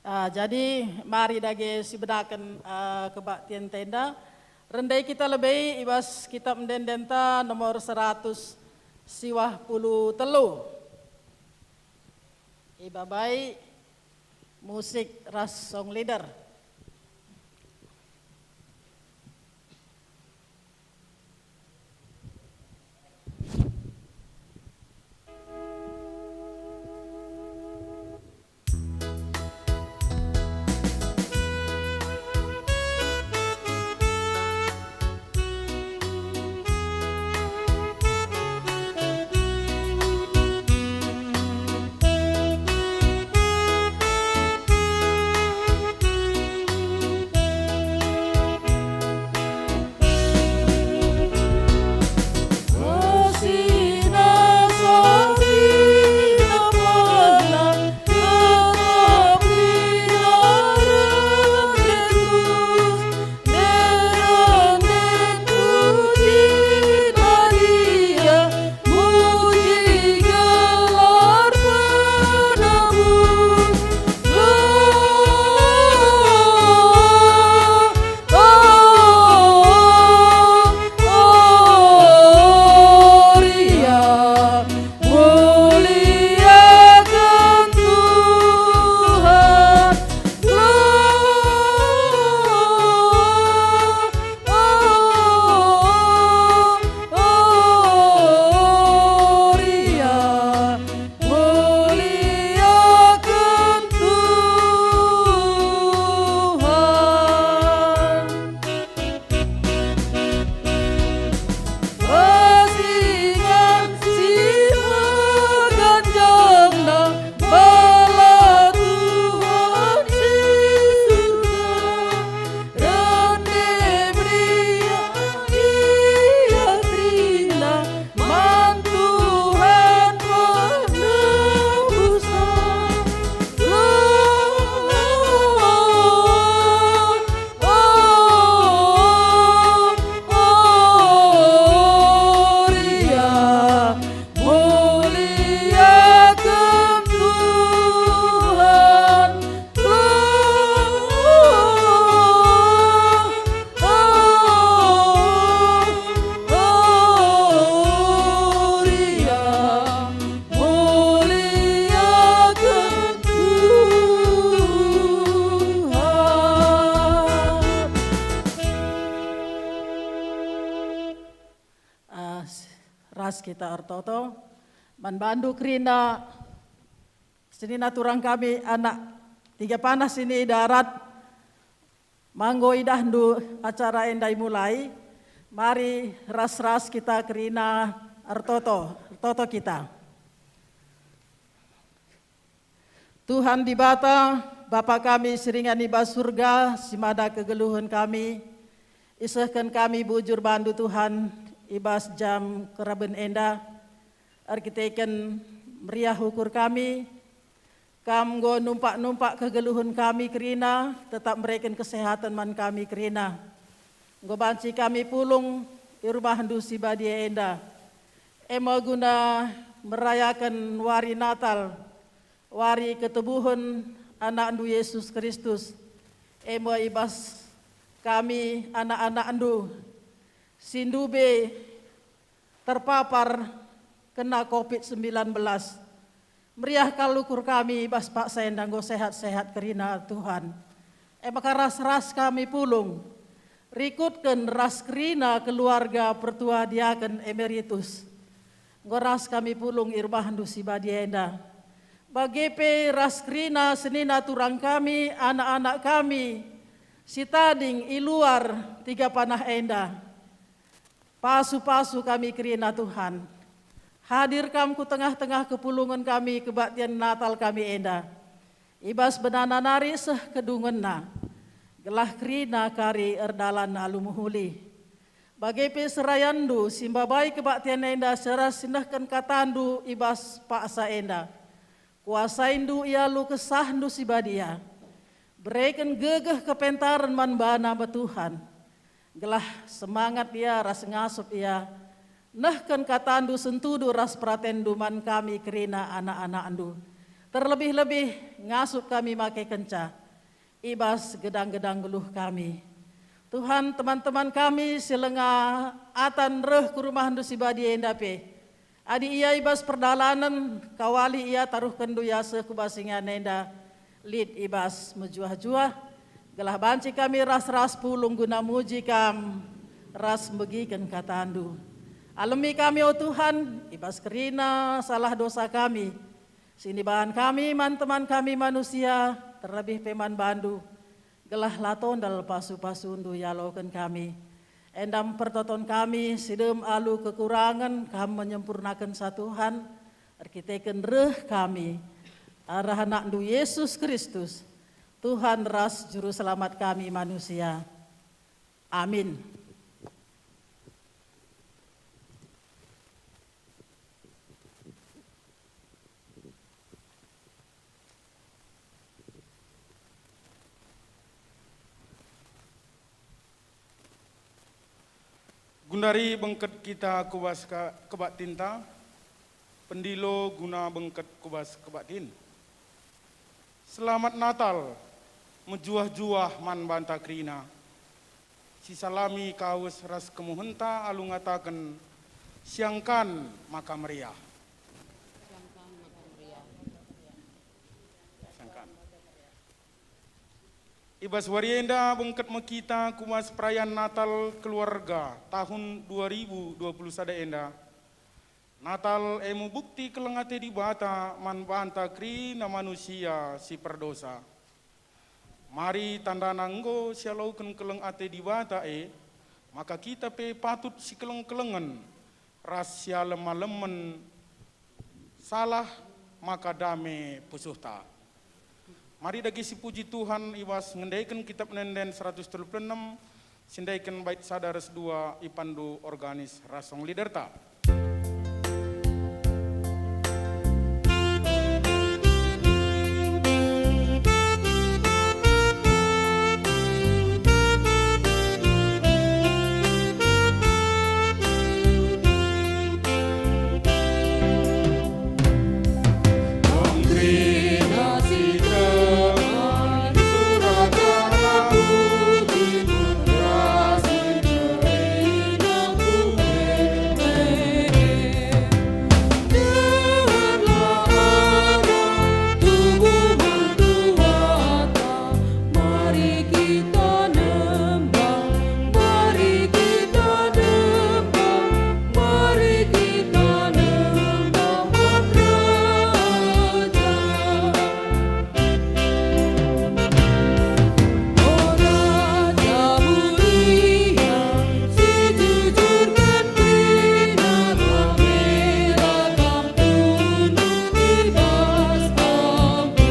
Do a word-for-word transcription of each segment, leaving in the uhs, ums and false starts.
Ah, jadi mari dage sibedaken, ah, kebaktienta enda. Rende kita lebe i bas kitab ende-endenta nomor seratus siwah puluh telu. Ibabai musik ras song leader. Muliaken Tuhan. Gloria, muliaken Tuhan. Persingan si meganjangna bala Tuhan si surga. Rende meriah ia kerina man Tuhan penebusna. Gloria, muliaken Tuhan. Gloria, muliaken Tuhan. Ah, ras kita ertoto. Man bandu kerina senina turang kami, anak tiga panah sini darat, manggo idahndu acara enda imulai, mari ras-ras kita kerina ertoto, ertoto kita. Tuhan Dibata, Bapa kami si ringan i bas Surga, si mada kegeluhen kami, isehken kami bujur bandu Tuhan, i bas jam keraben enda, erkiteken meriah ukur kami, Kam enggo numpak-numpak kegeluhen kami kerina, tetap mereken kesehaten man kami kerina. Enggo banci kami pulung i rumahNdu si badia enda, e me guna merayaken wari Natal, wari ketubuhen AnakNdu Yesus Kristus, e me i bas kami anak-anakNdu si ndube terpapar kena covid sembilan belas. Meriah kal ukur kami i bas paksa enda enggo sehat-sehat kerina, Tuhan. E maka ras-ras kami pulung, rikutken ras kerina keluarga pertua diaken emeritus. Enggo ras kami pulung i rumahNdu si badia enda. Bage pe ras kerina senina turang kami, anak-anak kami si tading i luar tiga panah enda. Pasu-pasu kami kerina, Tuhan. Hadir Kam ku tengah-tengah kepulungen kami kebaktian Natal kami enda. I bas benana nari seh kedungenna, gelah kerina kari erdalan alu mehuli. Bage pe serayanNdu si mbabai kebaktian enda ras si nehken kataNdu i bas paksa enda. KuasainNdu ia alu KesahNdu si Badia. Bereken gegeh kepentaren man bana me Tuhan, gelah semangat ia ras ngasup ia nehken kataNdu sentudu ras peratenNdu man kami kerina anak-anakNdu, terlebih-lebih ngasup kami makekenca i bas gedang-gedang geluh kami. Tuhan, teman-teman kami si langa atan reh ku rumahNdu si Badia enda pe, adi ia i bas perdalanen, kawali ia taruhkenNdu ia seh ku bas ingan enda, lit i bas mejuah-juah, gelah banci kami ras-ras pulung guna muji Kam ras mbegiken kataNdu. Alemi kami, o Tuhan, i bas kerina salah dosa kami, si nibahan kami man teman kami manusia, terlebih pe man bandu, gelah la tondal pasu-pasundu ialoken kami. Enda mpertoton kami si dem alu kekurangen, Kam menyempurnakenca Tuhan, erkiteken reh kami arah AnakNdu Yesus Kristus, Tuhan ras Juru Selamat kami manusia. Amin. Gundari bengket kita ku bas ka-, kebaktinta, pendilo guna bengket ku bas kebaktin. Selamat Natal, mejuah-juah man banta kerina. Sisalami kawes ras kemuhenta alu ngataken, "Siangkan maka meriah." Siangkan. I bas wari enda bengket me kita ku bas perayaan Natal keluarga tahun dua ribu dua puluh sada enda. Natal e me bukti keleng ate Dibata man banta kerina manusia si perdosa. Mari tandana enggo sialoken keleng ate Dibata e, maka kita pe patut sikeleng-kelengen ras sialem-alemen, salah maka dame pusuhta. Mari dage sipuji Tuhan i bas ngendeken Kitap Ende-enden seratus telu puluh enem, si ndeken bait sada ras dua, ipandu organis ras song leaderta. Mari kita nembah, mari kita nembah, mari kita nembah Raja. O Raja mulia, si jujur gembira, mera kampung i bas kampung.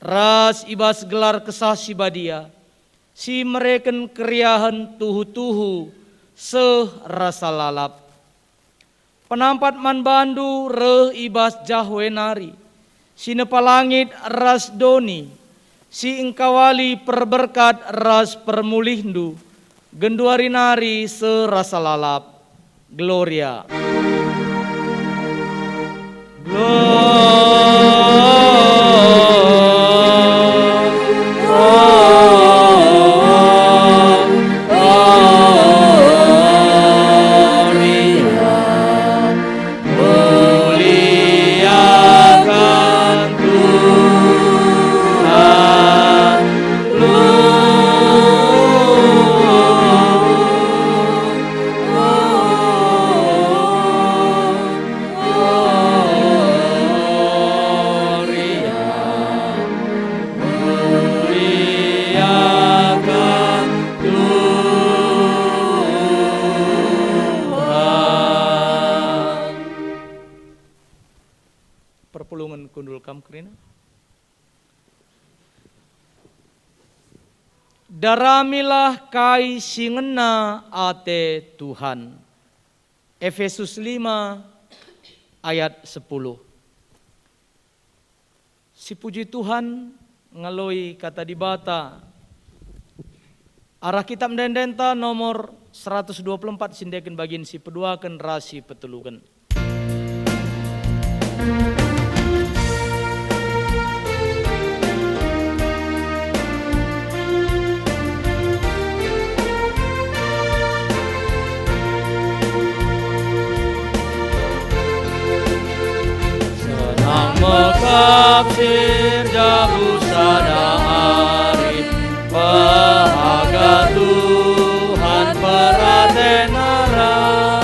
Ras i bas gelar Kesah Si Badia, si mereken keriahen tuhu-tuhu seh rasa lalap. Penampat man bandu reh i bas Jahwe nari, si nepa langit ras doni, si engkawali perberkat ras permulihndu, genduari nari seh rasa lalap. Gloria. Gloria. Muliakan Tuhan, Kam kerina. Daramilah kai si ngena ate Tuhan. Efesus lima ayat sepuluh. Sipuji Tuhan, ngaloi Kata Dibata arah Kitab Ende-endenta nomor seratus dua puluh empat, si ndeken bagin si peduaken ras si peteluken. Senang mekap sir jabu sada ari, pehaga Tuhan peraten arah.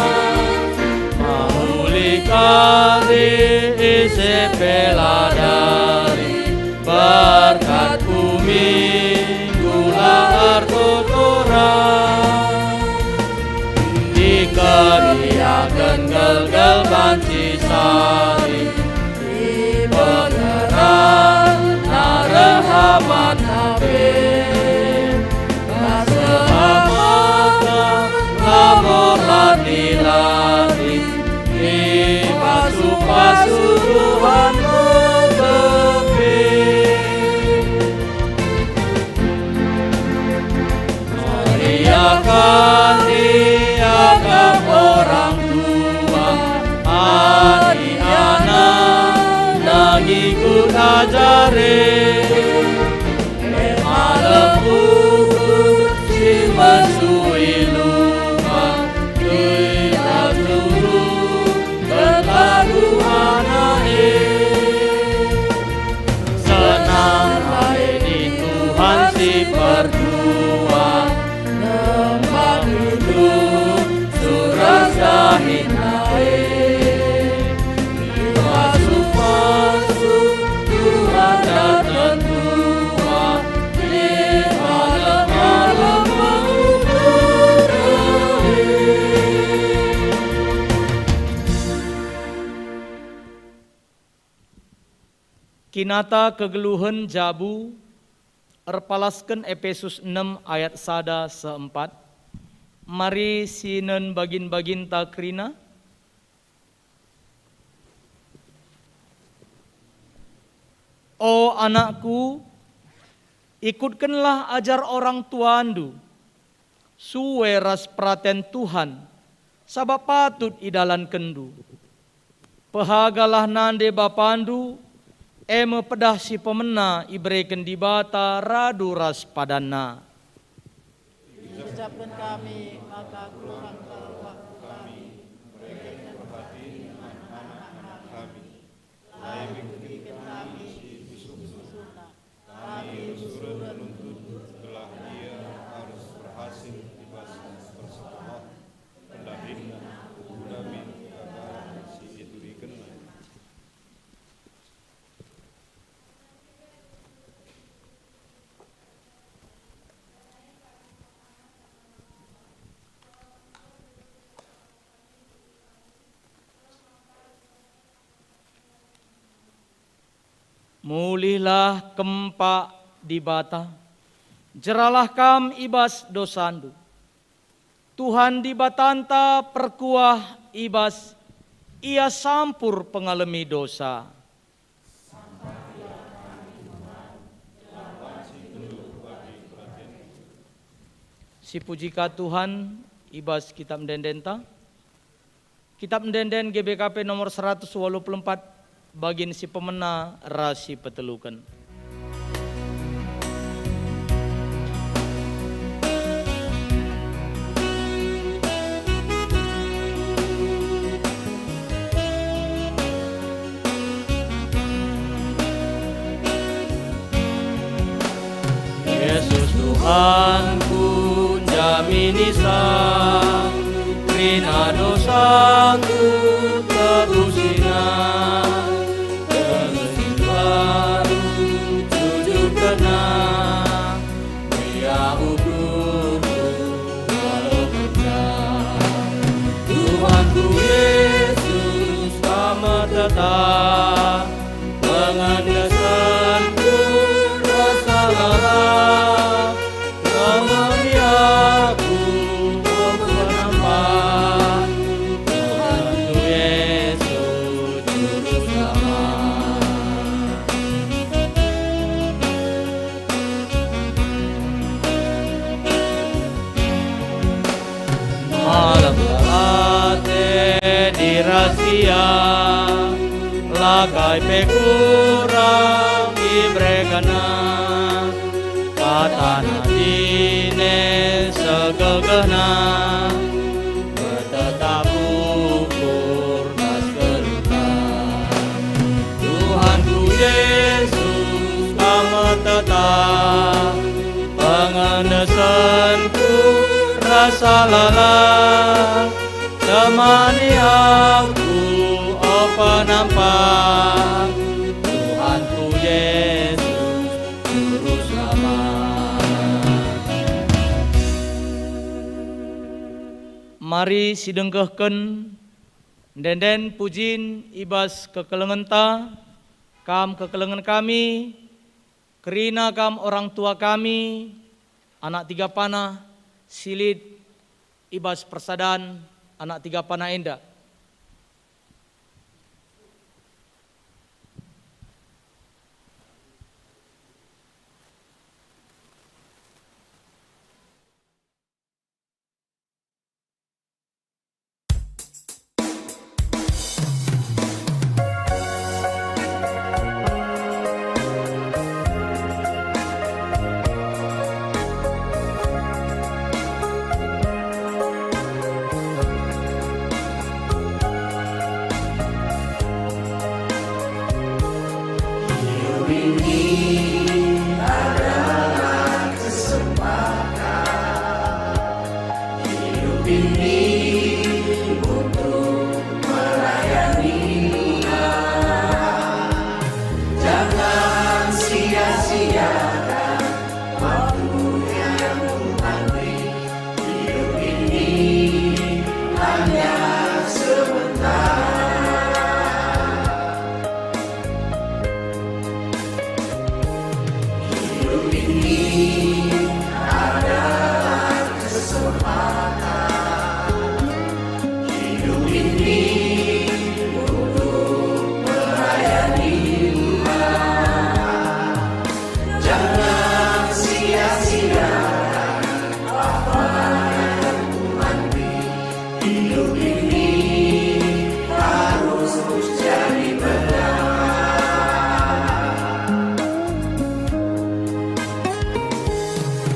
Mauli kari ise pe la dari, berkat ku Minggu la ertoto ras. Dikeriaken gelgel banci sari, ipegeranna reh amanna pe. Bas keamaten labo lati-lati, ipasu-pasu Tuhan metepi. Meriahkan ia gam orang tua, adi anak, nangikut ajari. Malem ukur si mesui lumba, kita turut ketaluhana e. Senang rai di Tuhan si pertua, nembah nunduk surat dahinna e. Ipasu-pasu Tuhan dateng tua, di malem-malem mengubur e. Kinata kegeluhen jabu erpalasken Epesus enem ayat sada seh empat. Mari sinen bagin-baginta kerina. O anakku, ikutkenlah ajar orang tuandu, sue ras peraten Tuhan, sabap patut idalankenndu. Pehagalah nande bapandu, e me pedah si pemena ibereken Dibata radu ras padanNa. Iucapken kami maka kurang kal waktu kami mereken perhatin man anak-anak kami, la ibegiken kami si bisuh-bisuhna. Kami usuren nuntut gelah ia arus berhasil i bas persekolahen, pendahinna, guna min keadaan si iturikenna. Mulihlah kempak Dibata, jeralah kam i bas dosandu. Tuhan Dibatanta perkuah i bas Ia sampur pengalemi dosa. Sipuji ka Tuhan i bas Kitab Ende-endenta. Kitab Ende-enden G B K P nomor seratus walu puluh empat, bagin si pemena ras si peteluken. Yesus Tuhanku, njamini sa, kerina dosaku tebusina, dengan si baru jujurkenna, ia ukurku. Tuhanku Yesus, Kam me tetap, pengen Rasia, la kai pe kurang iberekenNa. KataNa jine segegehna, ertetap ukur ras geluhta. Tuhanku Jesus, Kam ertetap, pengendesenku rasa lalap. Temani aku, o Penampa, Tuhanku Jesus, juru selamat. Mari sidengkehken ende-enden pujin i bas kekelengenta, Kam kekelengen kami, kerina Kam orang tua kami, anak tiga panah si lit i bas persadan anak tiga panah enda. Hidup ini untuk melayani Tuhan. Jangan sia-siakan waktu yang Tuhan beri. Hidup ini hanya sementara. Hidup ini adalah kesempatan. Hidup ini untuk melayani Tuhan. Jangan sia-siakan apa yang Tuhan beri. Hidup ini harus jadi berkat.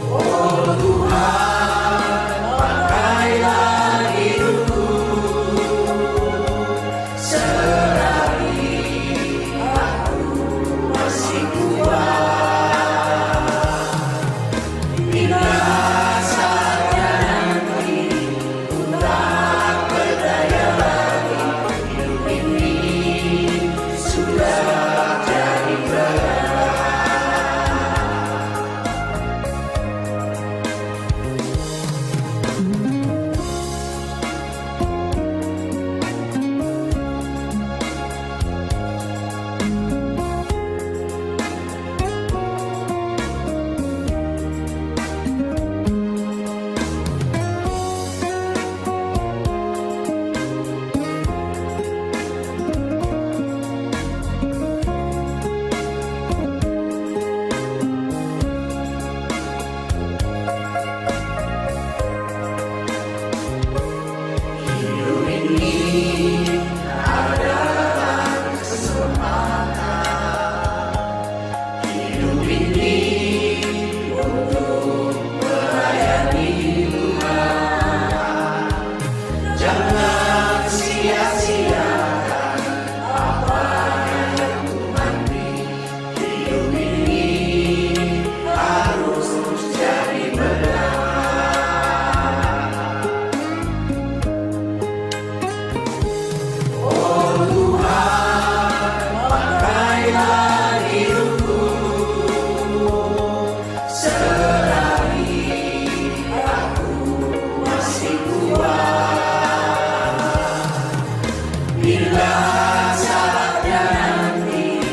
Oh Tuhan, pakailah hidupku. Selagi aku masih kuat, bila saatnya nanti ku tak berdaya lagi, hidup ini sudah jadi berat. Jangan sia-siakan apa yang Tuhan beri. Hidup ini harus jadi berkat. Oh Tuhan, pakailah hidupku. Selagi aku masih kuat, bila saatnya nanti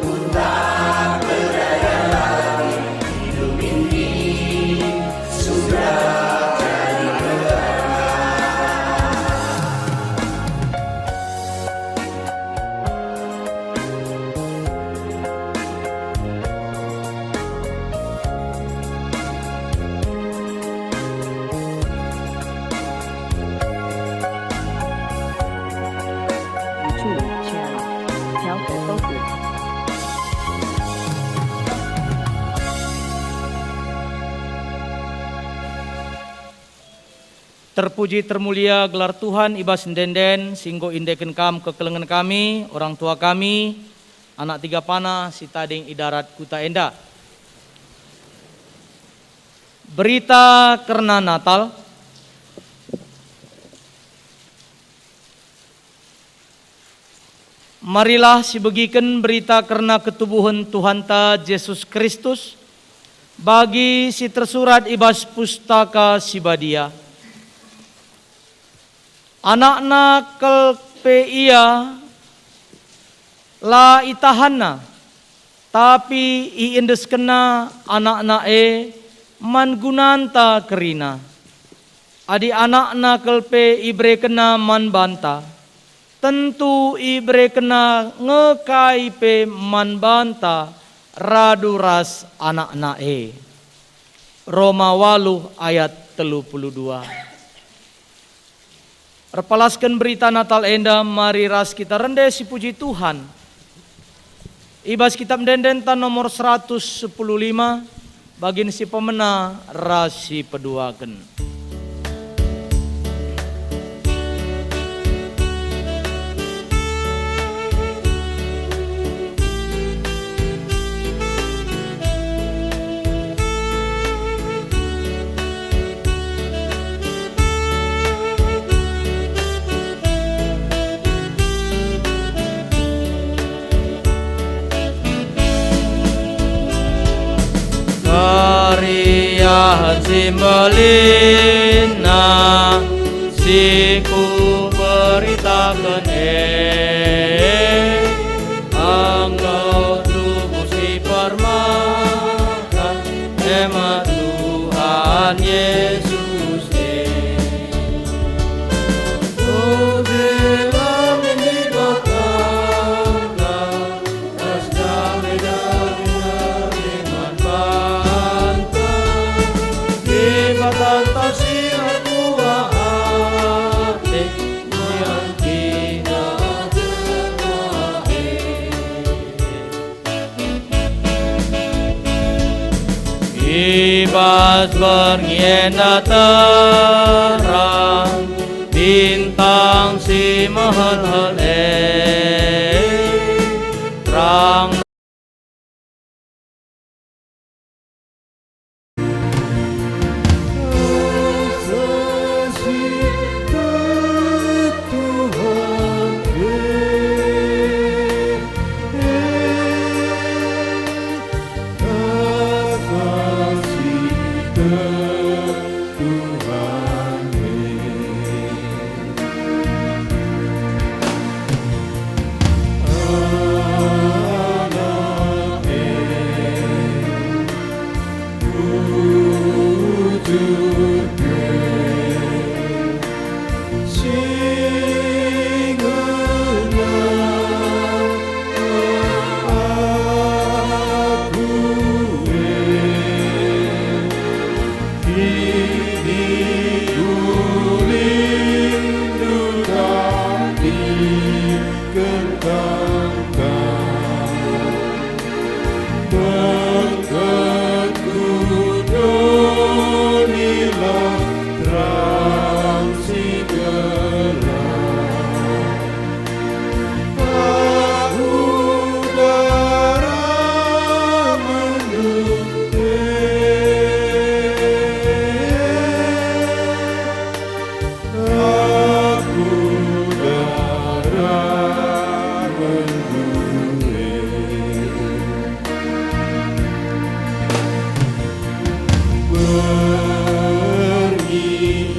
ku tak berdaya lagi, hidup ini sudah jadi berat. Terpuji termulia gelar Tuhan i bas ende-enden si enggo indeken Kam kekelengen kami, orang tua kami, anak tiga panah si tading i darat kuta enda. Berita kerna Natal. Marilah sibegiken berita kerna ketubuhen Tuhanta Jesus Kristus, bagi si tersurat i bas Pustaka Si Badia. Anakna kal pe ia la itahanna, tapi iendeskenna anakna e man gunanta kerina. Adi anakna kal pe iberekenna man banta, tentu iberekenna nge kai pe man banta radu ras anakna e. Roma waluh ayat telu puluh dua. Erpalasken berita Natal enda, mari ras kita rende sipuji Tuhan. I bas Kitap Ende-endenta nomor seratus sepuluh lima, bagin si pemena ras si peduaken. Keriahen si mbelin si kuberitaken e, enggo tubuh si permakan, e me Tuhan Yesus e. Pujilah Dibata, ras dame-dame man banta, Dibatanta si erkuah ate, nian kita jelma e. I bas berngi enda terang bintang si mehelhel e, terang. Bengket ku donilah terang si gelap. Aku darah mendung e. Aku darah mendung e. Berngi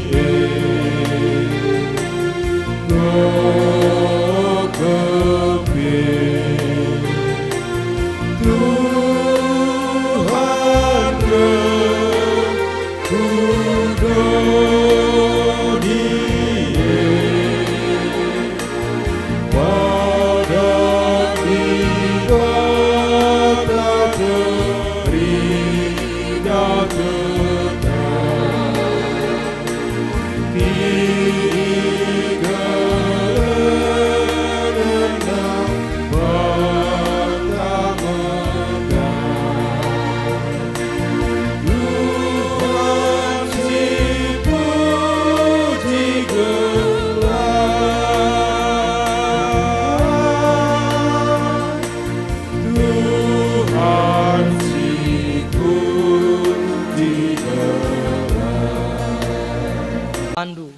Andu.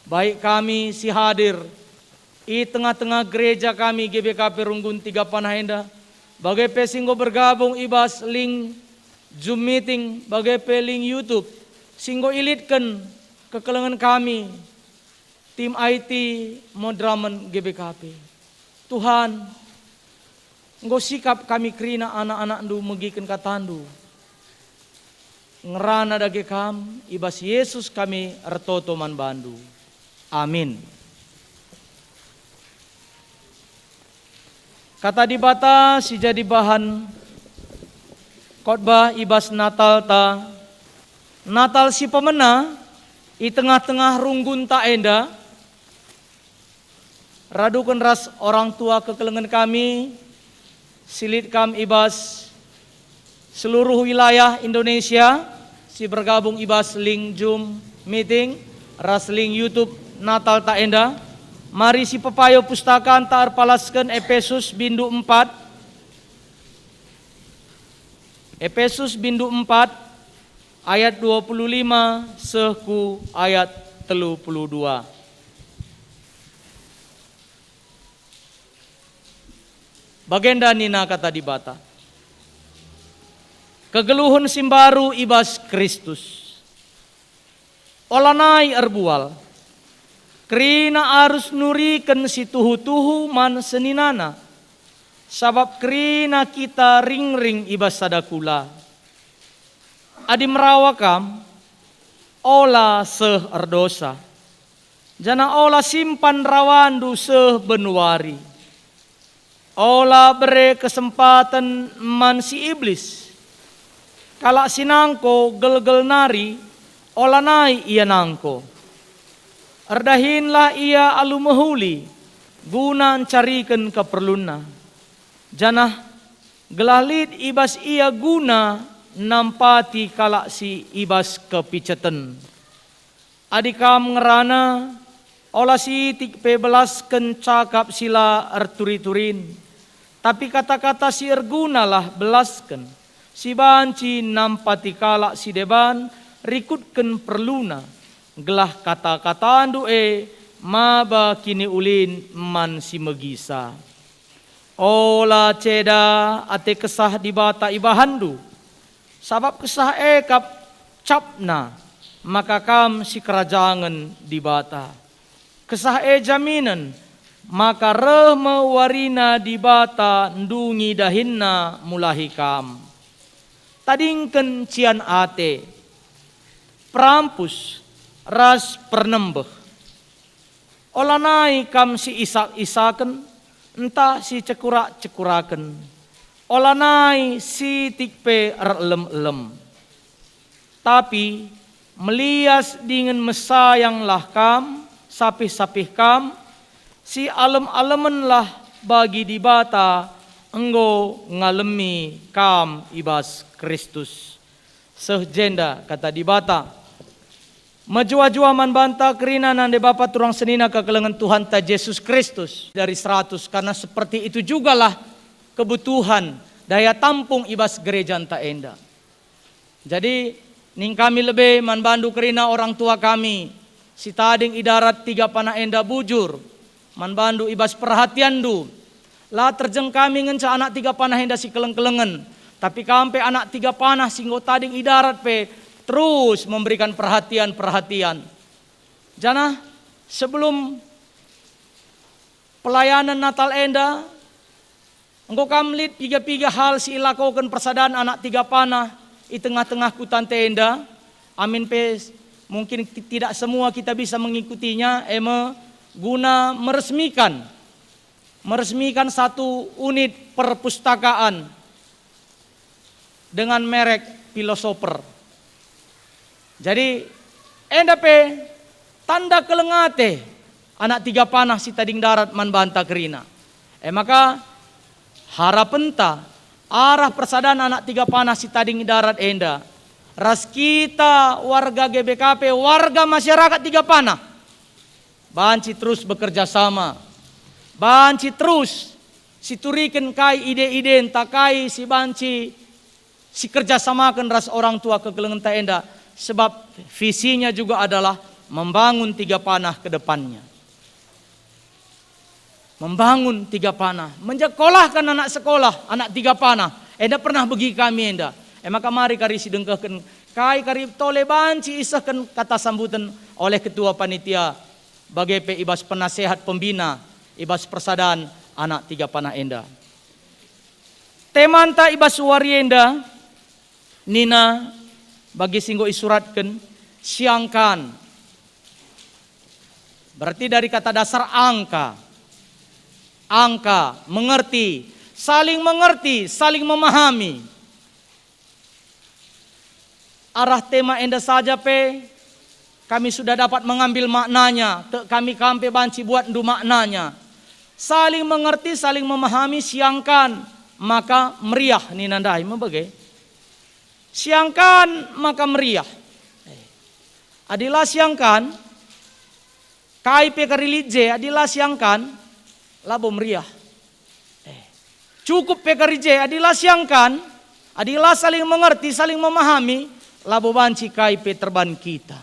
Baik kami si hadir i tengah-tengah gereja kami G B K P Runggun Tiga Panah enda, bage pe si enggo bergabung i bas link Zoom meeting, bage pe link YouTube, si enggo ilitken kekelengen kami, tim I T, Modramen G B K P. Tuhan, enggo sikap kami kerina anak-anakNdu megiken kataNdu. Ngerana dage Kam, i bas Yesus kami ertoto man baNdu. Amin. Kata Dibata si jadi bahan khotbah i bas Natalta, Natal si pemena i tengah-tengah runggunta enda, raduken ras orang tua kekelengen kami, si lit kam i bas seluruh wilayah Indonesia, si bergabung i bas link Zoom meeting, ras link YouTube Natalta enda. Mari sipepayo pustakanta erpalasken Epesus bindu empat. Epesus bindu empat ayat dua puluh lima seh ku ayat telu puluh dua. Bagenda nina Kata Dibata, "Kegeluhen si mbaru i bas Kristus. Olanai erbual. Kerina arus nuriken si tuhu-tuhu man seninana, sabap kerina kita ringring i bas sada kula. Adi merawa kam, ola seh erdosa, janah ola simpan rawandu seh benuari. Ola bere kesempaten man si Iblis. Kalak si nangko gelgel nari, olanai ia nangko. Erdahinlah ia alu mehuli, guna ncariken keperlunna, janah gelah lit i bas ia guna nampati kalak si i bas kepiceten. Adi kam ngerana, ola sitik pe belasken cakap si la erturi-turin, tapi kata-kata si ergunalah belasken, si banci nampati kalak si deban rikutken perluna, gelah kata-katandu e maba kiniulin man si megisa. Ola ceda ate Kesah Dibata ibahanndu, sabap Kesah e kap capna maka kam sikerajangen Dibata. Kesah e jaminen maka reh me warina Dibata ndungi dahinNa mulahi kam. Tadingken cian ate, perampus, ras pernembeh. Olanai kam si isak-isaken, ntah si cekurak-cekuraken. Olanai sitik pe erelem-elem. Tapi melias dingen mesayanglah kam, sapih-sapih kam, sialem-alemenlah bagi Dibata enggo ngalemi kam i bas Kristus." Seh jenda Kata Dibata. Mejuah-juah man banta kerina nande bapa turang senina kekelengen Tuhanta Jesus Kristus dari seratus, karena seperti itu jugalah kebutuhan daya tampung i bas gerejanta enda. Jadi, ning kami lebe man bandu kerina orang tua kami, si tading i darat Tiga Panah enda bujur, man bandu i bas perhatianndu. La terjeng kami ngenca anak Tiga Panah enda si keleng-kelengen, tapi kam pe anak Tiga Panah si enggo tading i darat pe terus memberikan perhatian-perhatian. Janah sebelum pelayanan Natal enda, enggo kam lit piga-piga hal si ilakoken persadan anak Tiga Panah i tengah-tengah kutanta enda, amin pe mungkin ti-, tidak semua kita bisa mengikutinya, e me guna meresmikan, meresmikan satu unit perpustakaan dengan merek Philosopher. Jadi, enda pe tanda keleng ate anak Tiga Panah si tading darat man banta kerina. E maka, harapenta arah persadan anak Tiga Panah si tading darat enda ras kita warga G B K P, warga masyarakat Tiga Panah, banci terus bekerja sama, banci terus situriken kai ide-identa, kai si banci sikerjasamaken ras orang tua kekelengenta enda, sebab visinya juga adalah membangun Tiga Panah ke depannya. Membangun Tiga Panah, menjekolahkan anak sekolah, anak Tiga Panah. Enda pernah begi kami enda. E maka mari kari sidengkehken kai kari tole banci isehken kata sambuten oleh ketua panitia, bage pe i bas penasehat pembina, i bas persadan anak Tiga Panah enda. Temanta i bas wari enda nina bagi si enggo isuratken, siangkan. Berarti dari kata dasar angka. Angka, mengerti, saling mengerti, saling memahami. Arah tema enda saja pe kami sudah dapat mengambil maknanya, tek kami kam pe banci buatndu maknanya. Saling mengerti, saling memahami, siangkan, maka meriah nina ndai me bage. Siangkan maka meriah. Eh, adi la siangkan, kai pe kari lit je, adi la siangkan, labo meriah. Eh, cukup pe kari je, adi la siangkan, adi la saling mengerti, saling memahami, labo banci kai pe terban kita.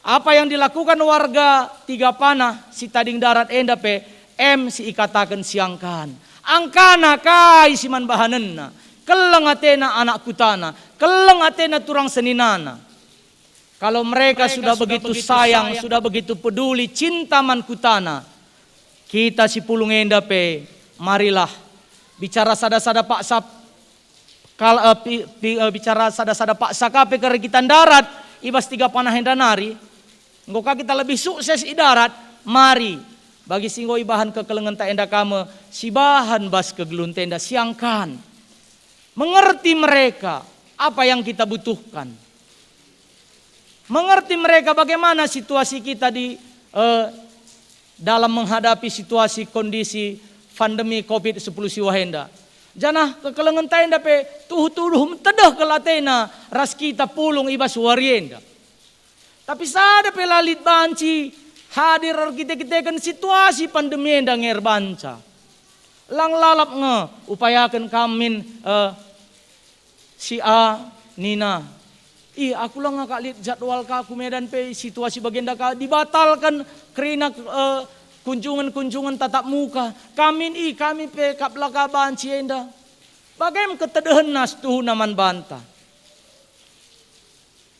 Apa yang dilakukan warga Tiga Panah si tading darat enda pe em si ikataken siangkan. Angkana kai si man bahanenna? Keleng atena anak kutana, keleng atena turang seninana. Kalau mereka sudah begitu sayang, sudah begitu peduli, cinta man kutana, kita si pulung enda pe, marilah bicara sada-sada paksa, kal-, eh, pi-, pi-, eh, bicara sada-sada paksa ka pe kari kita ndarat i bas Tiga Panah enda nari, enggo ka kita lebih sukses i darat, mari, bagi si enggo ibahan kekelengenta enda ka me, sibahan bas kegeluhenta enda, siangkan. Mengerti mereka apa yang kita butuhkan. Mengerti mereka bagaimana situasi kita di, eh, dalam menghadapi situasi kondisi pandemi covid sepuluh siwah enda. Janah kekelengenta enda pe tuhu-tuhu metedeh kal atena ras kita pulung i bas wari enda. Tapi sada pe la lit banci hadir erkite-kiteken situasi pandemi enda nge erbanca. Lang lalap nge upayaken kam min, eh, si A nina, "Ih, aku langa kak lit jadwal ka ku Medan pe situasi bagenda ka dibatalken kerina, eh, kunjungen-kunjungen tatap muka. Kami, ih, kami pe kap la ka banci enda." Bagem ketedehenna situhuna man banta.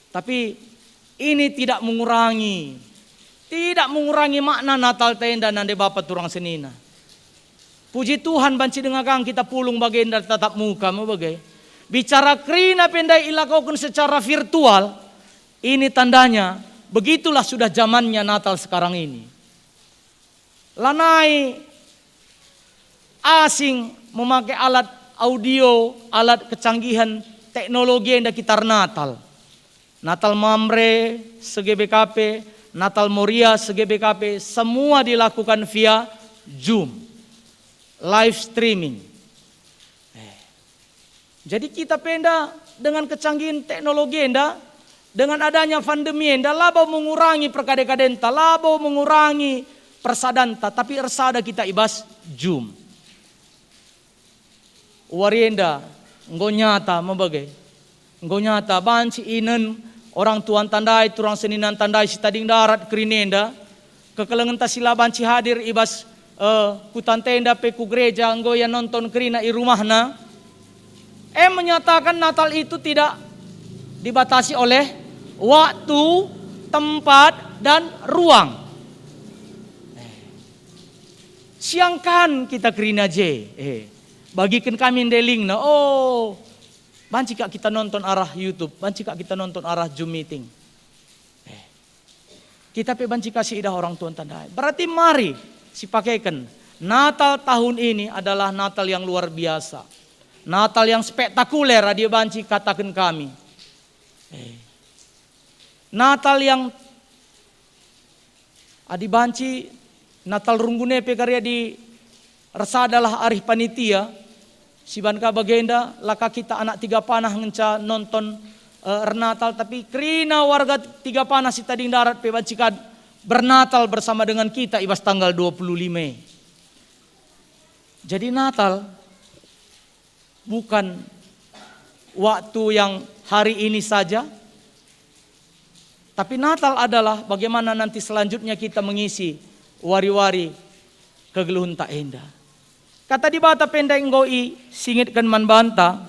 Tapi ini tidak mengurangi, tidak mengurangi makna Natal ta enda nande bapa turang senina. Puji Tuhan banci denga kang kita pulung bagenda tatap muka me bage. Bicara kerina pe ndai ilakoken secara virtual, ini tandanya begitulah sudah zamannya Natal sekarang ini. Lanai asing memakai alat audio, alat kecanggihan teknologi enda kita ernatal. Natal Mamre se-G B K P, Natal Moria se-G B K P, semua dilakukan via Zoom, live streaming. Eh. Jadi kita pe enda dengan kecanggihan teknologi enda, dengan adanya pandemi enda, labo mengurangi perkade-kadenta, labo mengurangi persadanta, tapi ersada kita i bas Zoom. Wari enda enggo nyata me bage. Enggo nyata banci inen orang tuanta ndai, turang seninanta ndai si tading darat kerina enda, kekelengenta si la banci hadir i bas, eh, kutanta enda pe ku gereja, enggo ia nonton kerina i rumahna. E menyatakan Natal itu tidak dibatasi oleh waktu, tempat, dan ruang. Eh, siangkan kita kerina je. Eh, bagiken kami ndelingna. Oh, banci kak kita nonton arah YouTube, banci kak kita nonton arah Zoom meeting. Eh, kita pe banci kak siidah orang tuanta ndai. Berarti mari sipakeken. Natal tahun ini adalah Natal yang luar biasa. Natal yang spektakuler, adi banci kataken kami. Eh. Natal yang, adi banci Natal runggune pe kari adi ersadalah arih panitia, siban ka bagenda, la ka kita anak Tiga Panah ngenca nonton, eh, ernatal, tapi kerina warga Tiga Panah si tading darat pe banci ka bernatal bersama dengan kita i bas tanggal dua puluh lima e. Jadi Natal bukan waktu yang hari ini saja, Tapi Natal adalah bagaimana nanti selanjutnya kita mengisi wari-wari kegeluhenta enda. Kata Dibata pe ndai enggo isingetken man banta,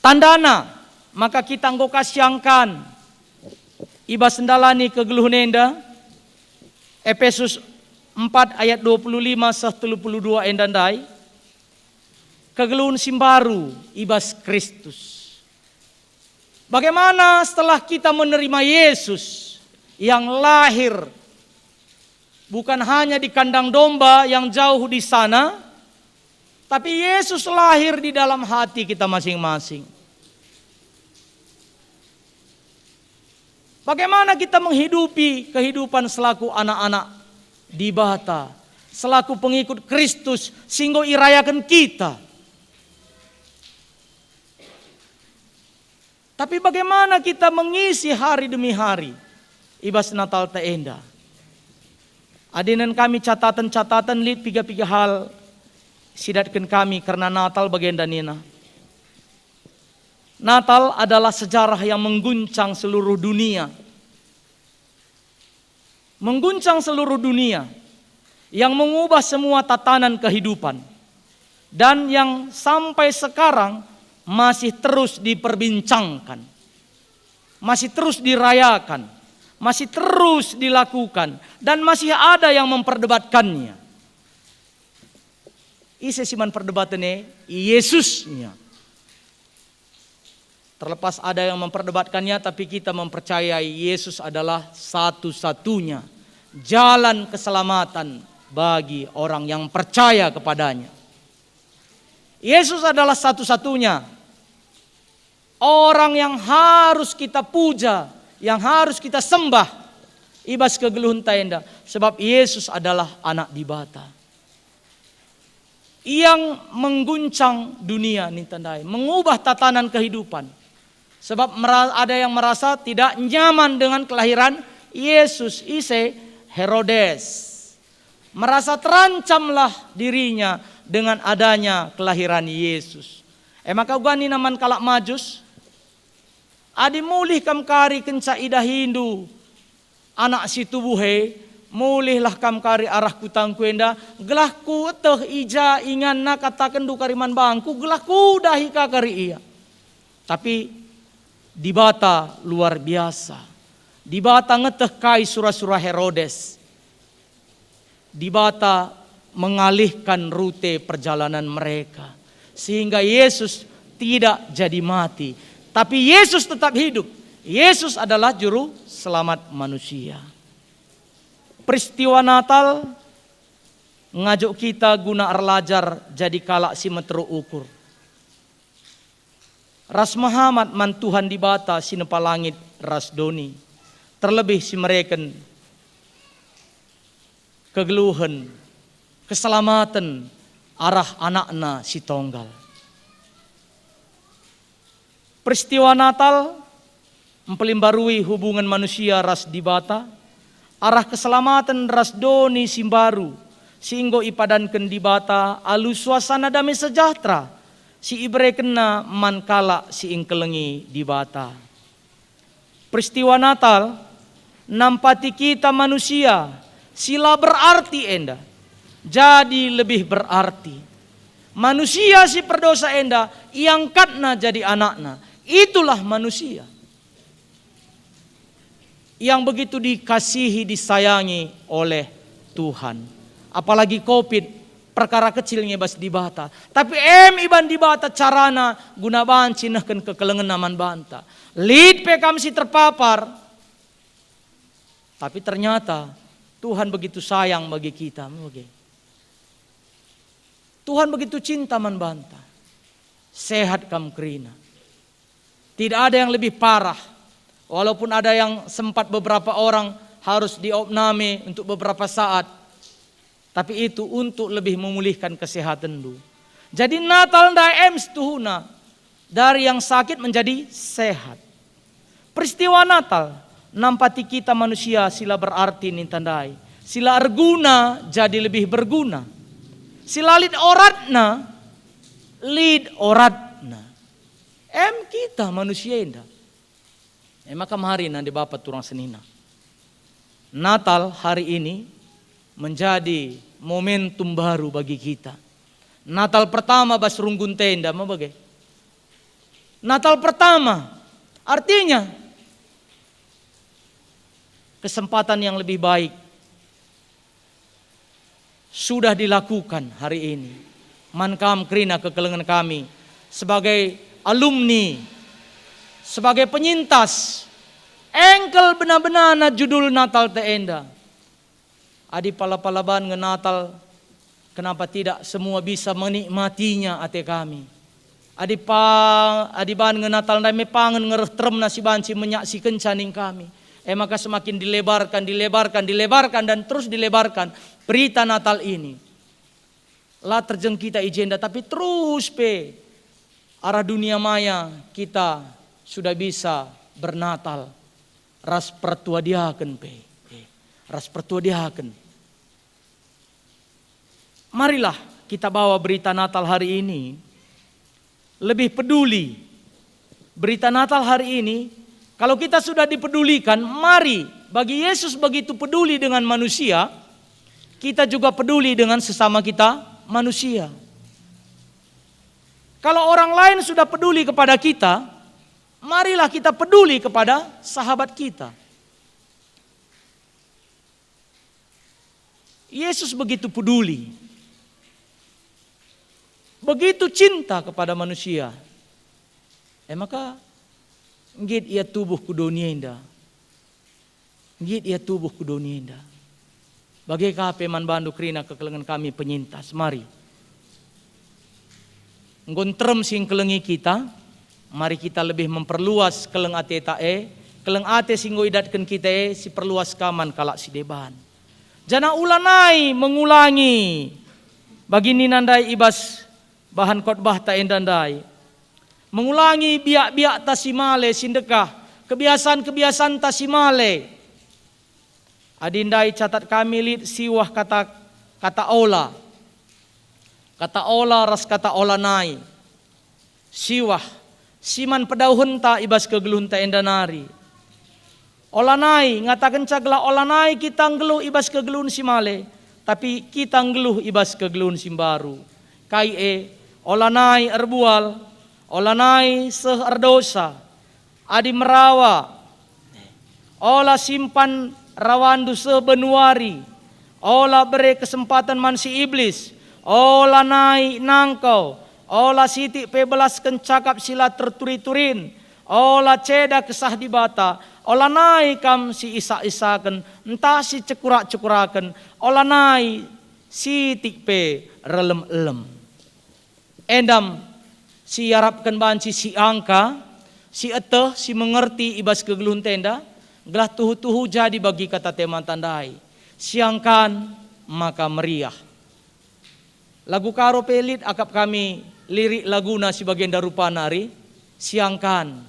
tandana maka kita enggo kasiangkan i bas ndalani kegeluhen enda, Epesus empat ayat dua puluh lima seh telu puluh dua enda ndai, kegeluhen si mbaru i bas Kristus. Bagaimana setelah kita menerima Yesus yang lahir bukan hanya di kandang domba yang jauh di sana, tapi Yesus lahir di dalam hati kita masing-masing. Bagaimana kita menghidupi kehidupan selaku anak-anak Dibata, selaku pengikut Kristus si enggo irayaken kita? Tapi bagaimana kita mengisi hari demi hari i bas Natalta enda? Adi nen kami cataten-cataten, lit piga-piga hal si idatken kami kerna Natal bagenda nina, Natal adalah sejarah yang mengguncang seluruh dunia. Mengguncang seluruh dunia, yang mengubah semua tatanan kehidupan, dan yang sampai sekarang masih terus diperbincangkan, masih terus dirayakan, masih terus dilakukan, dan masih ada yang memperdebatkannya. Ise si man perdebaten e? Yesusnya. Terlepas ada yang memperdebatkannya, tapi kita mempercayai Yesus adalah satu-satunya jalan keselamatan bagi orang yang percaya kepada-Nya. Yesus adalah satu-satunya orang yang harus kita puja, yang harus kita sembah i bas kegeluhenta enda, sebab Yesus adalah Anak Dibata. Yang mengguncang dunia ninta ndai, mengubah tatanan kehidupan. Sebab mera-, ada yang merasa tidak nyaman dengan kelahiran Yesus, ise? Herodes. Merasa terancamlah dirinya dengan adanya kelahiran Yesus. E maka uga nina man kalak Majus, "Adi mulih kam kari kenca idahindu Anak si tubuh e, mulihlah kam kari arah kutangku enda, gelah kueteh i ja inganna katakenndu kari man bangku, gelah kudahi ka kari ia." Tapi Dibata luar biasa. Dibata ngeteh kai sura-sura Herodes. Dibata mengalihkan rute perjalanan mereka, sehingga Yesus tidak jadi mati. Tapi Yesus tetap hidup. Yesus adalah juru selamat manusia. Peristiwa Natal ngajuk kita guna erlajar jadi kalak si meteruk ukur. Ras mehamat man Tuhan Dibata si nepa langit ras doni, terlebih si mereken kegeluhen, keselamaten arah Anakna si tonggal. Peristiwa Natal mpelimbarui hubungen manusia ras Dibata, arah keselamaten ras doni si mbaru si enggo ipadanken Dibata alu suasana dame sejahtera si iberekenNa man kalak si engkelengi Dibata. Peristiwa Natal nampati kita manusia si la berarti enda jadi lebih berarti. Manusia si perdosa enda iangkatNa jadi anakNa. Itulah manusia yang begitu dikasihi, disayangi oleh Tuhan. Apalagi covid, perkara kecil nge bas Dibata. Tapi em iban Dibata carana guna banci nehken kekelengenNa man banta. Lit pe kam si terpapar, tapi ternyata Tuhan begitu sayang bagi kita. Oke. Tuhan begitu cinta man banta. Sehat kam kerina. Tidak ada yang lebih parah. Walaupun ada yang sempat beberapa orang harus diopname untuk beberapa saat, tapi itu untuk lebih memulihkan kesehatenndu. Jadi Natal ndai em situhuna dari yang sakit menjadi sehat. Peristiwa Natal nampati kita manusia si la berarti ninta ndai, si la erguna jadi lebih berguna, si la lit oratna lit oratna. Em kita manusia enda. E maka mari nande bapa turang senina. Natal hari ini menjadi momentum baru bagi kita. Natal pertama bas runggun tenda, me bage. Natal pertama, artinya kesempatan yang lebih baik sudah dilakukan hari ini. Man kam kerina kekelengen kami sebagai alumni, sebagai penyintas, engkel bena-benana judul Natal ta enda. Adi pala-pala ban nge Natal, kenapa tidak semua bisa menikmatinya ate kami? Adi pa-, adi ban nge Natal ndai me pangen nge reh teremna si banci menyaksikenca ning kami. E maka semakin dilebarkan, dilebarkan, dilebarkan, dan terus dilebarkan berita Natal ini. La terjeng kita i jenda, tapi terus pe arah dunia maya kita sudah bisa bernatal ras pertua diaken pe. Ras pertua diaken. Marilah kita bawa berita Natal hari ini lebih peduli. Berita Natal hari ini, kalau kita sudah dipedulikan, mari, bagi Yesus begitu peduli dengan manusia, kita juga peduli dengan sesama kita manusia. Kalau orang lain sudah peduli kepada kita, marilah kita peduli kepada sahabat kita. Yesus begitu peduli, begitu cinta kepada manusia. E maka, nggit ia tubuh ku doni enda. Nggit ia tubuh ku doni enda. Bage ka pe man bandu kerina kekelengen kami penyintas. Mari. Enggo nterem si ngkelengi kita, mari kita lebih memperluas keleng ateta e, keleng ate si enggo idatken kita e, si perluas ka man kalak si deban. Janah ulanai mengulangi bagi nina ndai i bas bahan khotbahta enda ndai. Mengulangi biak-biakta si male si ndekah, kebiasan-kebiasanta si male. Adi ndai catat kami lit siwah kata, kata ola. Kata ola ras kata olanai. Siwah, si man pedauhenta i bas kegeluhenta enda nari. Olanai, ngatakenca gelah olanai kita nggeluh i bas kegeluhen si male, tapi kita nggeluh i bas kegeluhen si mbaru. Kai e, olanai erbual, olanai seh erdosa, adi merawa, ola simpan rawandu seh benuari, ola bere kesempaten man si Iblis, olanai nangkau, ola sitik pe belasken cakap si la terturi-turin, ola ceda Kesah Dibata, olanai kam si isak-isaken, ntah si cekurak-cekuraken, olanai sitik pe relem-elem. Endam si iarapken banci si angka, si eteh, si mengerti i bas kegeluhenta enda, gelah tuhu-tuhu jadi bagi kata temanta ndai. Siangkan maka meriah. Lagu Karo pe lit akap kami lirik laguna si bagenda rupa nari, siangkan.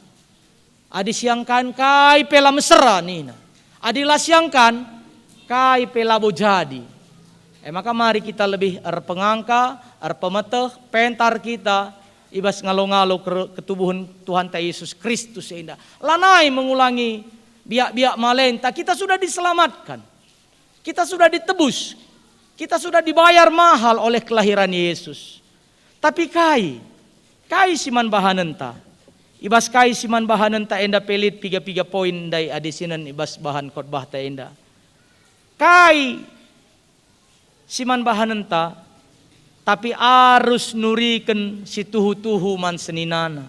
Adi siangkan kai pe la mesera nina. Adi la siangkan, kai pe labo jadi. E maka mari kita lebih erpengangka, erpemeteh, pentar kita i bas ngalo-ngalo ker-, ketubuhen Tuhanta Yesus Kristus enda. Lanai mengulangi biak-biak malenta, kita sudah diselamatkan. Kita sudah ditebus. Kita sudah dibayar mahal oleh kelahiran Yesus. Tapi kai? Kai si man bahanenta? I bas kai si man bahanenta enda pe lit piga-piga poin ndai adi sinen i bas bahan khotbahta enda. Kai si man bahanenta? Tapi arus nuriken si tuhu-tuhu man seninana.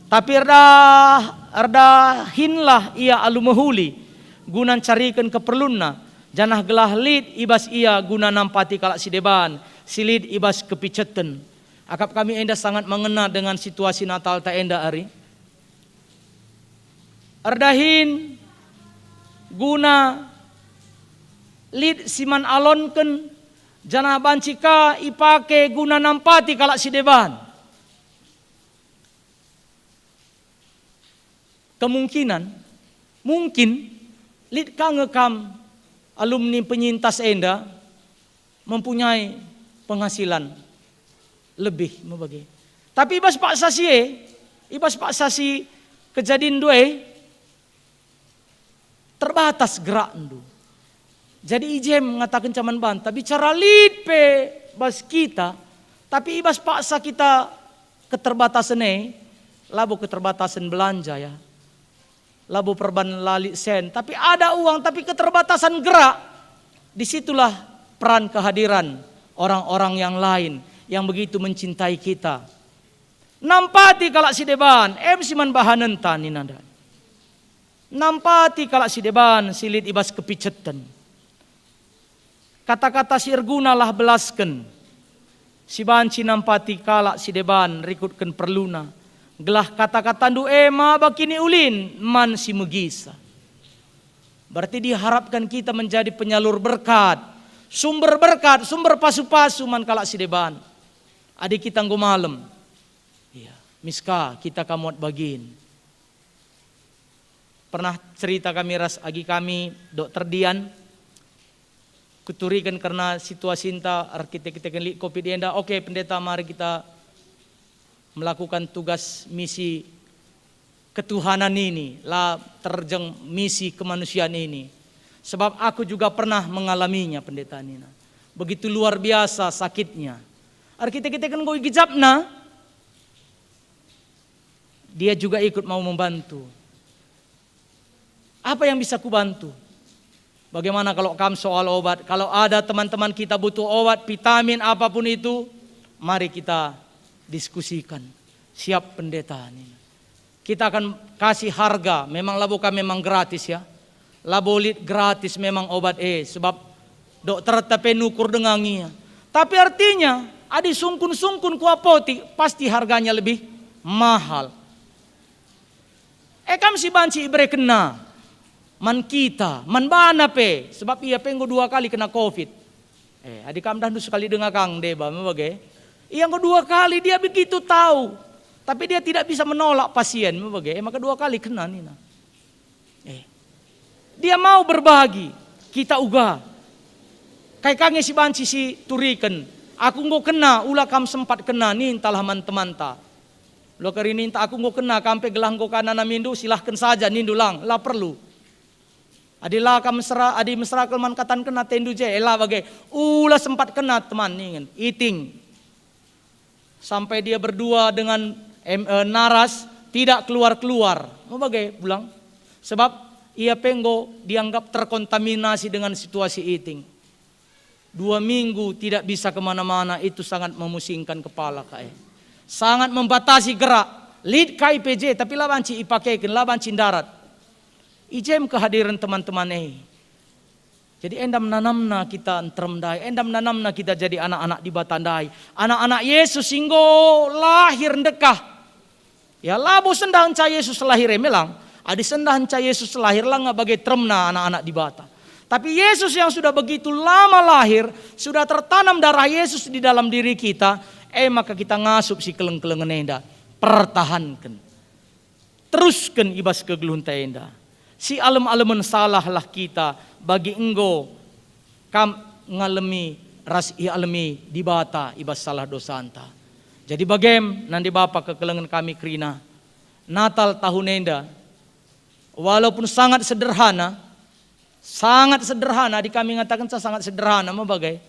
Tapi erdah, erdahinlah ia alu mehuli, guna ncariken keperlunna, janah gelah lit i bas ia guna nampati kalak si deban, si lit i bas kepiceten. Akap kami enda sangat mengena dengan situasi Natalta enda ari. Erdahin guna lit si man alonken, janah banci ka ipake guna nampati kalak si deban. Kemungkinan, mungkin, lit ka nge kam alumni penyintas enda mempunyai penghasilan lebih me bage. Tapi i bas paksa si e, i bas paksa si kejadin ndai, batas gerakndu. Jadi i je me ngatakenca man banta, bicara lit pe bas kita, tapi i bas paksa kita keterbatasen e, labo keterbatasen belanja ya, labo perban la lit sen, tapi ada uang, tapi keterbatasan gerak, disitulah peran kehadiran orang-orang yang lain yang begitu mencintai kita. Nampati kalak si deban, em si man bahanenta ninanda. Nampati kalak si deban si lit i bas kepiceten. Kata-kata si ergunalah belasken, si banci nampati kalak si deban rikutken perluna, gelah kata-katandu e maba kiniulin man si megisa. Berarti diharapkan kita menjadi penyalur berkat, sumber berkat, sumber pasu-pasu man kalak si deban. Adi kita enggo malem, iya, miska kita ka muat bagin. Pernah cerita kami ras agi kami dokter Dian, kuturiken kerna situasinta erkite-kiteken lit covid enda, oke pendeta, mari kita melakukan tugas misi ketuhanan ini, la terjeng misi kemanusiaan ini. Sebab aku juga pernah mengalaminya, pendeta nina. Begitu luar biasa sakitnya. Erkite-kiteken enggo igejapna, dia juga ikut mau membantu. Apa yang bisa kubantu? Bagaimana kalau kam soal obat? Kalau ada teman-teman kita butuh obat, vitamin, apapun itu, mari kita diskusikan. Siap pendeta nina. Kita akan kasih harga, memang labo ka memang gratis ya. Labo lit gratis memang obat e, sebab dokter pe nukur denga ngia. Tapi artinya, adi sungkun-sungkun ku apotik, pasti harganya lebih mahal. E kam si banci iberekenna man kita, man bana pe, sebab ia pe enggo dua kali kena covid. Eh, adi kam dahndu sekali denga kang deba, me bage. Ia enggo dua kali, dia begitu tahu. Tapi dia tidak bisa menolak pasien, me bage. Eh, maka dua kali kena nina. Eh, dia mau berbagi, kita uga. Kai ka nge si banci si turiken, aku enggo kena, ula kam sempat kena, nintalah man temanta. Ula kari ninta, aku enggo kena, kam pe gelah enggo ka nanamindu, silahken saja nindu lang, la perlu. Adi la kam mesera, adi mesera kal man katan kena tendu je, eh, la bage. Ula sempat kena teman ningen, iting. Sampai dia berdua dengan em, eh, naras, tidak keluar-keluar. Me bage pulang. Sebab ia pe enggo dianggap terkontaminasi dengan situasi iting. Dua minggu tidak bisa kemana-mana, itu sangat memusingkan kepala ka e. Sangat membatasi gerak. Lit ka i pe je, tapi la banci ipakeken, la banci ndarat. I je me kehadiren teman-teman e. Jadi enda menanamna kita nterem ndai, enda menanamna kita jadi anak-anak Dibata ndai. Anak-anak Yesus si enggo lahir ndekah. Ya, labo sendah enca Yesus lahir e melang. Adi sendah enca Yesus lahir, langa bage teremna anak-anak Dibata. Tapi Yesus yang sudah begitu lama lahir, sudah tertanam darah Yesus di dalam diri kita, e maka kita ngasup si keleng-kelengen enda. Pertahanken. Terusken i bas kegeluhenta enda. Si alem-alemen salahlah kita bagi enggo kam ngalemi ras ialemi Dibata i bas salah dosanta. Jadi bagem, nande Bapa kekelengen kami kerina, Natal tahun enda, walaupun sangat sederhana, sangat sederhana, adi kami ngatakenca sangat sederhana me bage.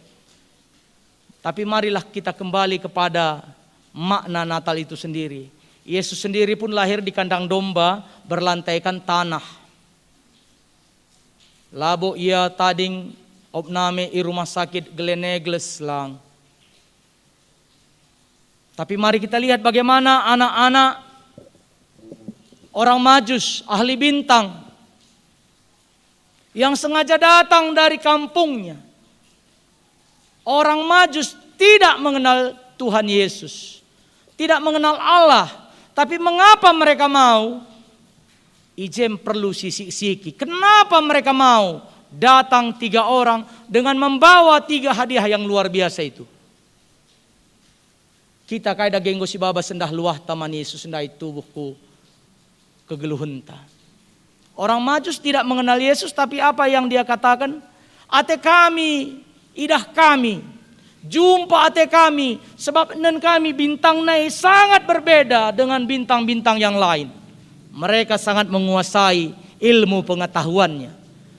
Tapi marilah kita kembali kepada makna Natal itu sendiri. Yesus sendiri pun lahir di kandang domba berlantaikan tanah. Labo ia tading opname i rumah sakit Gleneagles lang. Tapi mari kita lihat bagaimana anak-anak orang Majus, ahli bintang, yang sengaja datang dari kampungnya. Orang Majus tidak mengenal Tuhan Yesus, tidak mengenal Allah. Tapi mengapa mereka mau? I je me perlu sisik-siki. Kenapa mereka mau datang tiga orang dengan membawa tiga hadiah yang luar biasa itu? Kita kai dage enggo sibaba sendah luahta man Yesus ndai tubuh ku kegeluhenta. Orang Majus tidak mengenal Yesus, tapi apa yang dia katakan? Ate kami, idah kami, jumpa ate kami, sebab nen kami bintang nai sangat berbeda dengan bintang-bintang yang lain. Mereka sangat menguasai ilmu pengetahuannya.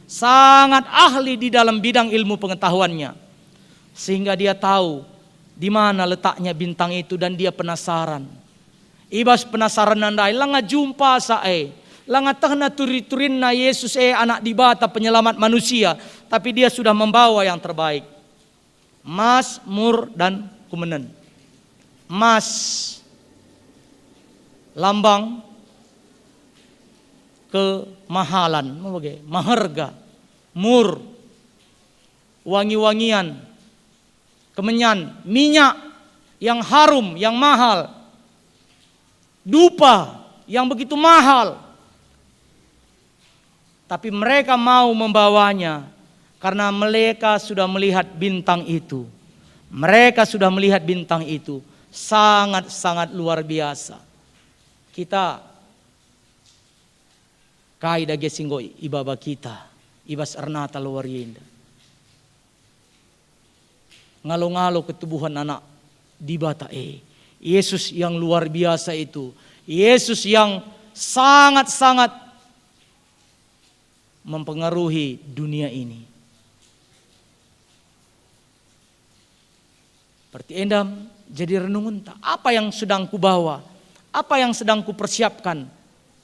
Sangat ahli di dalam bidang ilmu pengetahuannya, sehingga dia tahu di mana letaknya bintang itu dan dia penasaran. I bas penasaranna ndai, langa jumpa sa e, langa tehna turi-turinna Yesus e, Anak Dibata, Penyelamat manusia, tapi dia sudah membawa yang terbaik. Emas, mur, dan kumenen. Emas, lambang kemahalan, bage, maherga. Mur, wangi-wangian, kemenyan, minyak yang harum, yang mahal. Dupa yang begitu mahal. Tapi mereka mau membawanya karena mereka sudah melihat bintang itu. Mereka sudah melihat bintang itu. Sangat-sangat luar biasa. Kita, kai dage si enggo ibaba kita i bas ernatal wari enda? Ngalo-ngalo ketubuhen Anak Dibata e. Yesus yang luar biasa itu. Yesus yang sangat-sangat mempengaruhi dunia ini. Seperti enda jadi renungenta. Apa yang sedang kubawa? Apa yang sedang kupersiapkan?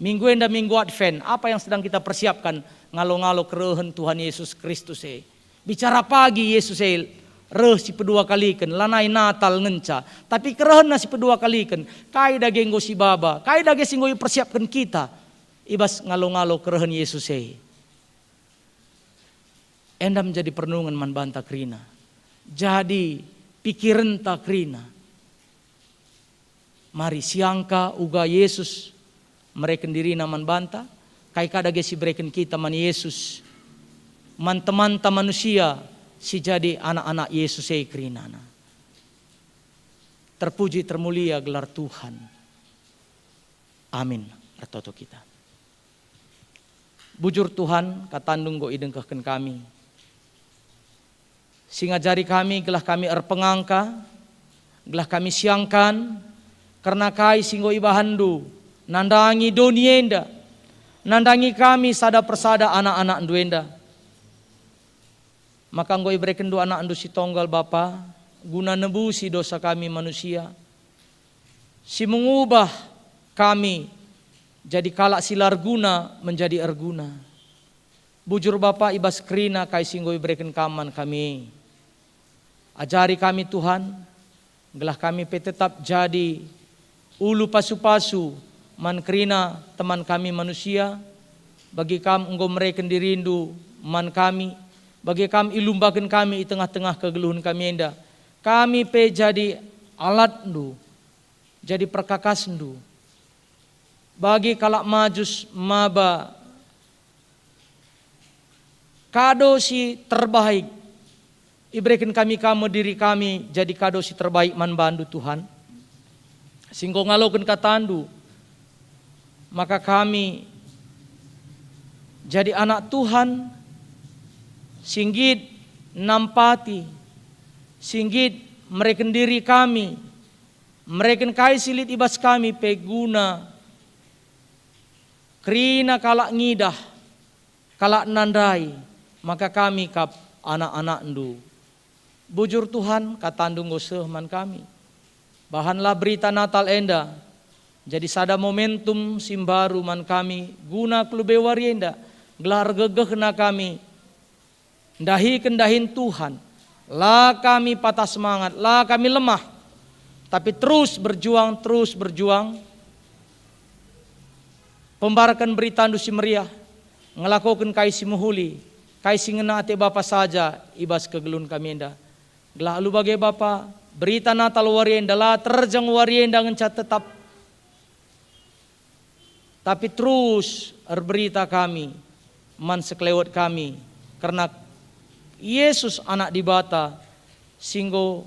Minggu enda minggu Advent, apa yang sedang kita persiapkan ngalo-ngalo kerehen Tuhan Yesus Kristus e? Bicara pagi Yesus e reh si pedua kaliken, lanai Natal ngenca, tapi kerehenNa si pedua kaliken, kai dage enggo sibaba, kai dage si enggo ipersiapken kita i bas ngalo-ngalo kerehen Yesus e. Enda menjadi perenungen man banta kerina, jadi pikirenta kerina. Mari siangka uga Yesus mereken diriNa man banta, kai ka dage si ibereken kita man Yesus, man temanta manusia si jadi anak-anak Yesus e kerinana. Terpuji termulia gelar Tuhan. Amin. Ertoto kita. Bujur Tuhan, kataNdu enggo idengkehken kami, si ngajari kami gelah kami erpengangka, gelah kami siangkan kerna kai si enggo ibahanNdu nandangi doni enda, nandangi kami sada persada anak-anakNdu enda. Maka enggo iberekenNdu AnakNdu si Tonggal, Bapa, guna nebusi dosa kami manusia, si mengubah kami jadi kalak si la erguna menjadi erguna. Bujur Bapa, i bas kerina kai si enggo ibereken Kam man kami. Ajari kami, Tuhan, gelah kami pe tetap jadi ulu pasu-pasu man kerina teman kami manusia, bagi Kam enggo mereken diriNdu man kami, bagi Kam ilumbaken kami i tengah-tengah kegeluhen kami enda. Kami pe jadi alatNdu, jadi perkakasNdu. Bagi kalak Majus maba kado si terbaik, ibereken kami Kam me diri kami jadi kado si terbaik man bandu, Tuhan, si enggo ngaloken kataNdu, maka kami jadi anak Tuhan si nggit nampati, si nggit mereken diri kami, mereken kai si lit i bas kami pe guna kerina kalak ngidah, kalak nandai, maka kami kap anak-anakNdu. Bujur Tuhan, kataNdu enggo seh man kami. Bahanlah berita Natal enda jadi sada momentum si mbaru man kami guna kelebe wari enda, gelah ergegehna kami ndahiken dahin Tuhan. La kami patah semangat, la kami lemah, tapi terus berjuang, terus berjuang. Pembarken beritaNdu si meriah, ngelakoken kai si mehuli, kai si ngena ate Bapa saja i bas kegeluhen kami enda. Gelah alu bage Bapa, berita Natal wari enda la terjeng wari enda ngenca tetap, tapi terus erberita kami man sekelewet kami kerna Yesus, Anak Dibata, si enggo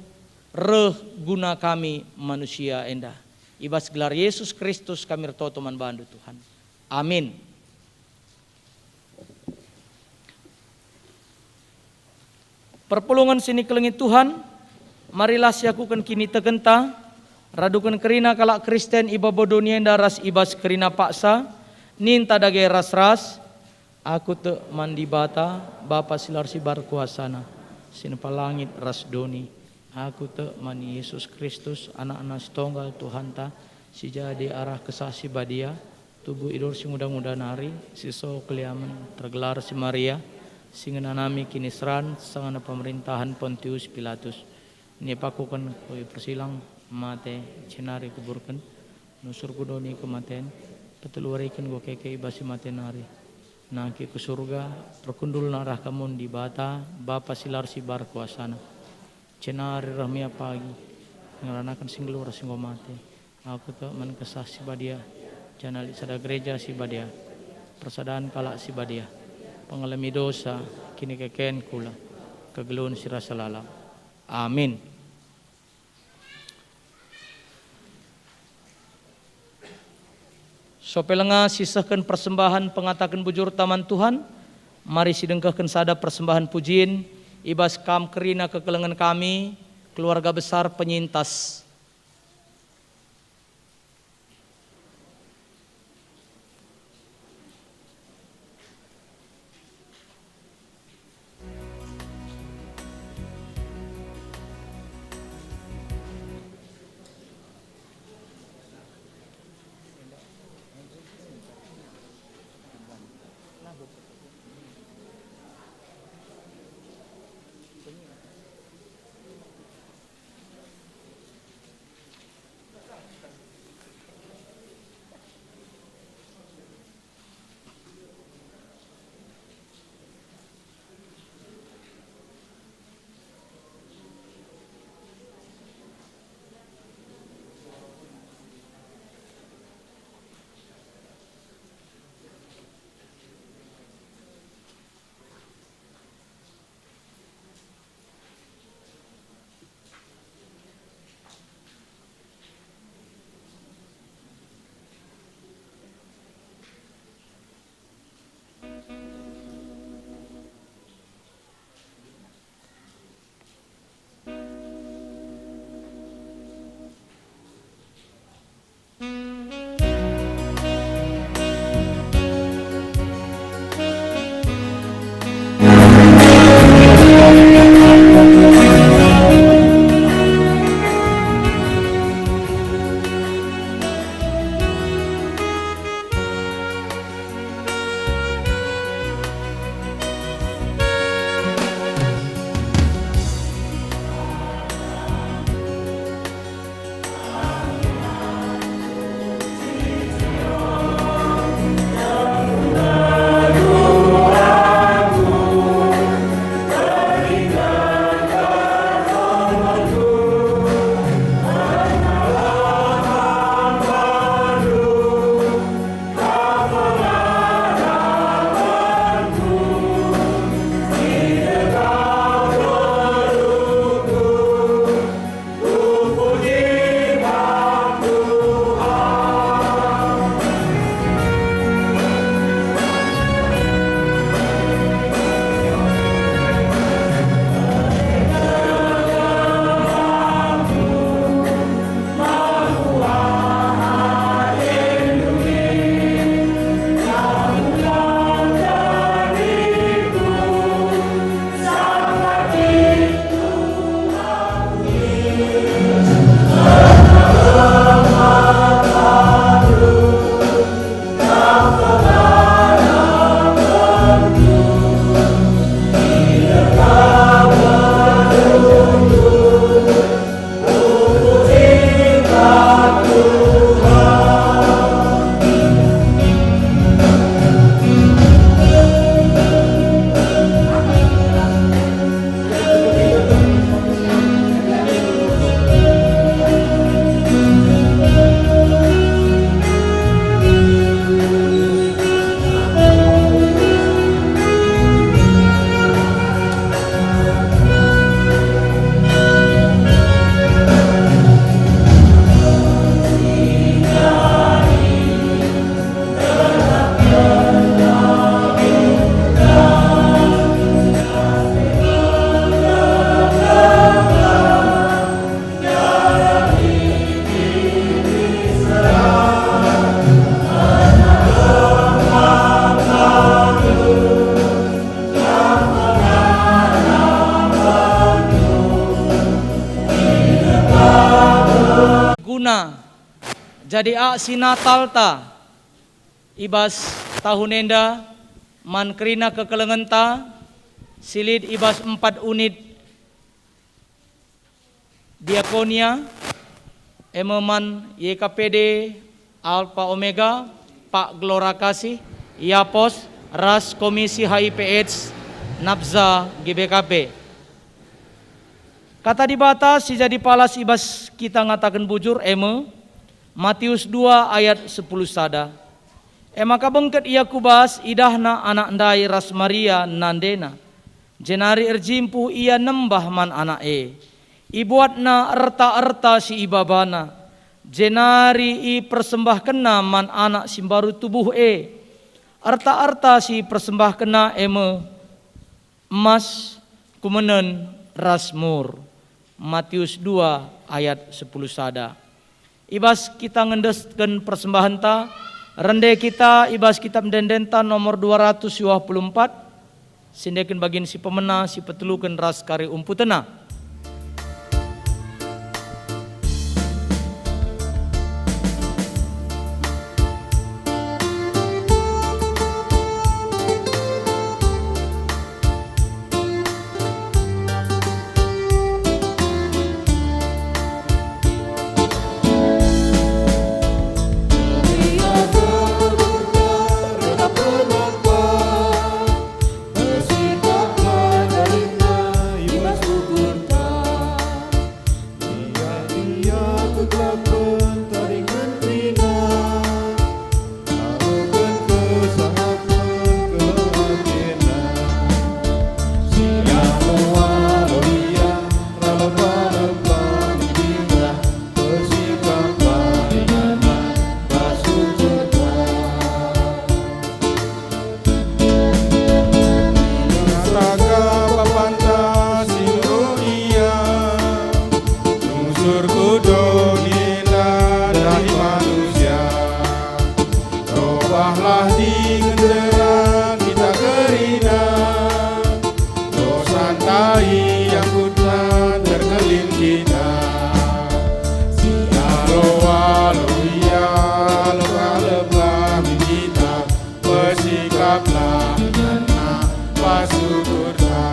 reh guna kami manusia enda. I bas gelar Yesus Kristus kami ertoto man bandu, Tuhan. Amin. Perpulungen si nikelengi Tuhan, marilah siakuken kinitekenta, raduken kerina kalak Kristen i babo doni enda ras i bas kerina paksa, ninta dage ras-ras, Aku tek man Dibata, Bapa si la ersibar kuasaNa, si nempa langit ras doni. Aku tek man Yesus Kristus, AnakNa si tonggal Tuhanta, si jadi arah Kesah Si Badia, tubuh i Dor Singuda-nguda nari, si so keliamen, tergelar si Maria, si ngenanami kiniseran sangana pemerintahen Pontius Pilatus. Nipakuken ku persilang, mate, jenari kuburken, nusur ku doni kematen, peteluariken enggo keke i bas si mate nari. Nangkih ku Surga, perkundulna arah kamun Dibata, Bapa si la ersibar kuasaNa. Jenari reh me ia pagi, ngeranaken si nggeluh ras si enggo mate. Aku tek man Kesah Si Badia, janah lit sada gereja si badia, persadan kalak si badia, pengalemi dosa, kinikeken kula, kegeluhen si rasa lalap. Amin. Sope lenga sisehken persembahen pengataken bujurta man Tuhan, mari sidengkehken sada persembahen pujin i bas kam kerina kekelengen kami, keluarga besar penyintas. Jadi aksi Natalta i bas tahun enda man kerina kekelengenta si lit i bas empat unit diakonia, e me man Y K P D Alpha Omega, Pak Gelora Kasih, Iapos, ras Komisi H I V AIDS, Nabza, G B K P. Kata Dibata si jadi palas i bas kita ngataken bujur, e me Matius dua ayat sepuluh sada. E maka bengket ia ku bas, idahna anak ndai ras Maria nandena, jenari erjimpuh ia nembah man anak e. Ibuatna erta-erta si ibabana, jenari ipersembahkenna man anak si mbaru tubuh e. Erta-erta si ipersembahkenna e me emas, kumenen, ras mur. Matius dua ayat sepuluh sada. I bas kita ngendesken persembahenta, rende kita i bas kitab ende-endenta nomor dua ratus dua puluh empat, sindeken bagin si pemena, si peteluken ras kari umputena. Ia, ia kegelapen tadingen kerina, ngaloken kesangapen keleng atena. Si alo-alo ia, ralep-alep la nina, persikaplah inganna, bas ukurta. Kata bapanta si nuruh ia, nusur ku doni enda dahi manusia. Robahlah dingen nderang kita kerina, dosa ndai iangkutna terkelin kita. Si alo-alo ia, alep-alep la min kita, persikaplah inganna, bas ukurta.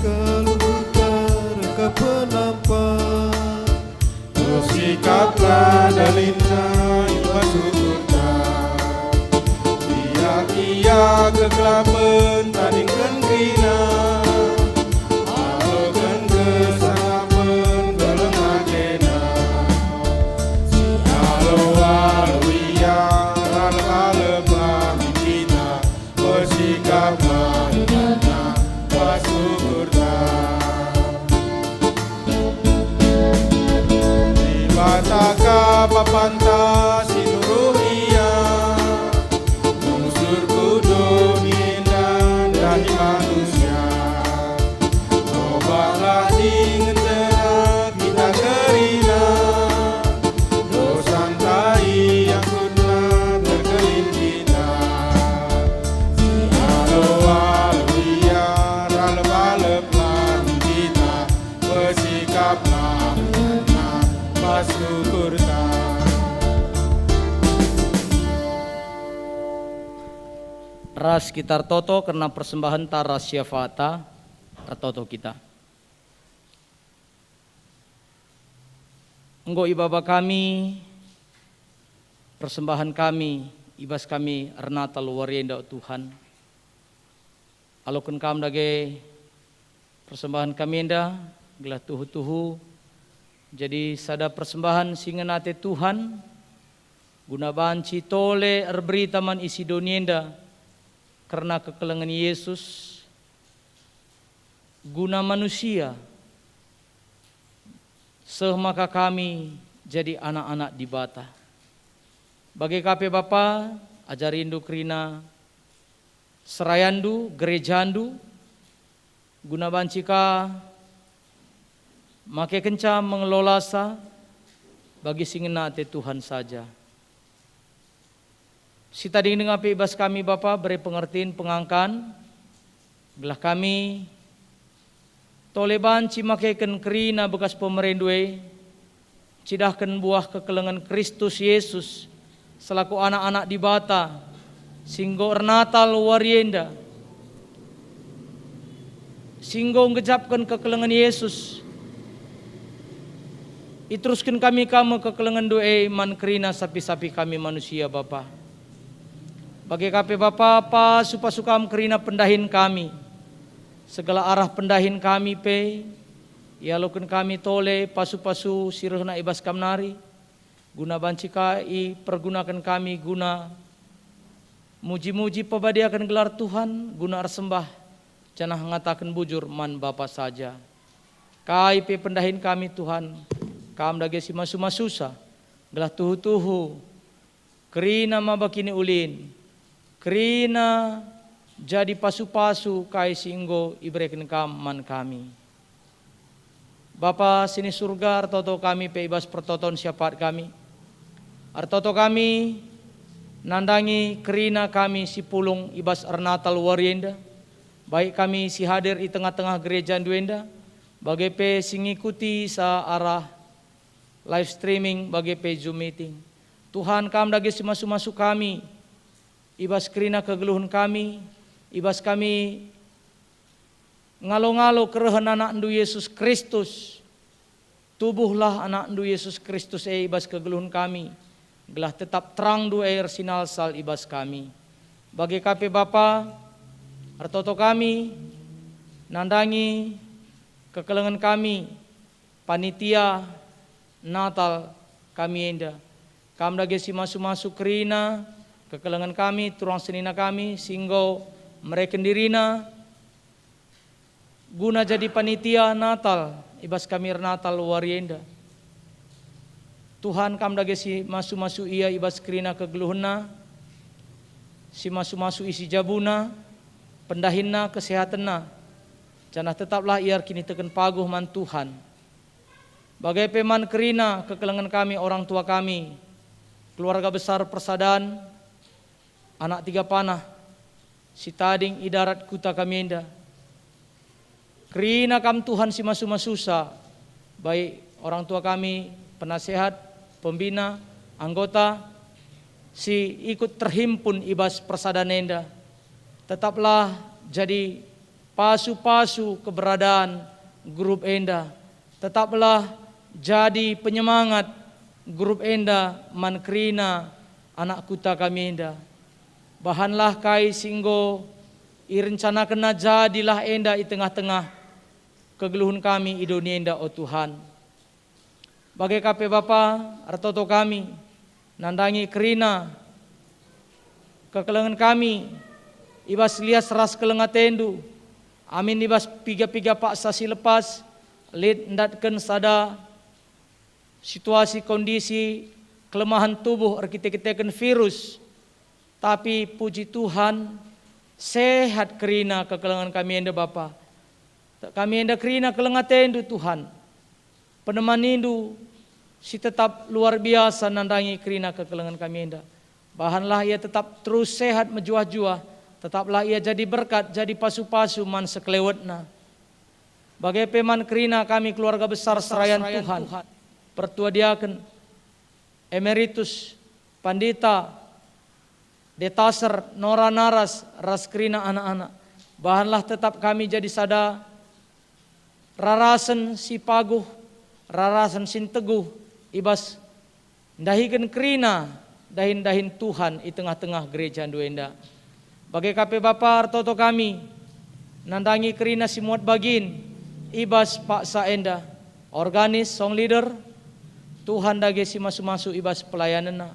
Kalu buta reka penampa, bersikaplah dalinna i bas ukurta. Ia, ia kegelapen tadingken kerina, ngaloken kesangapen keleng atena. Si alo-alo ia, ralep-alep la min kita, persikaplah inganna, bas ukurta. Dibata ka bapanta si nuruh ia, nusur ku doni enda dahi manusia. Robahlah dingen nderang kita kerina, dosa ndai iangkutna terkelin kita. Si alo-alo ia, ralep-alep la min kita, persikaplah inganna, bas ukurta. Ras kita ertoto kerna persembahenta ras syafaatta, ertoto kita. Enggo ibaba kami persembahen kami I bas kami ernatal wari enda, o Tuhan, aloken Kam dage persembahen kami enda, gelah tuhu-tuhu jadi sada persembahen si ngena ate Tuhan, guna banci tole erberita man isi doni enda kerna kekelengen Yesus, guna manusia, seh maka kami jadi anak-anak Dibata. Bage ka pe Bapa, ajarindu kerina serayandu, gerejandu, guna banci ka makekenca mengelolasa bagi si ngena ate Tuhan saja. Sitading denga pe i bas kami Bapa, bere pengertin, pengangkan, gelah kami tole banci makeken kerina bekas pemerendu e, cidahken buah kekelengen Kristus Yesus selaku anak-anak Dibata si enggo ernatal wari enda, si enggo nggejapken kekelengen Yesus. Iterusken kami ka me kekelengenndu e man kerina sapi-sapi kami manusia, Bapa. Bage ka pe Bapa, pasu-pasu Kam kerina pendahin kami. Segala arah pendahin kami pe, ialoken kami tole pasu-pasu si rehna i bas Kam nari, guna banci ka ipergunaken kami guna muji-muji pebadiaken gelar Tuhan, guna ersembah, janah ngataken bujur man Bapa saja. Kai pe pendahin kami, Tuhan, Kam dage si masu-masusa, gelah tuhu-tuhu kerina maba kiniulin, kerina jadi pasu-pasu kai si enggo ibereken Kam man kami. Bapa si ni Surga, ertoto kami pe i bas pertoton si apat kami. Ertoto kami nandangi kerina kami si pulung i bas ernatal wari enda, baik kami si hadir i tengah-tengah gerejandu enda, bage pe si ngikuti sa arah live streaming bage pe Zoom meeting. Tuhan, Kam dage si masu-masu kami, i bas kerina kegeluhen kami, i bas kami ngalo-ngalo kerehen AnakNdu Yesus Kristus. Tubuhlah AnakNdu Yesus Kristus e i bas kegeluhen kami, gelah tetap terangNdu e ersinalsal i bas kami. Bage ka pe Bapa, ertoto kami nandangi kekelengen kami, panitia Natal kami enda. Kam dage si masu-masu kerina kekelengen kami, turang senina kami si enggo mereken dirina guna jadi panitia Natal i bas kami ernatal wari enda. Tuhan, Kam dage si masu-masu ia i bas kerina kegeluhenna, si masu-masu isi jabuna, pendahinna, kesehatenna, janah tetaplah ia erkiniteken paguh man Tuhan. Bage pe man kerina kekelengen kami orang tua kami, keluarga besar Persadan, anak tiga panah, si tading i darat kuta kami enda. Kerina Kam Tuhan si masu-masusa, baik orang tua kami, penasehat, pembina, anggota, si ikut terhimpun i bas Persadan enda. Tetaplah jadi pasu-pasu keberadaan grup enda. Tetaplah jadi penyemangat grup enda man kerina anak kuta kami enda. Bahanlah kai si enggo irencanakenna, jadilah enda i tengah-tengah kegeluhen kami i doni enda, o Tuhan. Bage ka pe Bapa, ertoto kami nandangi kerina kekelengen kami i bas lias ras keleng ateNdu, amin i bas piga-piga paksa si lepas lit ndatken sada situasi kondisi kelemahen tubuh erkite-kiteken virus. Tapi puji Tuhan, sehat kerina kekelengen kami enda, Bapa. Kami enda kerina keleng ateNdu, Tuhan. Penemanindu si tetap luar biasa nandangi kerina kekelengen kami enda. Bahanlah ia tetap terus sehat mejuah-juah, tetaplah ia jadi berkat, jadi pasu-pasu man sekelewetna. Bage pe man kerina kami keluarga besar serayan Tuhan, pertua diaken, emeritus, pandita, detaser, nora naras, ras kerina anak-anak. Bahanlah tetap kami jadi sada rarasen si paguh, rarasen si nteguh i bas ndahiken kerina dahin-dahin Tuhan i tengah-tengah gerejandu enda. Bage ka pe Bapa, ertoto kami nandangi kerina si muat bagin i bas paksa enda, organis, song leader, Tuhan dage si masu-masu i bas pelayanenna.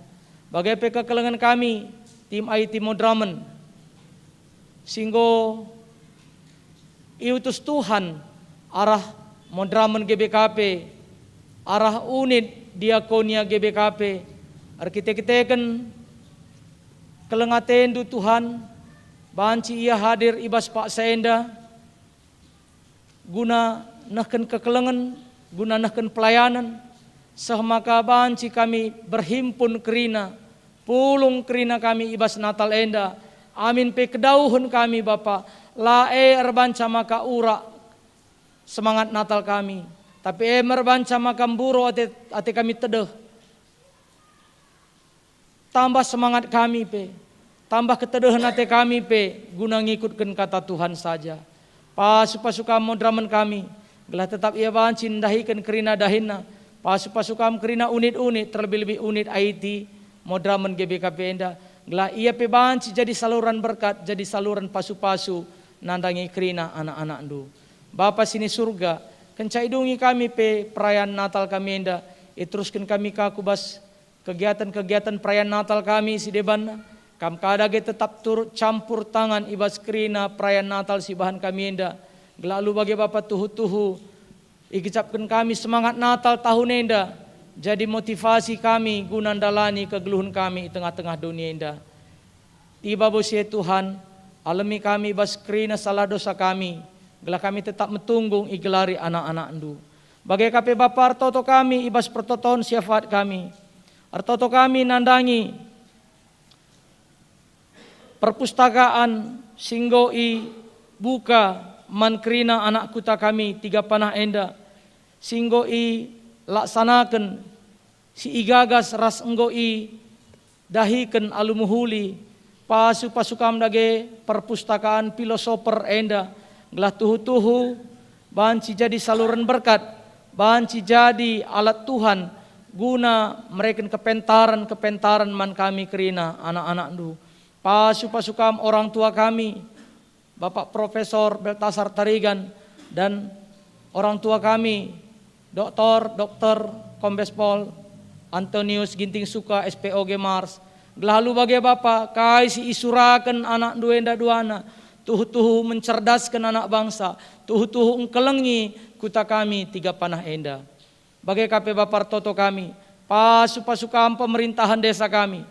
Bage pe kekelengen kami, tim I T Modramen, si enggo iutus Tuhan arah Modramen G B K P, arah unit diakonia G B K P, erkite-kiteken keleng atendu Tuhan, banci ia hadir i bas paksa enda, guna nehken kekelengen, guna nehken pelayanen, seh maka banci kami berhimpun kerina, pulung kerina kami i bas Natal enda. Amin pe kedauhen kami, Bapa, la e erbanca maka urak semangat Natal kami, tapi e me erbanca maka mburo ate, ate kami tedeh. Tambah semangat kami pe, tambah ketedehen ate kami pe guna ngikutken kata Tuhan saja. Pasu-pasu Kam moderamen kami, gelah tetap ia banci ndahiken kerina dahinna. Pasu-pasu Kam kerina unit-unit, terlebih-lebih unit I T moderamen G B K P enda, gelah ia pe banci jadi saluran berkat, jadi saluran pasu-pasu nandangi kerina anak-anakNdu. Bapa si ni Surga, kenca idungi kami pe perayaan Natal kami enda, iterusken kami ka ku bas kegiatan-kegiatan perayaan Natal kami si deban. Kam ka dage tetap turut campur tangan i bas kerina perayaan Natal si bahan kami enda, gelah alu bage Bapa tuhu-tuhu igejapken kami semangat Natal tahun enda, jadi motivasi kami guna ndalani kegeluhen kami i tengah-tengah doni enda. I babo si e Tuhan, alemi kami i bas kerina salah dosa kami, gelah kami tetap metunggung igelari anak-anakNdu. Bage ka pe Bapa, ertoto kami i bas pertoton si afaat kami. Ertoto kami nandangi perpustakaan si enggo ibuka man kerina anak kuta kami Tiga Panah enda, si enggo ilaksanaken, si igagas ras enggo idahiken alu mehuli. Pasu-pasu Kam dage perpustakaan pilosoper enda, gelah tuhu-tuhu banci jadi saluran berkat, banci jadi alat Tuhan guna mereken kepentaren-kepentaren man kami kerina anak-anakNdu. Pasu-pasu Kam orang tua kami, Bapak Profesor Beltasar Tarigan, dan orang tua kami, Doktor, Dokter, Kombes Pol Antonius Ginting Suka, S P O G Mars, gelah alu bage Bapa, kai si isuraken anakNdu enda duana, tuhu-tuhu mencerdasken anak bangsa, tuhu-tuhu engkelengi kuta kami Tiga Panah enda. Bage ka pe Bapa, ertoto kami, pasu-pasu Kam pemerintahan desa kami.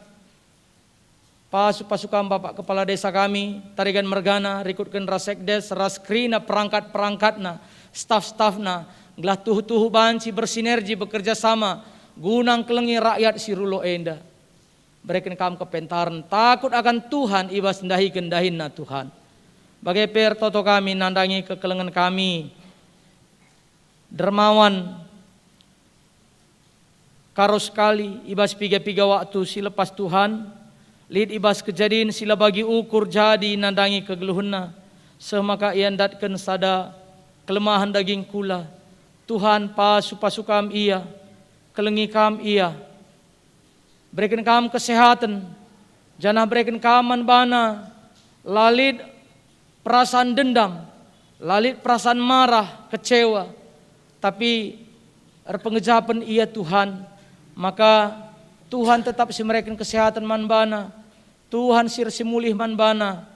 Pasu-pasu Kam Bapak Kepala Desa kami, Tarigan mergana, rikutken ras sekdes, ras kerina perangkat-perangkatna, staf-stafna, gelah tuhu-tuhu banci bersinergi bekerja sama guna engkelengi rakyat si rulo enda. Bereken Kam kepentaren, takut akan Tuhan i bas ndahiken dahinna Tuhan. Bage pe ertoto kami nandangi kekelengen kami, dermawan, karo sekali i bas piga-piga waktu si lepas Tuhan, lit i bas kejadin si la bagi ukur jadi nandangi kegeluhenna, seh maka ia ndatken sada kelemahen daging kula. Tuhan, pasu-pasu Kam ia, kelengi Kam ia, bereken Kam kesehaten, janah bereken Kam man bana la lit perasaan dendam, la lit perasaan marah, kecewa, tapi erpengejapen ia Tuhan, maka Tuhan tetap si mereken kesehaten man bana, Tuhan si ersimulih man bana.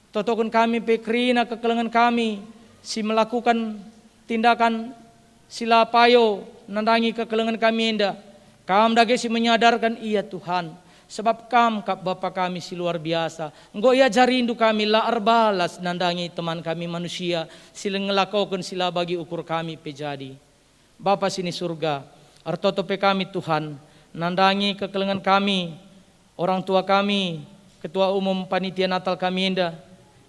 Totoken kami pe kerina kekelengen kami si melakukan tindakan si la payo nandangi kekelengen kami enda. Kam dage si menyadarken ia, Tuhan, sebab Kam kap Bapa kami si luar biasa. Enggo iajarindu kami la erbalas nandangi teman kami manusia si ngelakoken si la bagi ukur kami pe jadi. Bapa si ni Surga, ertoto pe kami, Tuhan, nandangi kekelengen kami, orang tua kami, ketua umum panitia Natal kami enda.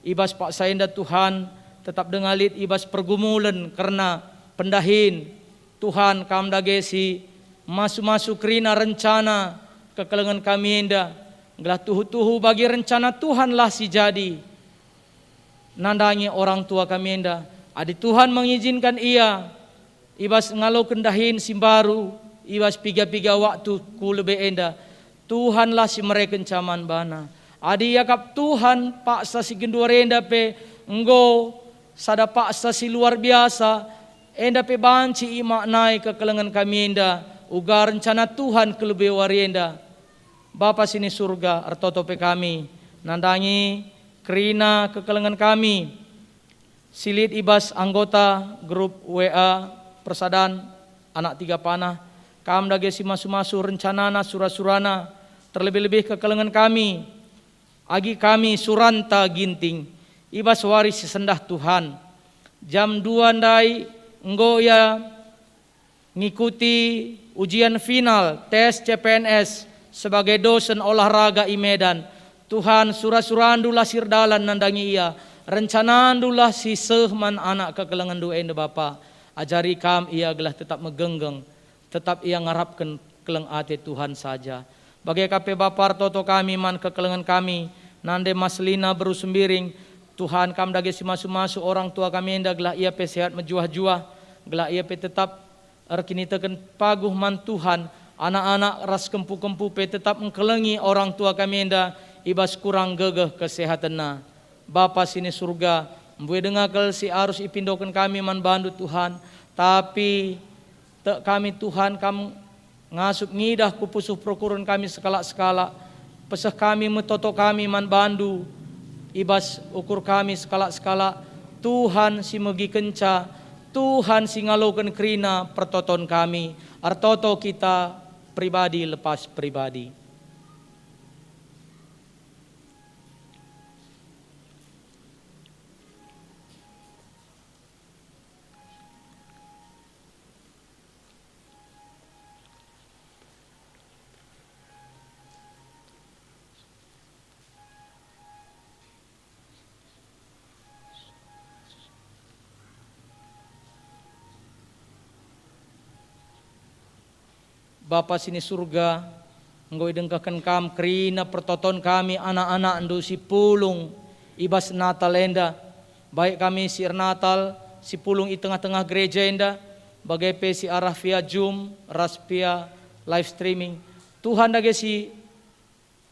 I bas paksa enda, Tuhan, tetap denga lit i bas pergumulen kerna pendahin. Tuhan, Kam dage si masu-masu kerina rencana kekelengen kami enda, gelah tuhu-tuhu bagi rencana Tuhanlah si jadi. Nandangi orang tua kami enda, adi Tuhan mengizinkan ia i bas ngaloken dahin si mbaru i bas piga-piga waktu ku lebe enda, Tuhanlah si mereken caman bana. Adi iakap Tuhan paksa si genduari enda pe enggo sada paksa si luar biasa, enda pe banci imaknai kekelengen kami enda, uga rencana Tuhan kelebe wari enda. Bapa si ni Surga, ertoto pe kami nandangi kerina kekelengen kami si lit i bas anggota grup W A Persadan Anak Tiga Panah. Kam dage si masu-masu rencanana, sura-surana, terlebih-lebih kekelengen kami, agi kami suranta Ginting, i bas wari si sendah Tuhan. Jam dua ndai enggo ia ngikuti ujian final tes C P N S sebagai dosen olahraga i Medan. Tuhan, sura-surandu la si erdalan nandangi ia, rencanandu la si seh man anak kekelengenndu enda Bapa. Ajari kam ia gelah tetap megenggeng, tetap ia ngarapken keleng ate Tuhan saja. Bage ka pe Bapa, ertoto kami man kekelengen kami, nande Mas Lina beru Sembiring. Tuhan, kam dage si masu-masu orang tua kami enda gelah ia pe sehat mejuah-juah, gelah ia pe tetap erkiniteken paguh man Tuhan, anak-anak ras kempu-kempu pe tetap engkelengi orang tua kami enda i bas kurang gegeh kesehatenna. Bapa si ni Surga, mbue denga kal si arus ipindoken kami man bandu, Tuhan, tapi tek kami, Tuhan, kam ngasup ngidah ku pusuh perukuren kami sekalak-sekalak. Peseh kami, metoto kami man bandu i bas ukur kami sekalak-sekalak. Tuhan si megikenca, Tuhan si ngaloken kerina pertoton kami, ertoto kita pribadi lepas pribadi. Bapa si ni Surga, enggo idengkehken Kam kerina pertoton kami anak-anakNdu si pulung i bas Natal enda, baik kami si ernatal, si pulung i tengah-tengah gereja enda, bage pe si arah via Zoom ras via live streaming. Tuhan dage si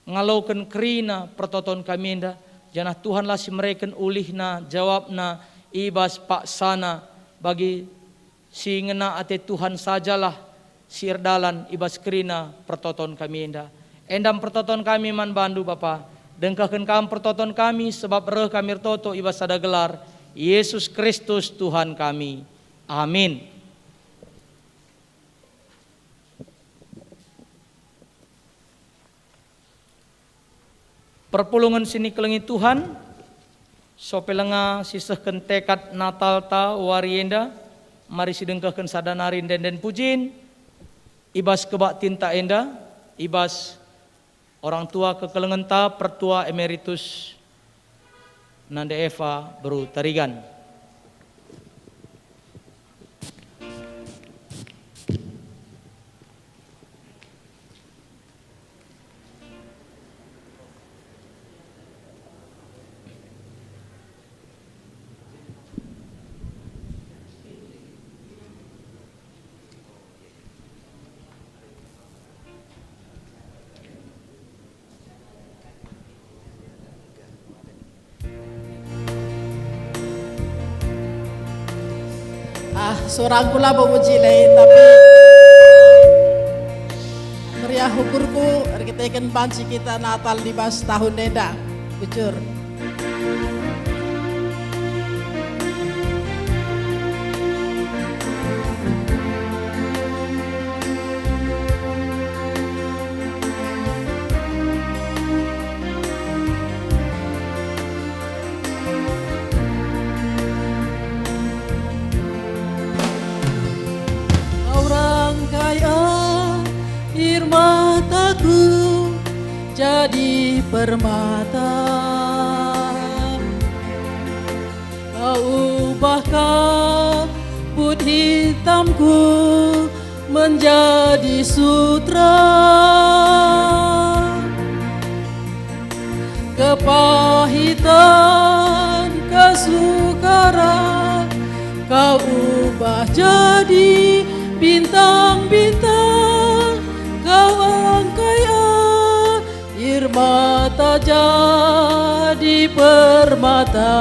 ngaloken kerina pertoton kami enda, janah Tuhanlah si mereken ulihna, jawabna, i bas paksana bagi si ngena ate Tuhan sajalah si erdalan i bas kerina pertoton kami enda. Endam pertoton kami man bandu, Bapa. Dengkehken Kam pertoton kami, sebab reh kami ertoto i bas sada gelar, Yesus Kristus Tuhan kami. Amin. Perpulungen si nikelengi Tuhan, sope lenga sisehken tekad Natalta wari enda, mari sidengkehken sada nari ende-enden pujin, i bas kebaktinta enda, i bas orang tua kekelengenta, Pertua Emeritus Nande Eva beru Tarigan. Ah, suaraku labo meji le, tapi meriah ukurku erkiteken banci kita Natal i bas tahun enda. Bujur. Kau rangkai air mataku jadi permata. Kau ubah kabut hitamku menjadi sutra. Kepahitan, kesukaran, Kau ubah jadi bintang-bintang, Kau angkai Mata jadi permata.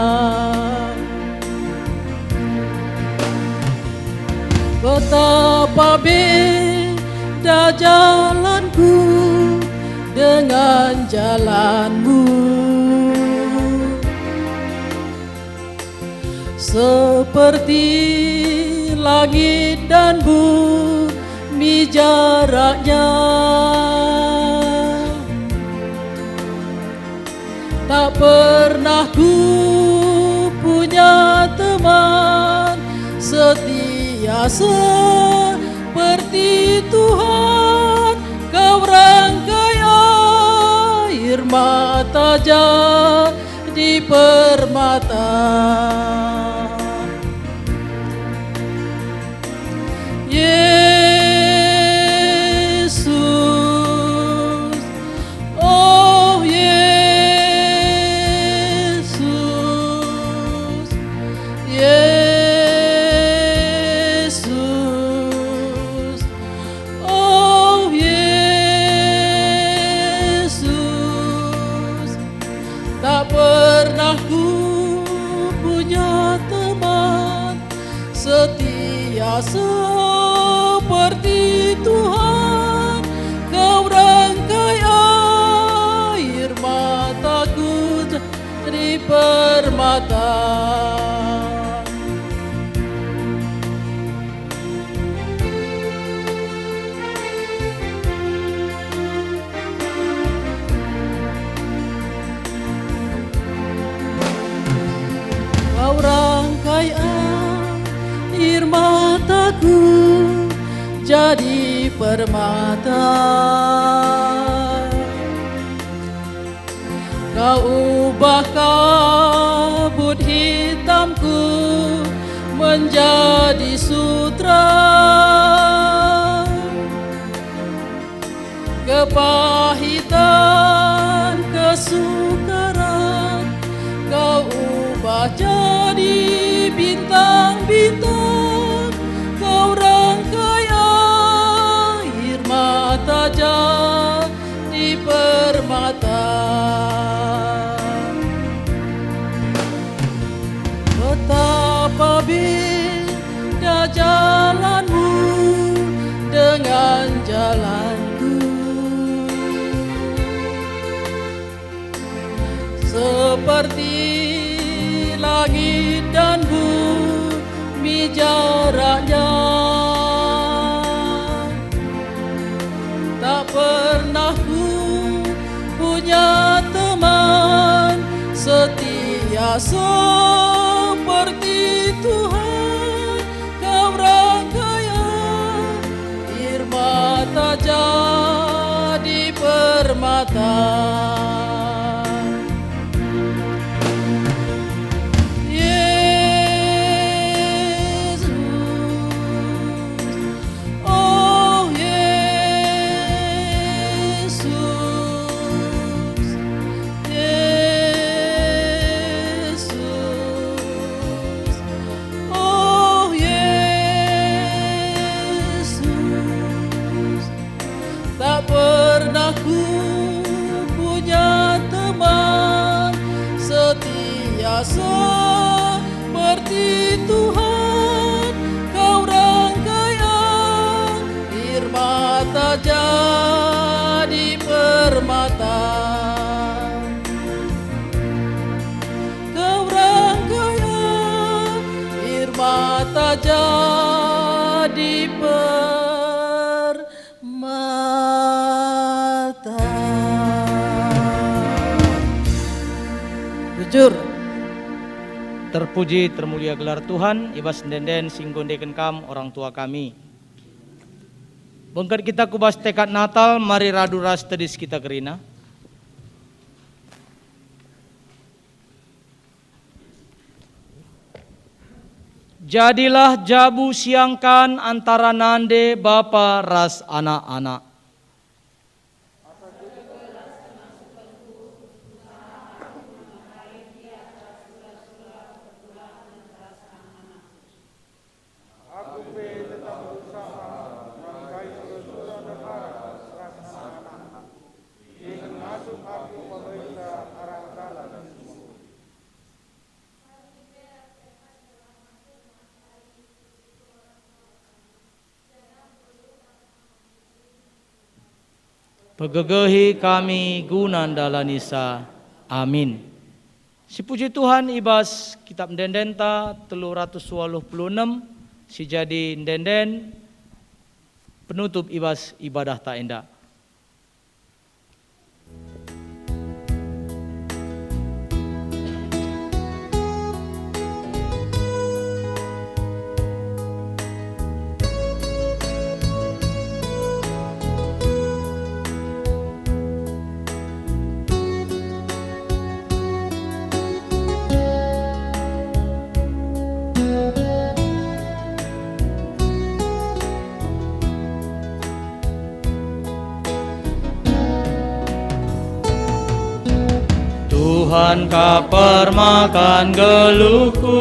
Betapa beda jalanku dengan jalanmu. Seperti langit dan bumi jaraknya. Tak pernah ku punya teman setia seperti Tuhan. Kau rangkai air mata jadi permata. Yesus, oh Yesus, Yesus, oh Yesus, tak pernah ku punya teman setia seperti Tuhan. Kau rangkai air mataku jadi permata. Kau rangkai air mataku jadi permata. Kau ubah kabut hitamku menjadi sutra. Kepahitan, kesukaran, Kau ubah jadi bintang-bintang. Kau rangkai air mata jadi permata. Betapa beda jalanmu dengan jalanku. Seperti langit dan bumi jaraknya. Tak pernah ku punya teman setia seperti Tuhan. Kau rangkai air mata jadi permata. Yesus, oh Yesus, Yesus, oh Yesus. Tak pernah ku punya teman setia seperti Tuhan. Kau rangkai air mata jadi permata. Kau rangkai air mata jadi permata. Jujur. Terpuji, termulia gelar Tuhan, i bas ende-enden si enggo ndeken kam orang tua kami. Bengket kita ku bas tekad Natal, mari radu ras tedis kita kerina. Jadilah jabu siangkan antara nande bapa ras anak-anak. Aku pe tetap berusaha nangkai sura-sura ndeharap ras anak-anak. Dingen ngasup aku Pegegehi kami guna ndalanisa. Amin. Sipuji Tuhan, i bas Kitab Ende-endenta telu ratus waluh puluh enem, si jadi ende-enden penutup i bas ibadahta enda. Tuhan, Kam permakan geluhku,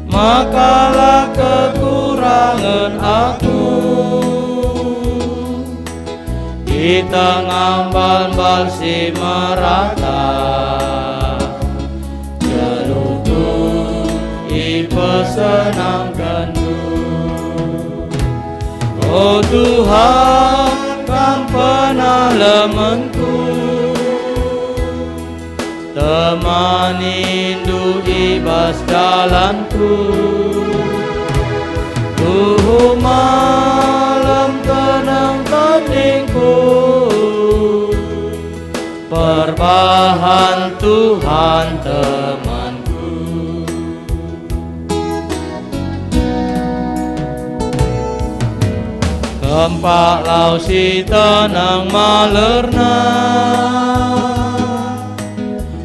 maka la kekurangen aku. Di tengah mbal-mbal si merata, geluhku ipesenangkenNdu. O Tuhan, Kam penalemenku, temanindu i bas jalanku. Tuhu malem teneng keningku, perbahan Tuhan temanku. Kempak lau si teneng malerna,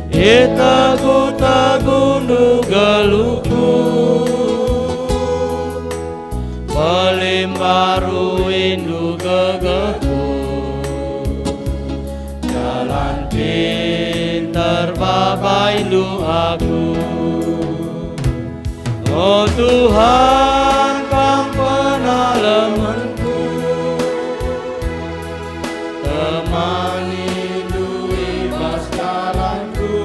itegu-tegundu geluhku. Pelimbaru indu gegehku, jalan pinter babaindu aku. O Tuhan, Kam penalemenku, temanindu i bas jalanku.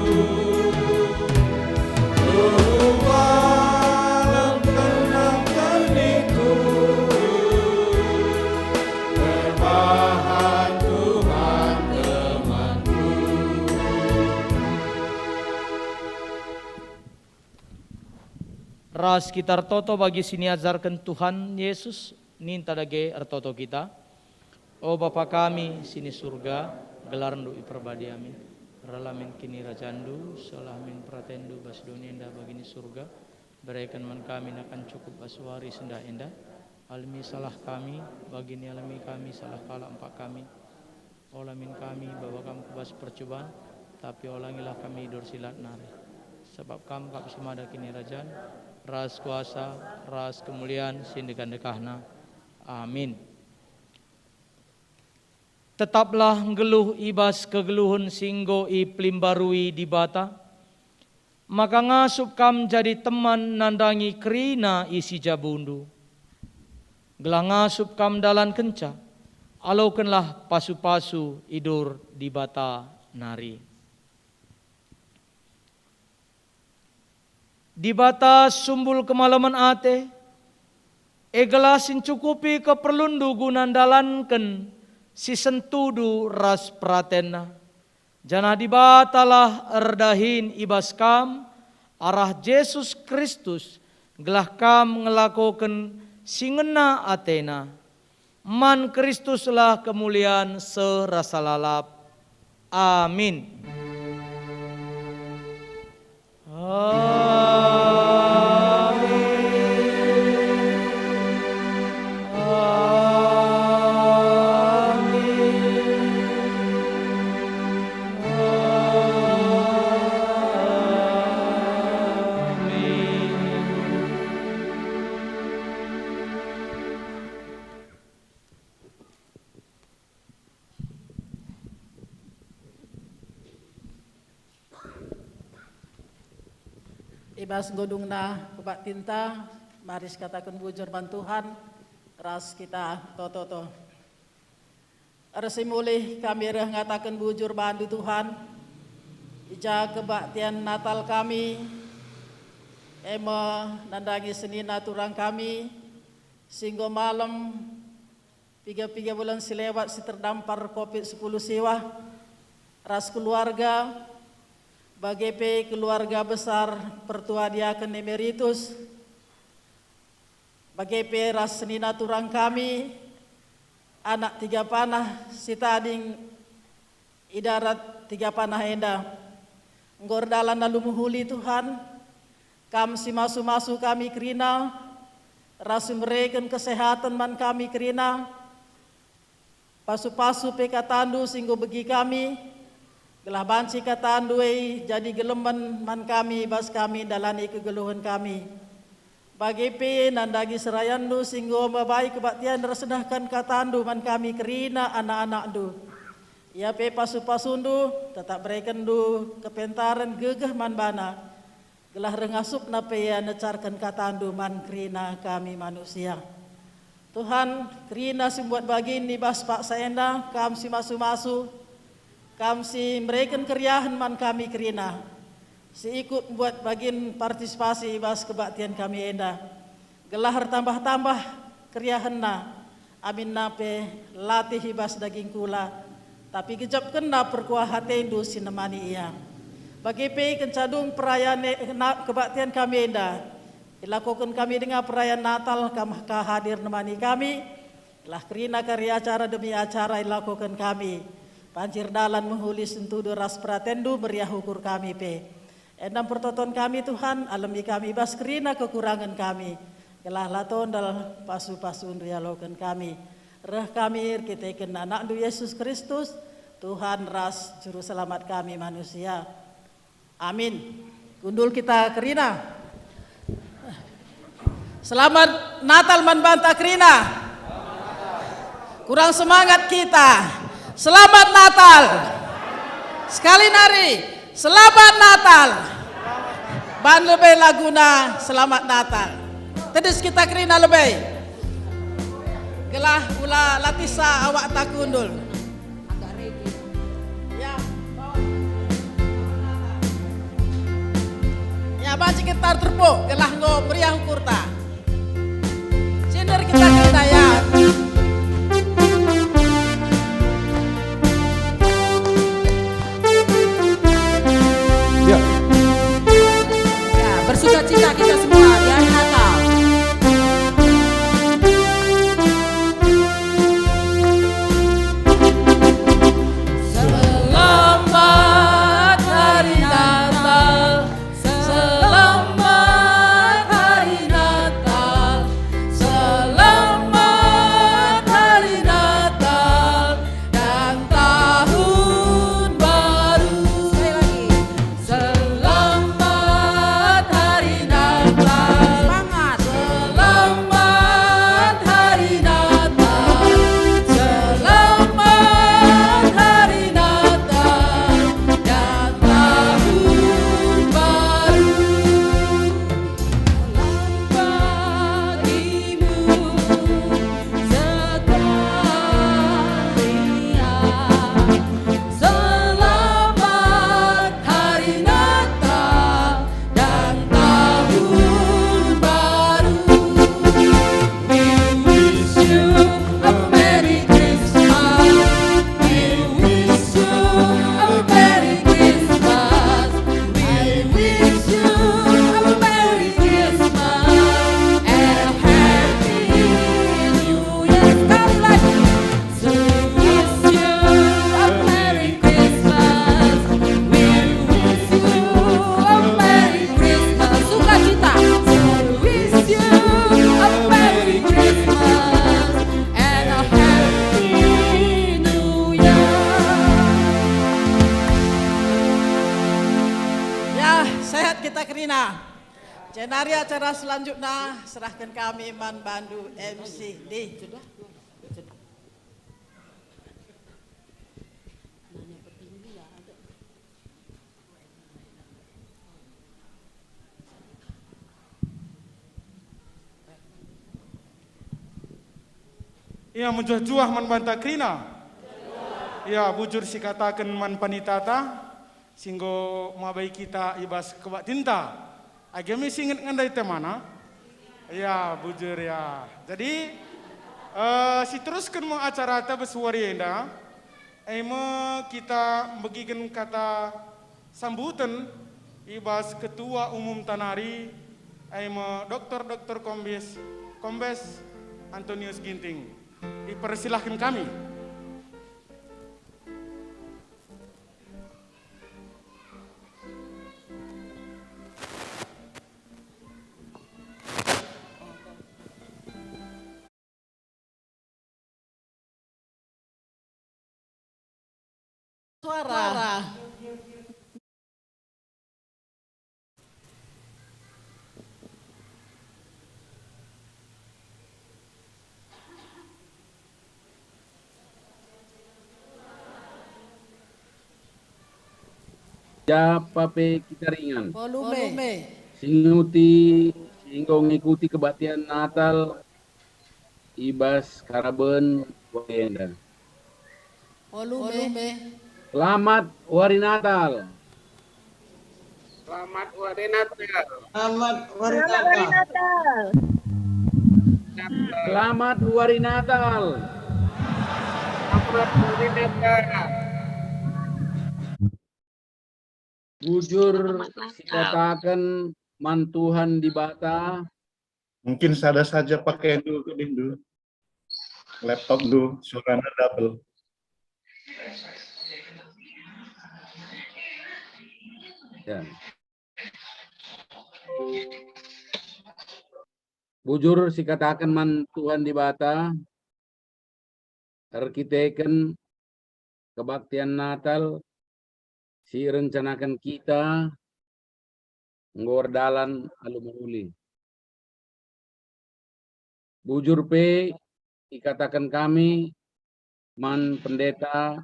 Tuhu malem teneng keningku, perbahan Tuhan temanku. Ras kita ertoto bagi si niajarken Tuhan Yesus, ninta dage ertoto kita. O Bapa kami si ni Surga, gelarNdu iperbadiami. Reh la min kinirajanNdu, seh la min peratenNdu bas doni enda bagi ni Surga. Bereken man kami nakan cukup bas wari sendah enda. Alemi salah kami, bagi nialemi kami salah kalak empak kami. Ola min kami baba Kam ku bas percuban, tapi olangilah kami i bas si lat nari. Sabap Kam kap si mada kinirajan, ras kuasa, ras kemulian si ndekah-ndekahna. Amin. Tetaplah nggeluh i bas kegeluhen si enggo ipelimbarui Dibata, maka ngasup kam jadi teman nandangi kerina isi jabundu. Gelah ngasup kam ndalankenca, alokenlah pasu-pasu i bas Dibata nari. Dibata sumbul kemalemen ate, e gelah si ncukupi keperlundu guna ndalanken si sentudu ras peratenNa. Janah Dibatalah erdahin i bas kam arah Jesus Kristus, gelah kam ngelakoken si ngena ateNa. Man Kristuslah kemulian seh rasa lalap. Amin. Amin. Amin. Amin. I bas nggo dungna kebaktinta, mari sikataken bujur man Tuhan, ras kita toto-toto. Ersimulih kami reh ngataken bujur bandu, Tuhan, i ja kebaktin Natal kami, e me nandangi senina turang kami, si enggo malem Piga-piga bulan si lewat si terdampar covid sepuluh siwah, ras keluarga, bage pe keluarga besar Pertua Diaken Emeritus, bage pe ras senina turang kami, anak Tiga Panah si tading i darat Tiga Panah enda. Enggo erdalan alu mehuli, Tuhan, Kam si masu-masu kami kerina, ras mereken kesehaten man kami kerina. Pasu-pasu pe kataNdu si enggo begi kami, gelah banci kataNdu e jadi gelemen man kami bas kami ndalani kegeluhen kami. Bage pe nandangi serayanNdu si enggo mabai kebaktian ras nehken kataNdu man kami kerina anak-anakNdu. Ia pe pasu-pasuNdu tetap berekenndu kepentaren gegeh man bana, gelah reh ngasupna pe ia necarken kataNdu man kerina kami manusia. Tuhan, kerina si mbuat bagin i bas paksa enda, Kam si masu-masu, Kam si mereken keriahen man kami kerina, si ikut mbuat bagin partisipasi i bas kebaktian kami enda, gelah ertambah-tambah keriahenna, aminna pe latih i bas daging kula, tapi gejapkenna perkuah ateNdu si nemani ia. Bage pe kenca dung perayan e-, na-, kebaktian kami enda, ilakoken kami denga perayan Natal, Kam ka hadir nemani kami, gelah kerina kari acara demi acara ilakoken kami. Banci erdalan mehuli sentudu ras peratenNdu meriah ukur kami pe. Enda mpertoton kami, Tuhan, alemi kami bas kerina kekurangen kami, gelah la tondal pasu-pasuNdu ialoken kami. Reh kami erkiteken AnakNdu Yesus Kristus, Tuhan ras Juru Selamat kami manusia. Amin. Kundul kita kerina. Selamat Natal man banta kerina. Kurang semangat kita. Selamat Natal. Sekali nari, Selamat Natal. Ban lebe laguna Selamat Natal. Tedis kita kerina lebe. Gelah ula latihsa awakta kundul. Ya. Ya, banci kita terpuk, gelah enggo meriah ukurta. Cinder kita kerina, ya. Ya. Ya, bersukacita kita semua di hari Natal. Selamat Hari Natal, selamat Hari Natal, selamat Hari Natal dan Tahun Baru. Sekali lagi. Selamat Hari Natal. Semangat. Selamat Hari Natal. Selamat Hari Natal dan Tahun Baru. Selamat bagimu sekalian. Selamat Hari Natal dan Tahun Baru. We wish you a Merry Christmas. We wish you a Merry Christmas. We wish you a Merry Christmas and a Happy New Year. Sekali lagi. We wish you a Merry Christmas. We wish you a Merry Christmas. Sukacita. We wish you a Merry Christmas and a Happy New Year. Ya, sehat kita kerina. Jenari acara selanjutnya serahken kami man bandu M C D. Ia mejuah-juah man banta kerina. Ia bujur sikataken man panitata, si enggo mabai kita i bas kebaktinta. Age me si inget ngendai temana? Ya, bujur ya. Jadi, Eh, siterusken me acarata bas wari enda, e me kita mbegiken kata sambuten i bas Ketua Umumta nari, e me Doktor Doktor Kombes, Kombes Antonius Ginting. Ipersilahken kami. Suara. Japa pe kita ringan. Volume. Si ngikuti, si enggo ngikuti kebaktian Natal i bas karaben wari enda. Volume. Selamat Wari Natal. Selamat Wari Natal. Selamat Wari Natal. Selamat Wari Natal. Selamat Wari Natal. Bujur sikataken man Tuhan Dibata. Mungkin sada saja pakai dulu, keding dulu. Laptop dulu, suaranya double. Ya. Bujur sikataken man Tuhan Dibata, erkiteken kebaktian Natal si irencanaken kita enggo erdalan alu mehuli. Bujur pe ikataken kami man Pendeta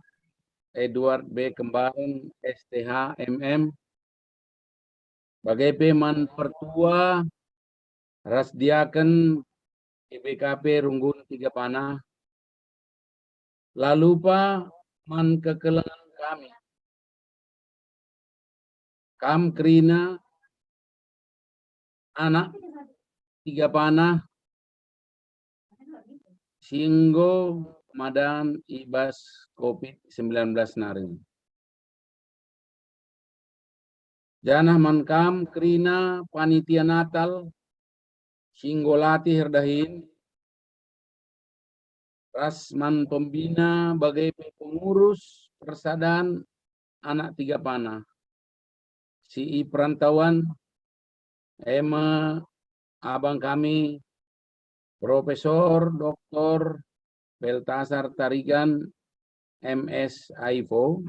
Edward B. Kembaren, S T H, M M, bage pe man pertua ras diaken G B K P Runggun Tiga Panah, la lupa man kekelengen kami. Kam kerina anak Tiga Panah si enggo madan i bas covid sembilan belas nari. Janah man kam kerina panitia Natal si enggo latih erdahin, ras man pembina bage pe pengurus persadan anak Tiga Panah si i perantauan, e me abang kami, Profesor Doktor Beltasar Tarigan, M S, Aivo,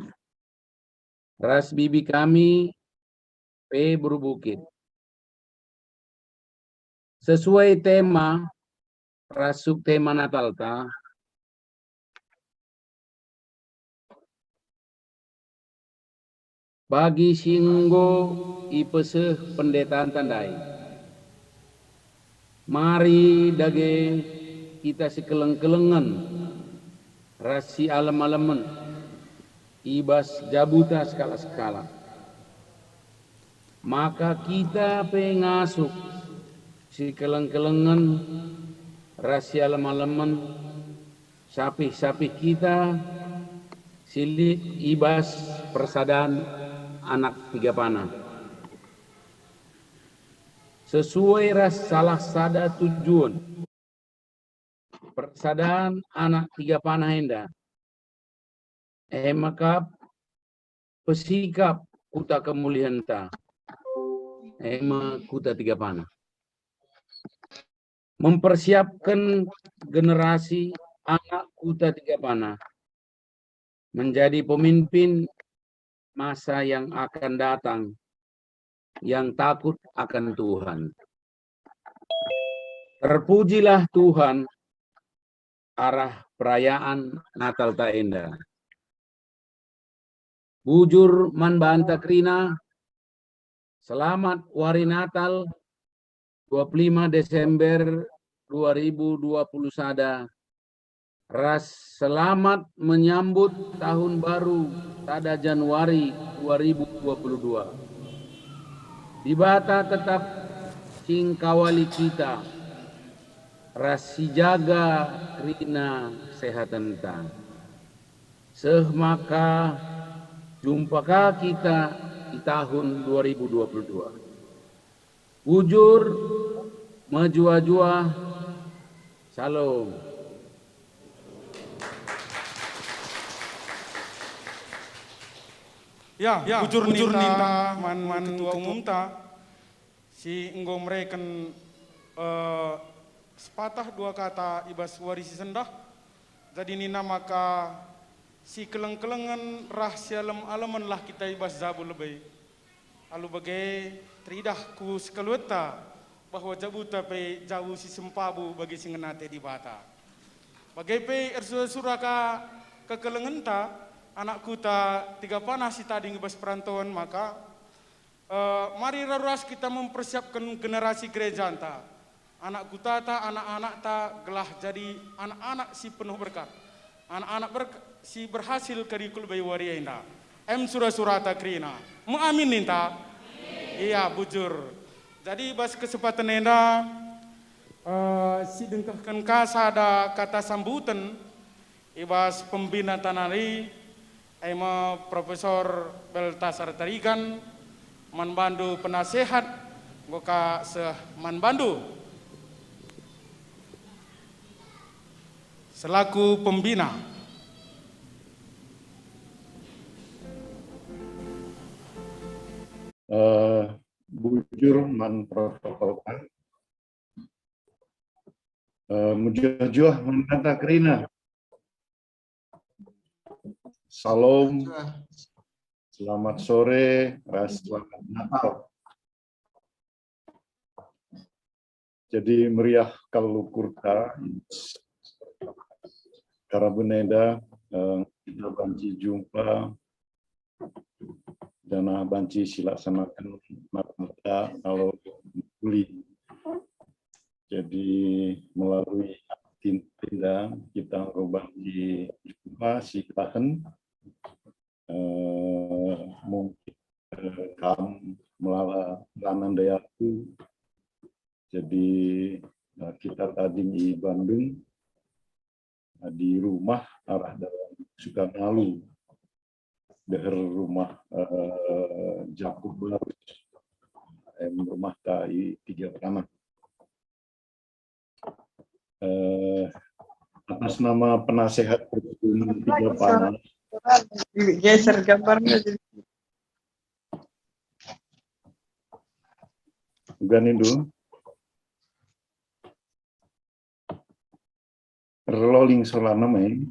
ras bibi kami, P. Beru Bukit. Sesuai tema ras subtema Natalta, bagi si enggo ipeseh pendetanta ndai. Mari dage kita sikeleng-kelengen ras sialem-alemen i bas jabuta sekalak-sekalak. Maka kita pe ngasup sikeleng-kelengen ras sialem-alemen sapih-sapih kita si lit i bas persadan anak Tiga Panah. Sesuai ras salah sada tujuan persadan anak Tiga Panah enda, e me kap pesikap kuta kemulianta, e me Kuta Tiga Panah. Mempersiapkan generasi anak Kuta Tiga Panah menjadi pemimpin masa yang akan datang, yang takut akan Tuhan. Terpujilah Tuhan arah perayaan Natalta enda. Bujur man banta kerina, selamat Wari Natal, dua puluh lima Desember dua ribu dua puluh sada, ras selamat menyambut Tahun Baru sada Januari dua ribu dua puluh dua. Dibata tetap singkawali kita. ras sijaga kerina kesehatenta. Seh maka jumpa ka kita i tahun dua ribu dua puluh dua. Bujur, mejuah-juah, Shalom. Ya, ya, bujur ninta man, man ketua umumta si enggo mereken, eh, sepatah dua kata i bas wari si sendah. Jadi nina maka si keleng-kelengen rah si alem-alemenlah kita i bas jabu lebe. Alu bage, teridah ku sikaluetta bahwa jabuta pe jabu si sempabu bagi si ngena ate Dibata. Bage pe ersura-sura ka kekelengenta, anak kuta Tiga Panah si tading i bas perantoan, maka, eh, mari ras kita mempersiapkan generasi gerejanta. Anak kutata, anak-anakta gelah jadi anak-anak si penuh berkat. Anak-anak berk-, si berhasil kari ku lebe wari enda. Em sura-surata kerina. Me amin ninta? Iya, bujur. Jadi bas kesempatan enda, eh, si dengkehken ka sada kata sambuten, i bas pembinata nari, e me Profesor Baltasar Tarigan, man bandu penasehat, enggo ka seh man bandu selaku pembina. Eh, bujur man protokol. Eh, mejuah-juah man banta kerina. Shalom. Selamat sore, ras selamat Natal. Jadi meriah kal ukurta, karaben enda, eh, kita banci jumpa janah banci silaksanaken Natalta alu mehuli. Jadi melalui tinta enda kita enggo banci jumpa silahen, eh, mungkin, eh, kam melala langan dayaku. Jadi, eh, kita tading i Bandung, eh, di rumah arah dalan Sukangalu, deher rumah, eh, Jakup Barus, em, rumahta i Tiga Panah. Eh, atas nama penasehat Perhubungan Tiga Panah. Geser gambarnya jadi. Uga nindu. Erloling solana main.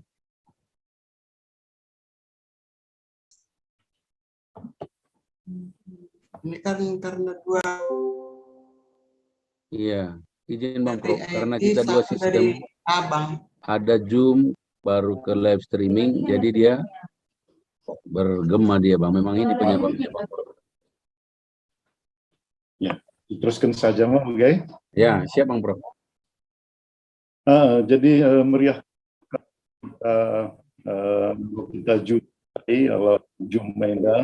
Ini kan karena dua. Iya, izin Bang Pro, karena kita dua sistem, abang, ada Zoom, baru ke live streaming, jadi dia bergema dia, Bang. Memang ini penyebabnya, Bang Pro. Ya, diteruskan saja, Bang, oke? Ya, siap, Bang Pro. Ah, jadi, eh, meriah, eh, eh, kita jumpai alu jumpa enda.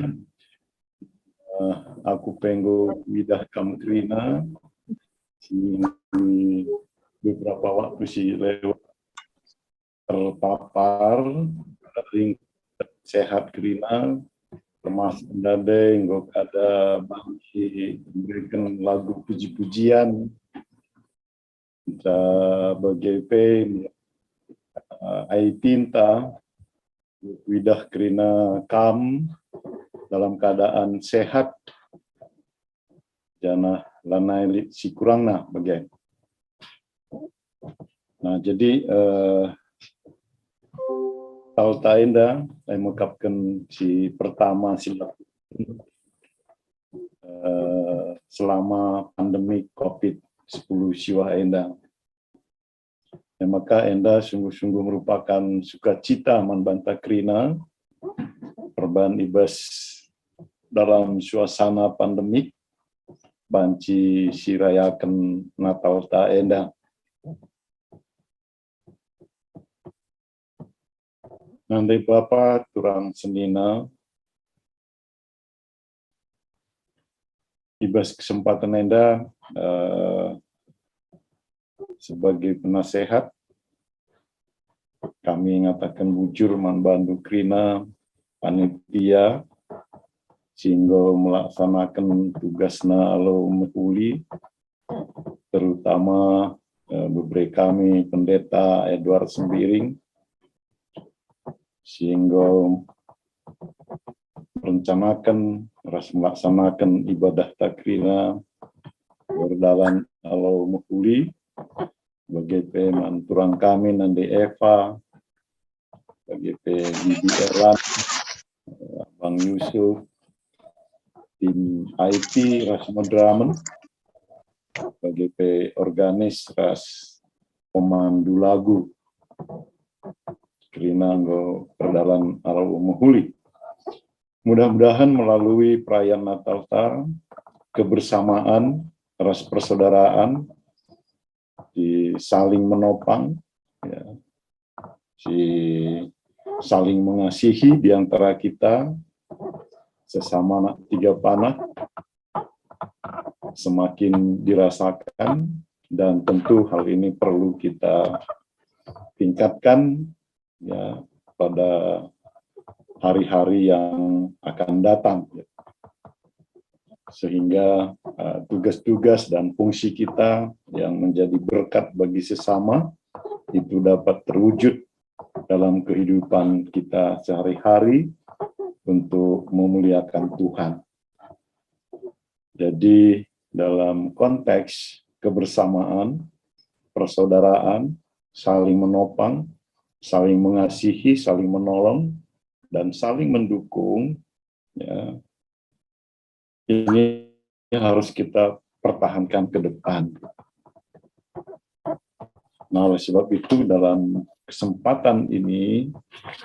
Eh, aku pe enggo kuidah kam kerina si beberapa waktu si lewat terpapar, ring sehat kerina, termasuk ndai enggo kada banci mereken lagu puji-pujian. Bage pe, eh, ai tinta kuidah kerina kam dalam keadaan sehat janah lanai lit si kurangna bage. Nah, jadi, eh, Natalta enda, eh, mekapken si pertama si, eh, selama pandemi covid sepuluh siwah enda. E maka enda sungguh-sungguh merupakan sukacita man banta kerina, perban i bas dalam suasana pandemik banci sirayaken Natalta enda. Nande bapa turang senina, i bas kesempatan enda, eh, sebagai penasehat, kami ngataken bujur man bandu kerina panitia si enggo melaksanaken tugasna alu mehuli, terutama, eh, bebere kami Pendeta Edward Sembiring, si enggo merencanaken ras melaksanaken ibadah ta kerina erdalan alu mehuli, bage pe man turang kami Nande Eva, bage pe Bibi Erlan, Abang Yusuf, tim I T ras moderamen, bage pe organis ras pemandu lagu. Kerina enggo erdalan alu mehuli. Mudah-mudahan melalui perayaan Natal ta, kebersamaan ras persaudaraan di saling menopang, ya, si saling mengasihi di antara kita sesama anak tiga panah semakin dirasakan, dan tentu hal ini perlu kita tingkatkan, ya, pada hari-hari yang akan datang, ya. Sehingga, eh, tugas-tugas dan fungsi kita yang menjadi berkat bagi sesama itu dapat terwujud dalam kehidupan kita sehari-hari untuk memuliakan Tuhan. Jadi, dalam konteks kebersamaan, persaudaraan, saling menopang, saling mengasihi, saling menolong, dan saling mendukung, ya, ini harus kita pertahankan ke depan. Nah, oleh sebab itu, dalam kesempatan ini,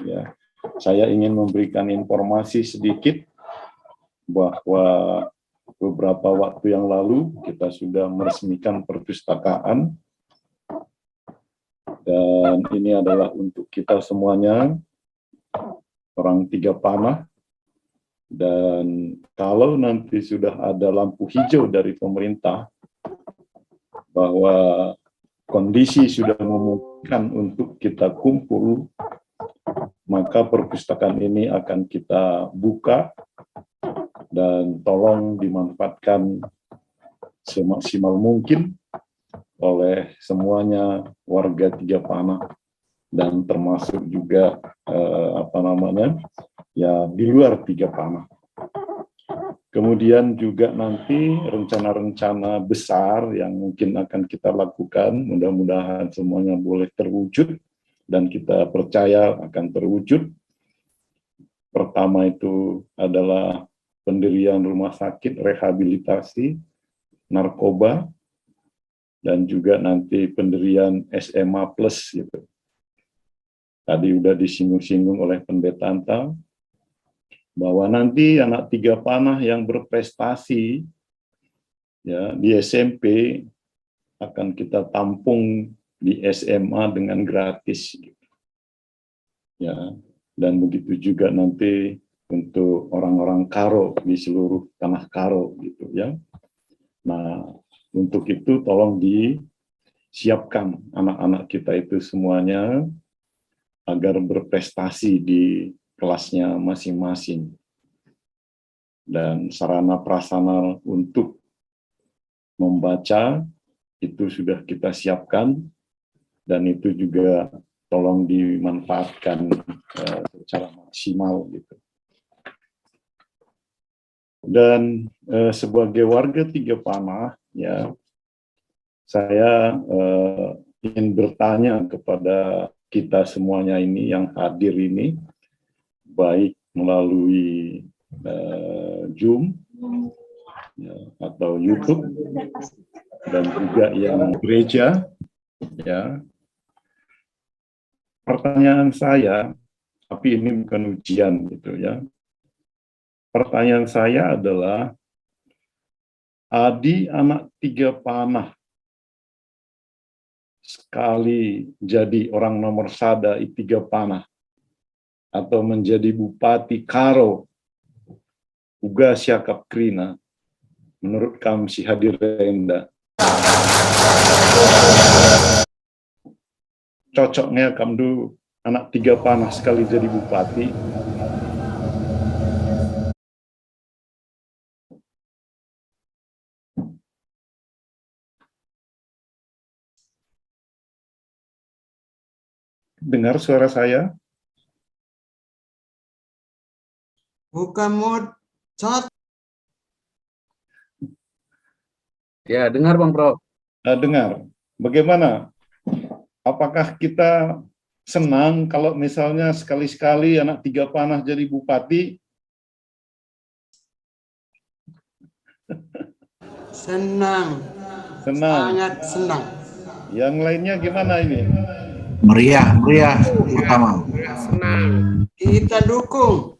ya, saya ingin memberikan informasi sedikit bahwa beberapa waktu yang lalu kita sudah meresmikan perpustakaan, dan ini adalah untuk kita semuanya, orang tiga panah. Dan kalau nanti sudah ada lampu hijau dari pemerintah bahwa kondisi sudah memungkinkan untuk kita kumpul, maka perpustakaan ini akan kita buka, dan tolong dimanfaatkan semaksimal mungkin oleh semuanya warga tiga panah, dan termasuk juga, eh, apa namanya, ya, di luar tiga panah. Kemudian juga nanti rencana-rencana besar yang mungkin akan kita lakukan, mudah-mudahan semuanya boleh terwujud dan kita percaya akan terwujud. Pertama itu adalah pendirian rumah sakit rehabilitasi narkoba, dan juga nanti pendirian S M A plus gitu. Tadi udah disinggung-singgung oleh pendeta anta bahwa nanti anak tiga panah yang berprestasi, ya, di S M P akan kita tampung di S M A dengan gratis. Ya, dan begitu juga nanti untuk orang-orang Karo di seluruh tanah Karo gitu, ya. Nah, untuk itu tolong disiapkan anak-anak kita itu semuanya agar berprestasi di kelasnya masing-masing. Dan sarana prasarana untuk membaca itu sudah kita siapkan, dan itu juga tolong dimanfaatkan, eh, secara maksimal gitu. Dan, eh, sebagai warga tiga panah, ya, saya, eh, ingin bertanya kepada kita semuanya ini yang hadir ini, baik melalui, eh, Zoom, ya, atau YouTube, dan juga yang gereja, ya. Pertanyaan saya, tapi ini bukan ujian gitu, ya. Pertanyaan saya adalah, adi anak tiga panah sekali jadi orang nomor sada i tiga panah atau menjadi bupati Karo, uga siakap kerina, menurut kam si hadir enda? cocok nge kam du anak tiga panah sekali jadi bupati. Dengar suara saya? Buka mode chat. Ya, dengar Bang Pro. Nah, dengar. Bagaimana? Apakah kita senang kalau misalnya sekali-sekali anak tiga panah jadi bupati? Senang. Senang. Sangat senang. Yang lainnya gimana ini? Meriah, meriah pertama. Kita dukung.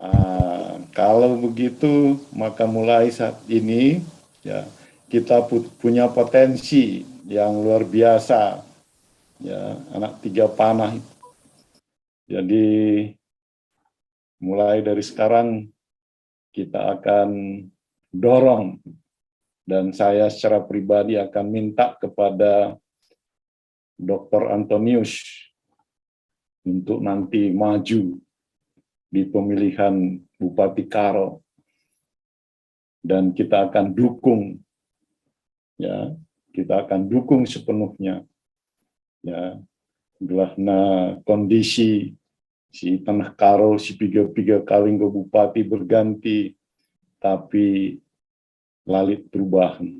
Ah, kalau begitu, maka mulai saat ini, ya, kita pu- punya potensi yang luar biasa, ya, anak tiga panah. Jadi, mulai dari sekarang kita akan dorong, dan saya secara pribadi akan minta kepada Doktor Antonius untuk nanti maju di pemilihan Bupati Karo, dan kita akan dukung, ya, kita akan dukung sepenuhnya, ya, gelahna kondisi si Tanah Karo si piga-piga kali enggo bupati berganti, tapi la lit perubahan.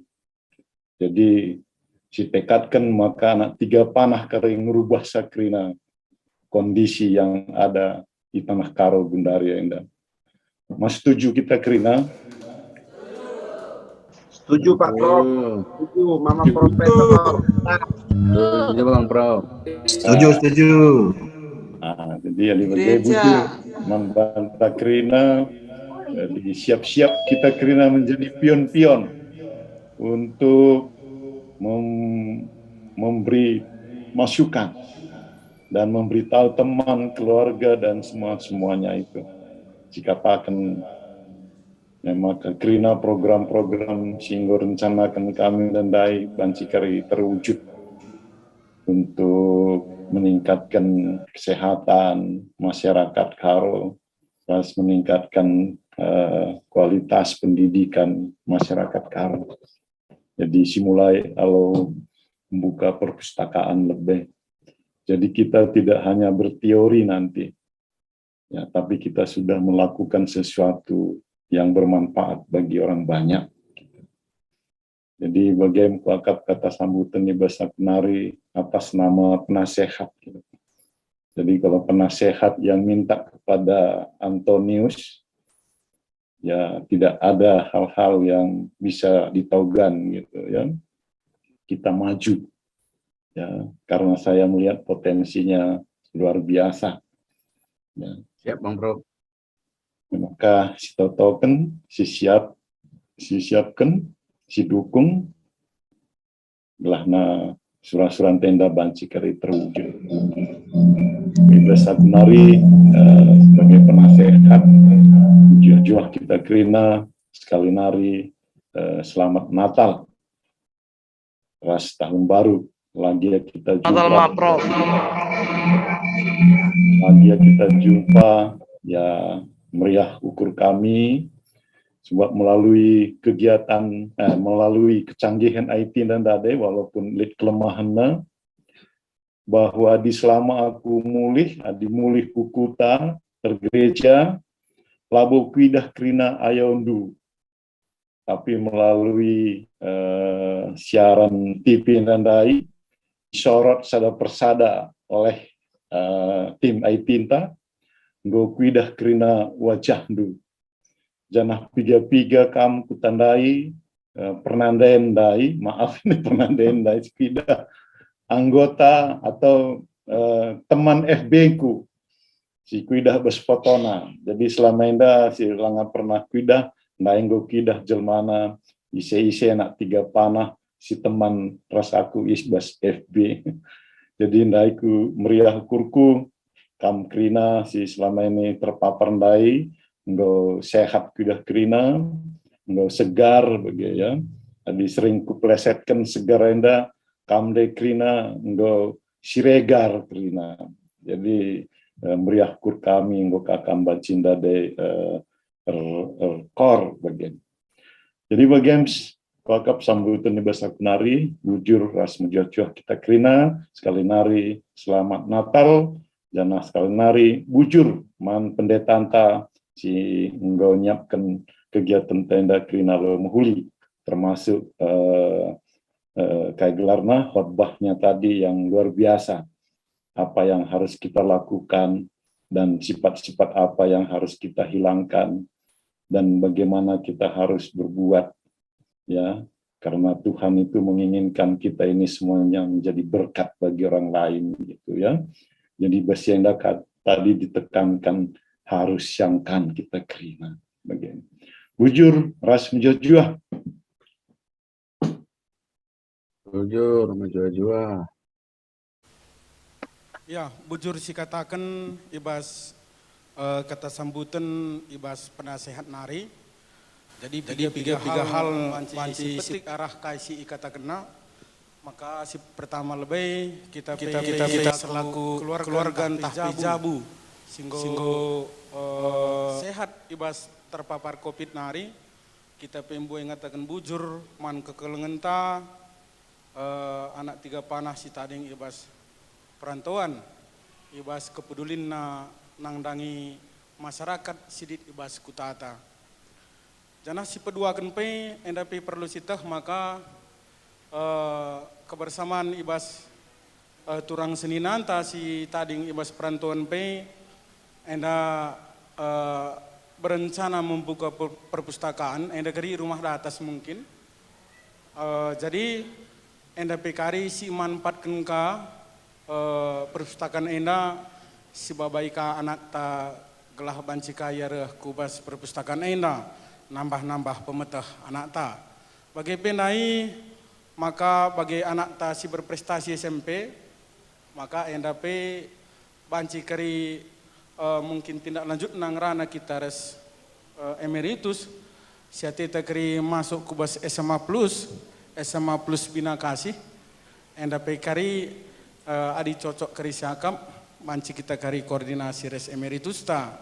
Jadi, sitekadken maka anak tiga panah kari ngerubah sa kerina kondisi yang ada di Tanah Karo gendaria enda. Mas, setuju kita kerina? Setuju Pak Prof. Setuju Mama Profesor. Setuju Bang Pro. Setuju, setuju. Nah, jadi ya, bujur membanta kerina, jadi siap-siap kita kerina menjadi pion-pion untuk mem- memberi masukan dan memberitahu teman, keluarga, dan semua semuanya itu. Sikataken memang kerina program-program si enggo rencanaken kami ndai banci kari terwujud untuk meningkatkan kesehatan masyarakat Karo, terus meningkatkan uh, kualitas pendidikan masyarakat Karo. Jadi simulai kalau membuka perpustakaan lebih. Jadi kita tidak hanya berteori nanti, ya, tapi kita sudah melakukan sesuatu yang bermanfaat bagi orang banyak. Jadi bagaimana kuakap kata sambutan di bahasa kenari atas nama penasehat. Jadi kalau penasehat yang minta kepada Antonius, ya tidak ada hal-hal yang bisa ditaugan gitu ya. Kita maju ya karena saya melihat potensinya luar biasa. Ya. Siap Bang Pro. Maka sitotoken, sisiap, sisiapken, sidukung, gelahna sura-sura enda banci kari terwujud. Bebas aku nari eh, sebagai penasehat, juah-juah kita kerina sekali nari eh, selamat Natal ras tahun baru. Lagi ya kita jumpa. Natal Pro. Lagi ya kita jumpa, ya meriah ukur kami sebab melalui kegiatan eh, melalui kecanggihan I T dan dade walaupun lit kelemahannya bahwa di selama aku mulih, adi mulih ku kuta, tergereja, labo kuidah kerina ayondu. Tapi melalui eh, siaran T V ndai, sorot sada persada oleh eh, tim I T enta, enggo kuidah kerina wajahndu. Janah piga-piga kam kutandai eh, pernanden ndai, maaf ini pernanden ndai, kuidah anggota atau eh, teman F B-ku si kuidah bas fotona. Jadi selama enda si langa pernah kuidah, ndai enggo kuidah jelmana, ise-ise anak tiga panah si teman ras aku is bas F B. Jadi ndai ku meriah ukurku, kam kerina si selama ini terpapar ndai, enggo sehat kuidah kerina, enggo segar bagi ya. Tadi sering kupelesetken segar enda, kam ndai kerina enggo Siregar kerina. Jadi, eh, meriah ukur kami enggo kakam banci ndai, eh, er-, erkor bagen. Jadi bagen s-, kuakap sambuten i bas aku nari, bujur ras mejuah-juah kita kerina, sekali nari selamat Natal, janah sekali nari bujur man pendetanta si enggo nyiapken kegiatan enda kerina alu mehuli, termasuk, eh, eh, kai gelarna, khotbahnya tadi yang luar biasa. Apa yang harus kita lakukan dan sifat-sifat apa yang harus kita hilangkan dan bagaimana kita harus berbuat, ya, karena Tuhan itu menginginkan kita ini semuanya menjadi berkat bagi orang lain, gitu, ya. Jadi bas enda kat-, tadi ditekankan harus siangkan kita kerina. Bagen. Bujur ras mejuah-juah. Bujur, mejuah-juah. Ya, bujur sikataken i bas, eh, kata sambuten i bas penasehat nari. Jadi, piga-piga hal banci sipetik arah kai si ikatakenna. Maka si pertama lebe kita pe, kita pe selaku keluarga ntah pe jabu si enggo, eh, sehat i bas terpapar covid nari, kita pe mbue ngataken bujur man kekelengenta, eh, anak tiga panah si tading i bas perantauan, i bas kepedulinna nandangi masyarakat si lit i bas kutata. Janah si peduaken pe, enda pe perlu sieteh maka, eh, kebersamaan i bas, eh, turang seninanta si tading i bas perantauan pe, enda, eh, berencana membuka per-, perpustakaan, enda kari rumah datas mungkin. Eh, jadi, enda pe kari si manfaatken ka, eh, perpustakaan enda, sibabai ka anakta gelah banci ka ia reh ku bas perpustakaan enda, nambah-nambah pemeteh anakta. Bage pe ndai, maka bage anakta si berprestasi S M P, maka enda pe banci kari, eh, mungkin tindak lanjutna ngerana kita ras, eh, emeritus, si ateta kari masuk ku bas S M A plus, S M A plus Bina Kasih, enda pe kari, eh, adi cocok kari siakap, banci kita kari koordinasi ras emeritusta.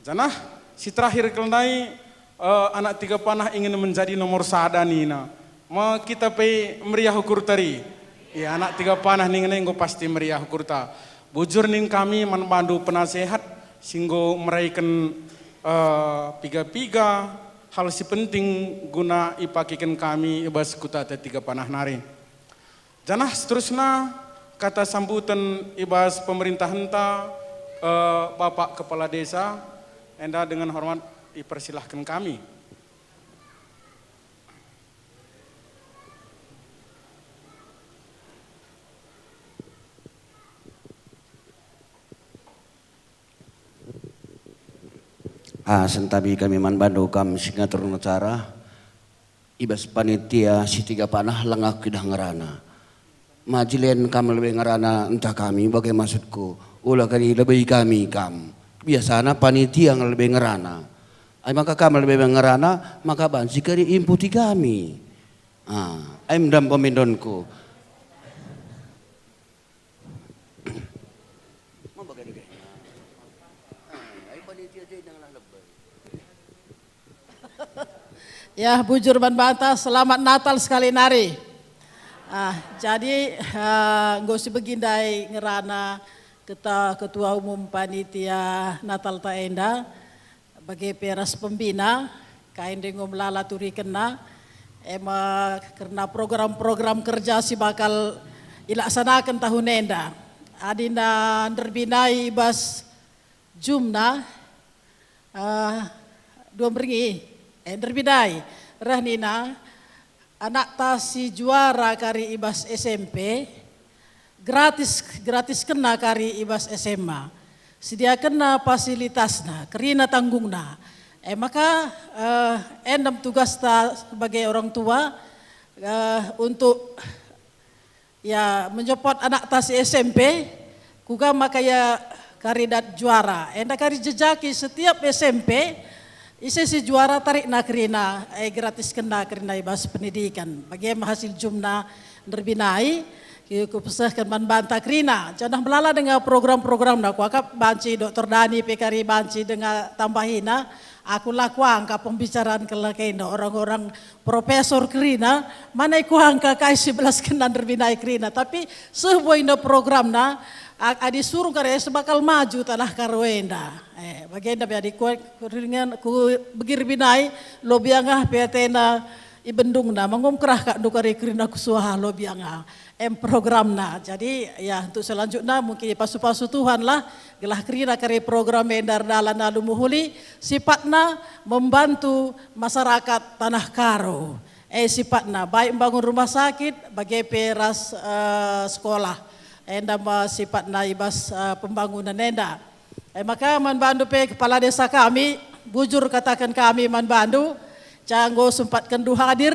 Janah si terakhir kal ndai, eh, anak tiga panah ingin menjadi nomor sada nina. Me kita pe meriah ukur teri. Ya, anak tiga panah ning enggo pasti meriah ukurta. Bujur ning kami man bandu penasehat si enggo mereken, eh, piga-piga hal si penting guna ipakeken kami i bas kutata tiga panah nari. Janah seterusna, kata sambuten i bas pemerintahenta, eh, Bapak Kepala Desa, enda dengan hormat ipersilahken kami. Ah, sentabi kami man bandu kam si ngatur acara, i bas panitia si tiga panah langa kuidah ngerana. Majilian kam lebe ngerana ntah kami, bage maksudku, ula kari lebe kami kam. Biasana panitia nge lebe ngerana. Ai maka kam lebe ngerana, maka banci kari imputi kami. Ah, ai mendam pemindonku. Ya, bujur man banta, selamat Natal sekali nari. Ah, jadi, eh, enggo si begindai ngerana keta-, ketua umum panitia Natal ta enda, bage pe ras pembina, kai nde enggo melala turikenna, e me kerna program-program kerja si bakal ilaksanaken tahun enda. Adina nderbinai i bas jumna, eh, dua meringi, eh, nderbinai, reh nina, anakta si juara kari i bas S M P, gratis, gratiskenna kari i bas S M A, sediakenna fasilitasna, kerina tanggungna. E maka, eh, endam tugasta sebagai orang tua, eh, untuk, ya, menyepot anakta si S M P, kuga maka ia kari dat juara. Enda kari jejaki setiap S M P, ise si juara tarikna kerina, eh, gratiskenna kerina i bas pendidikan. Bage me hasil jumna nderbinai, Ku, kupesehken man banta kerina, janah melala denga program-programna, kuakap banci Doktor Dani pe kari banci denga tambahina. Aku la kuangka pembicaraan kelak enda, orang-orang profesor kerina, mana kuangka kai si belaskenna nderbinai kerina, tapi seh boina programna, a-, adi suruh kari sebakal maju tanah Karo enda. Eh, bagenda pe adi ku, ku, ku begir binai, lobiangah pe atena, ibendungna, mengumkerah kak ndukari kerina ku suaha lobiangah. Em programna. Jadi, ya, untuk selanjutnya mungkin pasu-pasu Tuhan lah, gelah kerina kari program enda erdalan alu mehuli, sifatna membantu masyarakat Tanah Karo. Eh, sifatna baik membangun rumah sakit, bage pe ras, eh, sekolah. Enda me sifatna i bas, eh, pembangunan enda. E maka man bandu pe kepala desa kami, bujur kataken kami man bandu, ca enggo sempatken du hadir,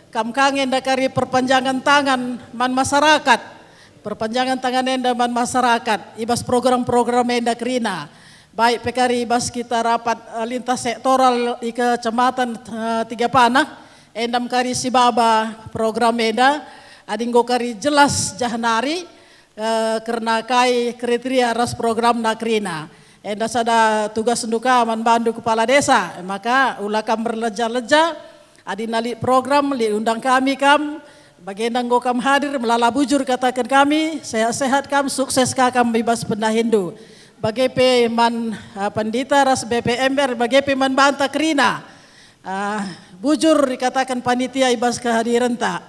kam ka nge ndakari perpanjangan tangan man masyarakat. Perpanjangan tangan enda man masyarakat, i bas program-program enda kerina. Baik pe kari i bas kita rapat, eh, lintas sektoral i Kecamatan, eh, Tiga Panah, enda me kari sibaba program enda, adi enggo kari jelas jah nari, eh, kerna kai kriteria ras programna kerina. Enda sada tugasndu ka man bandu kepala desa, maka ula kam merleja-leja, adi na lit program, lit undang kami kam, bagenda enggo kam hadir, melala bujur kataken kami, sehat-sehat kam, sukses ka kam i bas pendahinndu. Bage pe man, eh, Pandita ras B P M R, bage pe man banta kerina. Ah, bujur ikataken panitia i bas kehadirenta.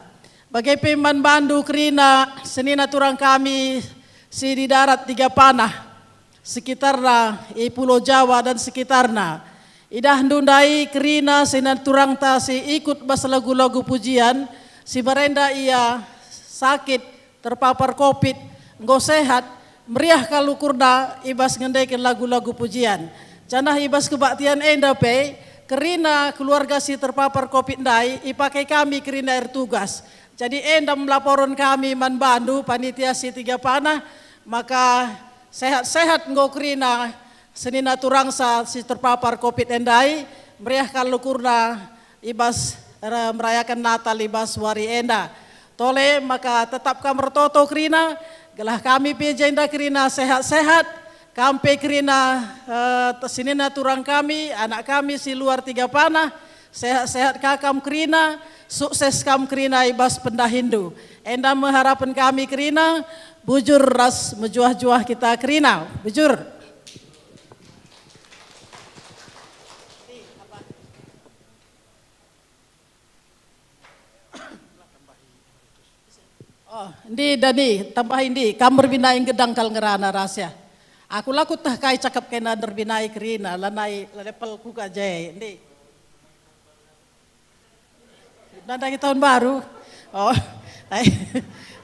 Bage pe man bandu kerina senina turang kami si di darat Tiga Panah, sekitarna i Pulau Jawa dan sekitarna. Idahndu ndai kerina senina turangta si ikut bas lagu-lagu pujian, si marenda ia sakit, terpapar covid, enggo sehat, meriah kal ukurna i bas ngendeken lagu-lagu pujian. Janah i bas kebaktian enda pe, kerina keluarga si terpapar covid ndai ipake kami kerina ertugas. Jadi enda me laporen kami man bandu panitia si Tiga Panah, maka sehat-sehat enggo kerina senina turangsa si terpapar covid ndai, meriah kal ukurna i bas, eh, merayaken Natal i bas wari enda. Tole maka tetap kam ertoto kerina, gelah kami pe jenda kerina sehat-sehat, kam pe kerina, eh, senina turang kami, anak kami si luar Tiga Panah, sehat-sehat ka kam kerina, sukses kam kerina i bas pendahinndu. Enda me harapen kami kerina, bujur ras mejuah-juah kita kerina. Bujur. Oh, ndi Dani, tambahi ndi, kam erbinai nggedang kal ngerana ras ya. Aku la kueteh kai cakap kena erbinai kerina, lanai level kuga je, ndi. Nandangi tahun baru. Oh, ai.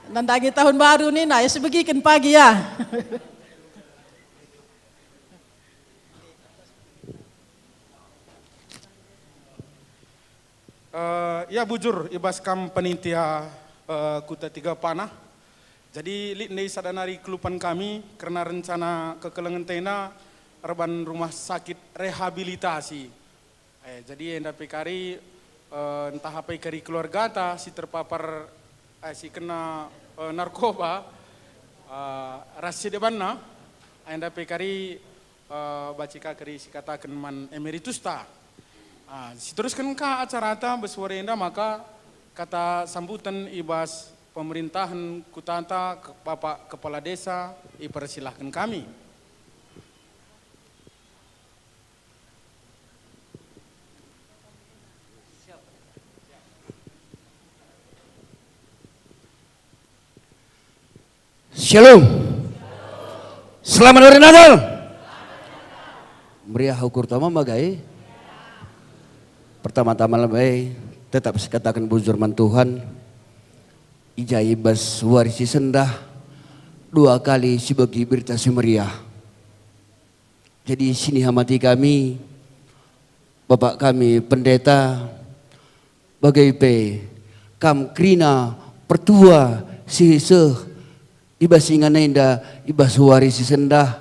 Nandangi tahun baru nih, nah, ya sebegiken pagi ya. Eh, ya bujur, i bas kam panitia, eh, Kuta Tiga Panah. Jadi, lit ndai sada nari kelupan kami kerna rencana kekelengen tena erban rumah sakit rehabilitasi. Eh, jadi enda pe kari, eh, ntah apai kari keluargata si terpapar, eh, si kena, eh, narkoba, eh, ras si debanna, enda pe kari, eh, banci ka kari sikataken man emeritusta. Ah, siterusken ka acarata bas wari enda maka kata sambutan i bas pemerintahen kutata, ke-, Bapak Kepala Desa, ipersilahken kami. Shalom. Selamat Hari Natal. Meriah ukur tama magai. Pertama-tama labai tetap sikataken bujur man Tuhan. I ja i bas wari si sendah dua kali sibegi Berita Si Meriah. Jadi sinihamati kami, Bapak kami Pendeta, bage pe kam kerina pertua si seh i bas ingan enda i bas wari si sendah,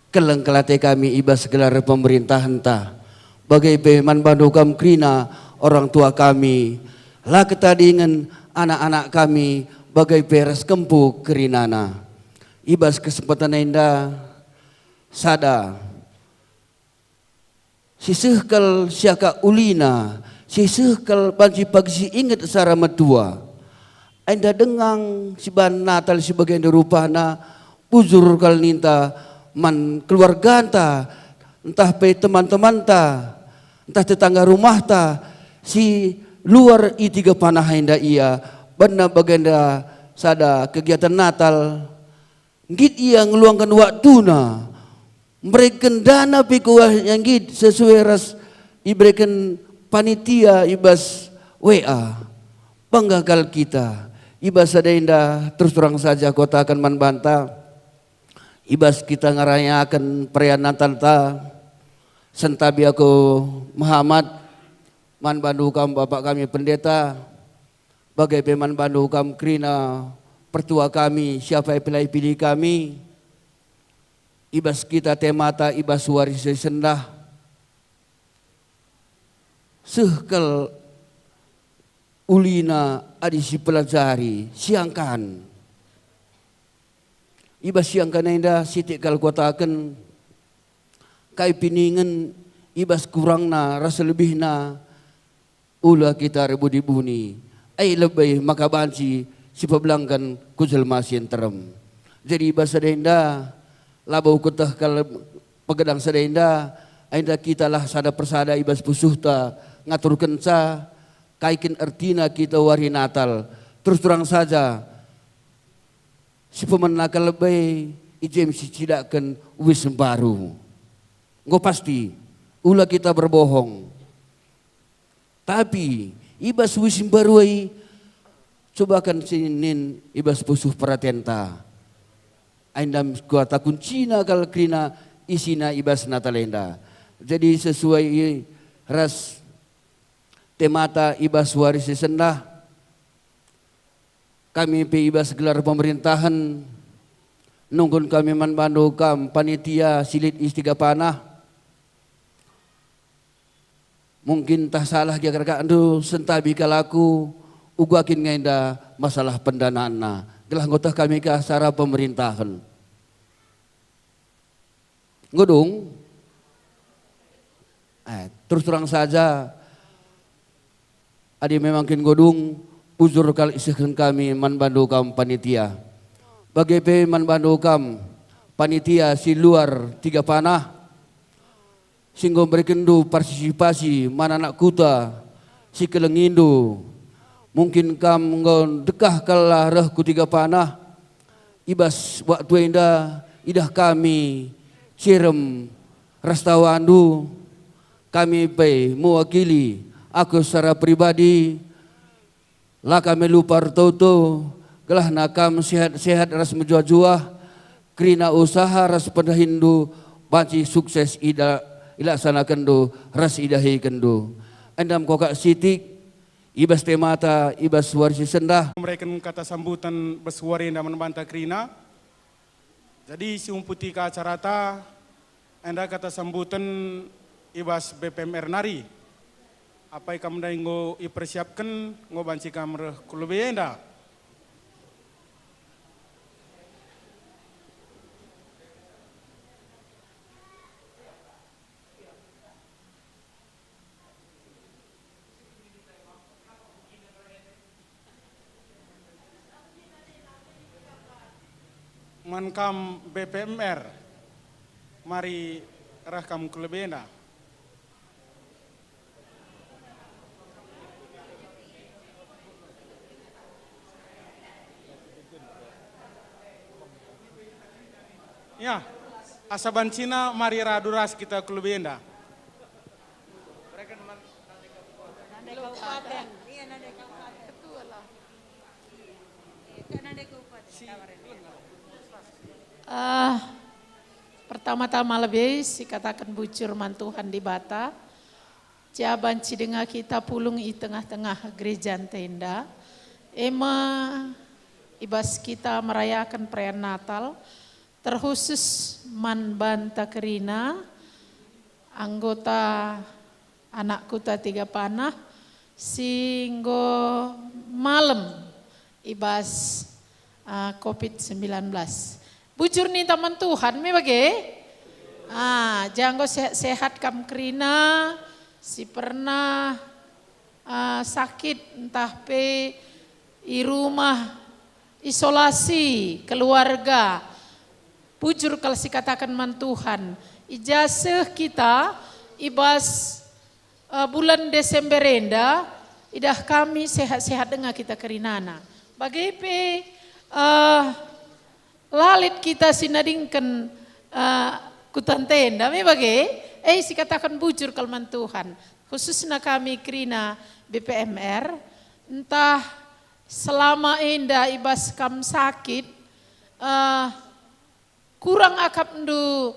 keleng kal ate kami i bas gelar pemerintahenta. Bage pe man bandu kam kerina orang tua kami, la ketadingen anak-anak kami, bage pe ras kempu kerinana. I bas kesempatan enda sada si seh kal siakap ulina, si seh kal banci pagi si inget sara metua. Enda denga si ban Natal si bagenda rupana, bujur kal ninta man keluarganta, ntah pe teman-temanta, ntah tetangga rumahta si luar i Tiga Panah enda ia, banna bagenda sada kegiatan Natal. Nggit ia ngeluangken waktuna, mereken dana pe kuahnya nggit sesuai ras ibereken panitia i bas W A. Bangga kal kita. I bas sada enda terus terang saja kukataken man banta. I bas kita ngerayaken perayaan Natalta, sentabi aku mehamat man bandu kam Bapak kami Pendeta, bage pe man bandu kam kerina pertua kami, siapa pe la ipilih kami, i bas kita temata i bas wari si sendah. Seh kal ulina adi sipelajari, siangkan. I bas siangkan enda sitik kal kukataken, kai pe ningen i bas kurangna ras lebihna, ula kita erbuni-buni. Ai lebe maka banci sipebelangken ku jelma si nterem. Jadi i bas sada enda, labo kueteh kal pegedang sada enda, enda kitalah sada persada i bas pusuhta ngaturkenca kai kin ertina kita wari Natal. Terus terang saja, si pemena kal lebe i je me sicidahken uis mbaru. Enggo pasti, ula kita berbohong. Tapi i bas uis mbaru e, cobaken si nin i bas pusuh peratenta. Ai ndam kata kuncina kal kerina isina i bas Natal enda. Jadi sesuai i ras temata i bas wari si sendah, kami pe i bas gelar pemerintahen, nungkun kami man bandu kam panitia si lit i Tiga Panah. Mungkin ntah salah gia kerajakndu, sentabi kal aku, uga kin nge enda masalah pendanaanna, gelah enggo teh kami ka sara pemerintahen. Enggo dung? Eh, terus terang saja, adi memang kin enggo dung, bujur kal isehken kami man bandu kam panitia. Bage pe man bandu kam panitia si luar Tiga Panah, si enggo mberekenndu partisipasi man anak kuta si kelengindu. Mungkin kam enggo ndekah kal lah reh ku Tiga Panah. I bas waktu enda idah kami cerem ras tawandu, kami pe mewakili aku secara pribadi, la kami lupa ertoto, gelahna kam sehat-sehat ras mejuah-juah, kerina usaha ras pendahinndu banci sukses ida-, ilaksanakenndu ras idahikenndu. Endam kokak sitik, i bas temata, i bas wari si sendah. Mereken kata sambutan bas wari enda man banta kerina. Jadi siumputi ka acarata, enda kata sambutan i bas B P M R nari. Apai kam ndai enggo ipersiapken, enggo banci kam reh ku lebe enda. Man kam B P M R, mari reh kam ku lebe enda. Ya, asa bancina mari radu ras kita ku lebe enda. Nande kabupaten. Iya, nande kabupaten. Ketua lah. Iya, kan nande kabupaten. Eh, pertama-tama lebe sikataken bujur man Tuhan Dibata, ja banci denga kita pulung i tengah-tengah gereja enda. E me i bas kita merayaken perayaan Natal, terkhusus man banta kerina, anggota anak kuta Tiga Panah si enggo malem i bas, ah, covid sembilan belas. Bujur ninta man Tuhan, me bage? Ah, janggo sehat-sehat kam kerina, si pernah, ah, sakit, ntah pe i rumah isolasi keluarga. Bujur kal sikataken man Tuhan. I ja seh kita i bas, eh, bulan Desember enda, idah kami sehat-sehat denga kita kerinana. Bage pe, eh, la lit kita si nadingken, eh, kuta ntenda, me bage? Eh, sikataken bujur kal man Tuhan. Khususna kami kerina B P M R, ntah selama enda i bas kam sakit, eh, kurang akapndu,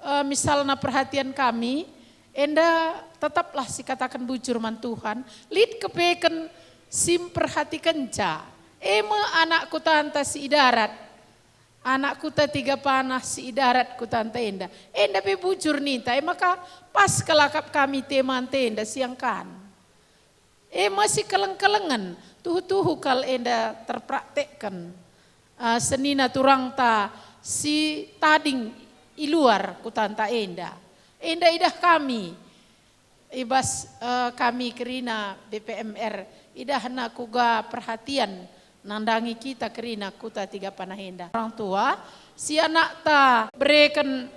eh, misalna perhatian kami, enda tetaplah sikataken bujur man Tuhan, lit kepeken si mperhatikenca. E me anak kutanta si i darat, anak kuta Tiga Panah si i darat kutanta enda. Enda pe bujur ninta, e maka pas kal akap kami tema ntenda siangkan. E me sikeleng-kelengen, tuhu-tuhu kal enda terpraktekken, ah, senina turangta si tading i luar kutanta enda. Enda idah kami, i bas, eh, kami kerina B P M R, idahna kuga perhatian nandangi kita kerina kuta Tiga Panah enda. Orang tua, si anakta bereken,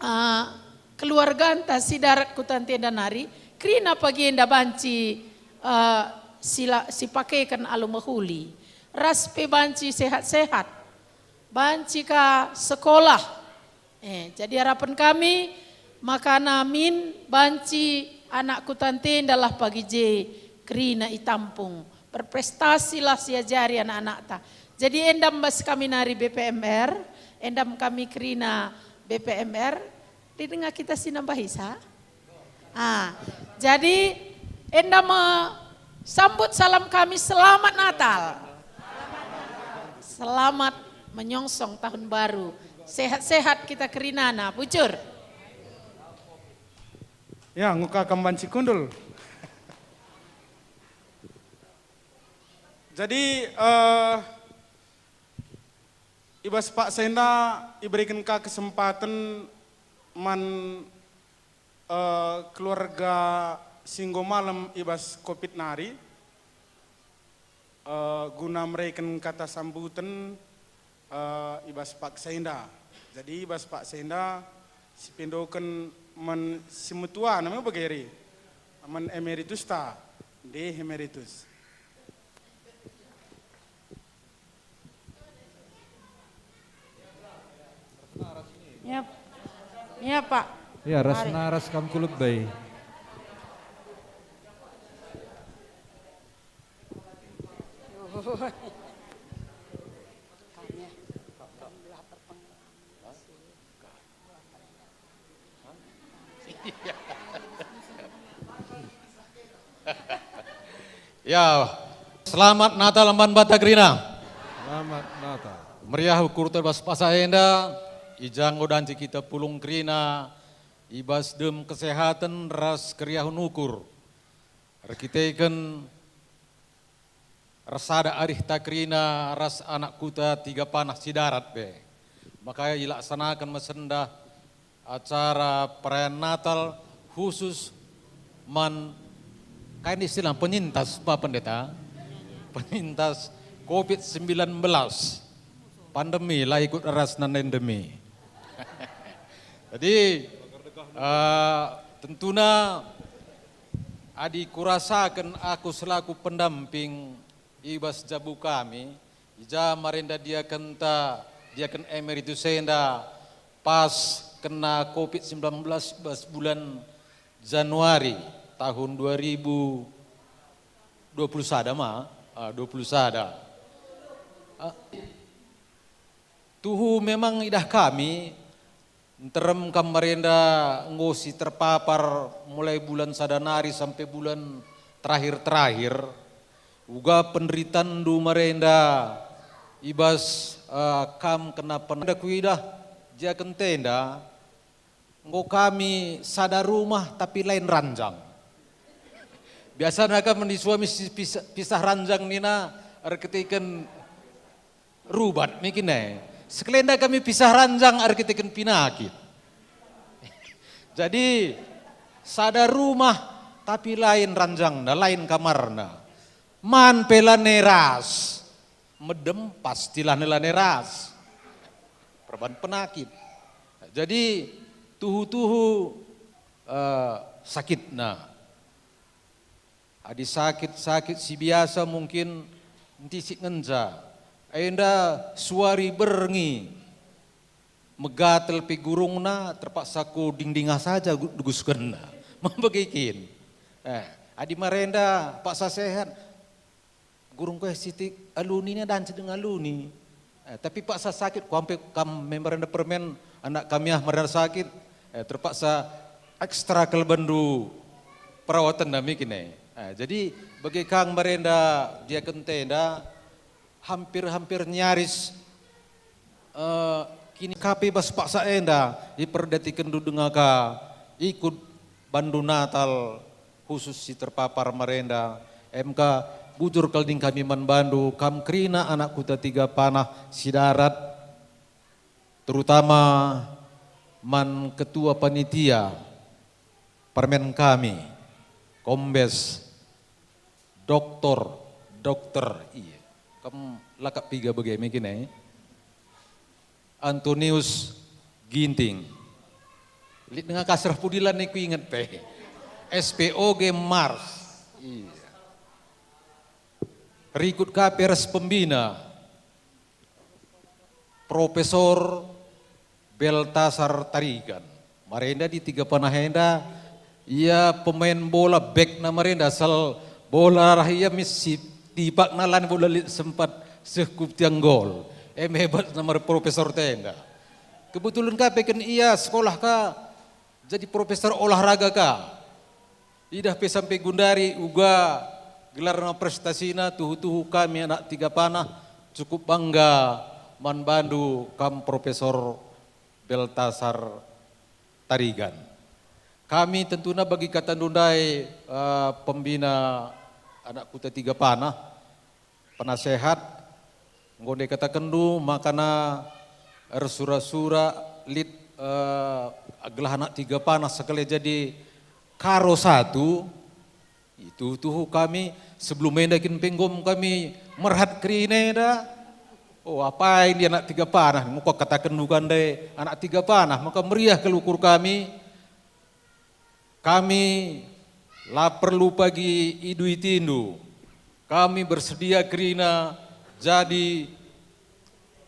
ah, keluarganta si darat kutanta enda nari, kerina pagi enda banci, ah, sila-, sipakeken alu mehuli, ras pe banci sehat-sehat, banci ka sekolah. Eh, jadi harapen kami, makana min banci anak kutanta enda lah pagi je kerina itampung. Berprestasilah siajari anak-anakta. Jadi endam bas kami nari B P M R, endam kami kerina B P M R, didenga kita si nambahisa? Ah, jadi enda me sambut salam kami, selamat Natal. Selamat menyongsong tahun baru. Sehat-sehat kita kerinana, bujur. Ya, nguka kemban cikundul. Jadi, eh, i bas paksa enda ibereken ka kesempaten man, eh, keluarga si enggo malem i bas covid nari, eh, guna mereken kata sambuten, eh, i bas paksa enda. Jadi i bas paksa enda sipendoken man si metua name bageri, man emeritusta, ndeh emeritus. Ya, ya, Pak. Ya, ras Mari. Naras kam ku lebe. Ya, selamat Natal man banta kerina. Selamat Natal. Meriah ukur bas paksa enda, i ja enggo banci kita pulung kerina, i bas dem kesehaten ras keriahen ukur. Erkiteken ersada arihta kerina ras anak kuta Tiga Panah si darat pe. Maka ilaksanaken me sendah acara perayaan Natal khusus man, kai istilah, penyintas, Pak Pendeta? Penyintas covid sembilan belas. Pandemi la ikut ras nande endemi. Jadi, eh, tentuna adi kurasaken aku selaku pendamping i bas jabu kami, i ja marenda diakenta, diaken emeritus enda, pas kena covid sembilan belas bas bulan Januari tahun dua ribu dua puluh sada ma, ah, dua puluh sada. Ah, tuhu memang idah kami, nterem kam marenda enggo si terpapar mulai bulan sada nari sampe bulan terakhir-terakhir. Uga penderitandu marenda i bas, eh, kam kena pen-, kuidah diaken enda, enggo kami sada rumah tapi lain ranjang. Biasana kan meni suami si pisah, pisah ranjang nina, Erkiteken rubat me kin e. Sekalenda kami pisah ranjang erkiteken penakit. Jadi, sada rumah, tapi lain ranjangna, lain kamarna. Man pe lanai ras. Medem pastilah lanai ras. Perban penakit. Jadi, tuhu-tuhu, eh, sakitna. Adi sakit-sakit si biasa mungkin ntisik ngenca. Enda suari berngi megatel pe gurungna terpaksa ku dingdinga saja gu-, duguskenna. Mambegi kin. Eh, adi marenda paksa sehat, gurung ku e sitik aluni nia dan sedeng aluni. Eh, tapi paksa sakit, kuampe kam member enda permen, anak kami ah marenda sakit, eh, terpaksa ekstra kal bandu perawatenna me kin e. Eh, jadi bagi kang marenda diaken tenda, hampir-hampir nyaris, eh, kini kape bas paksa enda iperdatikenndu denga ka ikut bandu Natal khusus si terpapar marenda. Emka bujur kal ning kami man bandu, kam kerina anak kuta Tiga Panah si darat, terutama man ketua panitia permen kami, Kombes Doktor, Dokter, iya. Kam lakap piga bage me kin e? Antonius Ginting. Lit denga kasrah pudilan e kuinget pe. S P O G Mars. Iya. Rikut kape ras pembina. Profesor Beltasar Tarigan. Marenda di Tiga Panah enda, ia pemain bola, bekna marenda, asal bola arah ia mis si tipakna lan bola lit sempat seh ku tiang gol. Em hebatna mar profesor tenda. Kebetulan kape ken ia sekolah ka jadi profesor olahraga ka. Idah pe sampe gundari uga gelarna, prestasina, tuhu-tuhu kami anak Tiga Panah cukup bangga man bandu kam Profesor Beltasar Tarigan. Kami tentuna bagi katandu ndai, eh, pembina anak kuta Tiga Panah, penasehat, enggo ndai katakenndu makana ersura-sura lit, eh, gelah anak Tiga Panah sekali jadi karo satu, ituhu-tuhu kami sebelum enda kin pe enggo kami merhat kerina enda. Oh, apai ndi anak Tiga Panah, enggo katakenndu kan ndai anak Tiga Panah, maka meriah kal ukur kami. Kami la perlu pagi iduitindu. Kami bersedia kerina jadi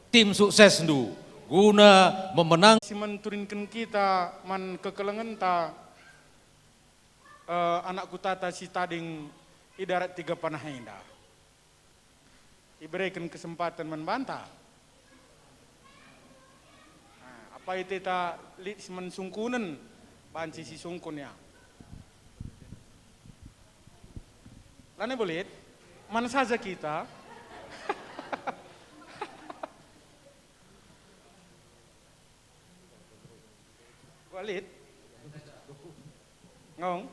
tim suksesndu guna memenang si menturinken kita man kekelengenta, eh, anak kutata si tading i darat Tiga Panah enda. Ibereken kesempaten man banta. Nah, apai teta lit si man sungkunen, banci si sungkun ya. Lanai belit, man saja kita. Kualit? Ngong?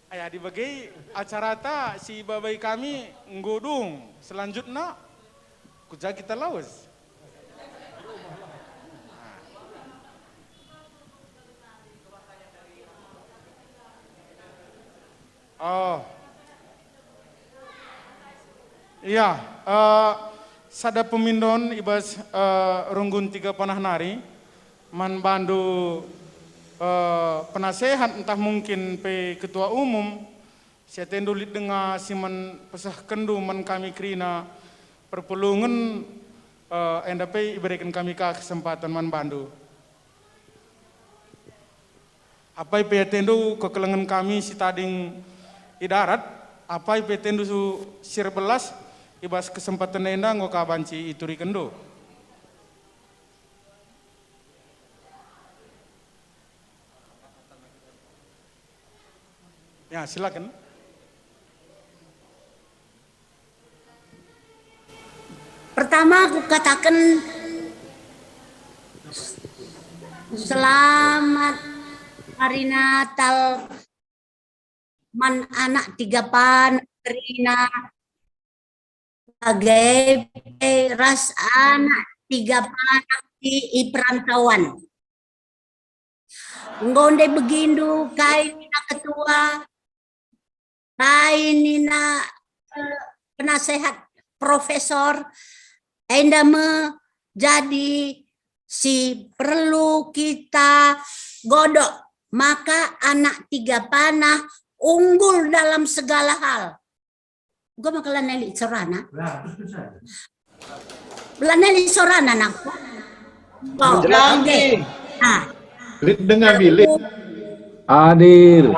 Aya, adi bage acarata si ibabai kami enggo dung. Selanjutna, ku ja kita lawes? Oh. Iya, eh, sada pemindon i bas, eh, runggun Tiga Panah nari, man bandu, eh, penasehat ntah mungkin pe ketua umum, si atendu lit denga si man pesehkenndu man kami kerina perpulungen, eh, enda pe ibereken kami ka kesempaten man bandu. Apai pe atendu kekelengen kami si tading i darat, apai pe atendu su-, si erbelas, i bas kesempaten enda enggo ka banci iturikenndu. Ya, silakan. Pertama, kukataken selamat hari Natal man anak Tiga Panah kerina. Bage pe ras anak tiga panah si i perantauan. Enggo ndai begindu kai nina ketua, kai nina, eh, penasehat profesor, enda me jadi si perlu kita godok, maka anak tiga panah unggul dalam segala hal. Enggo maka lanai lit sorana. Lanai lit sorana nangko. Oh, Jelas. Oke. Ah. Lit dengar bilik. Hadir.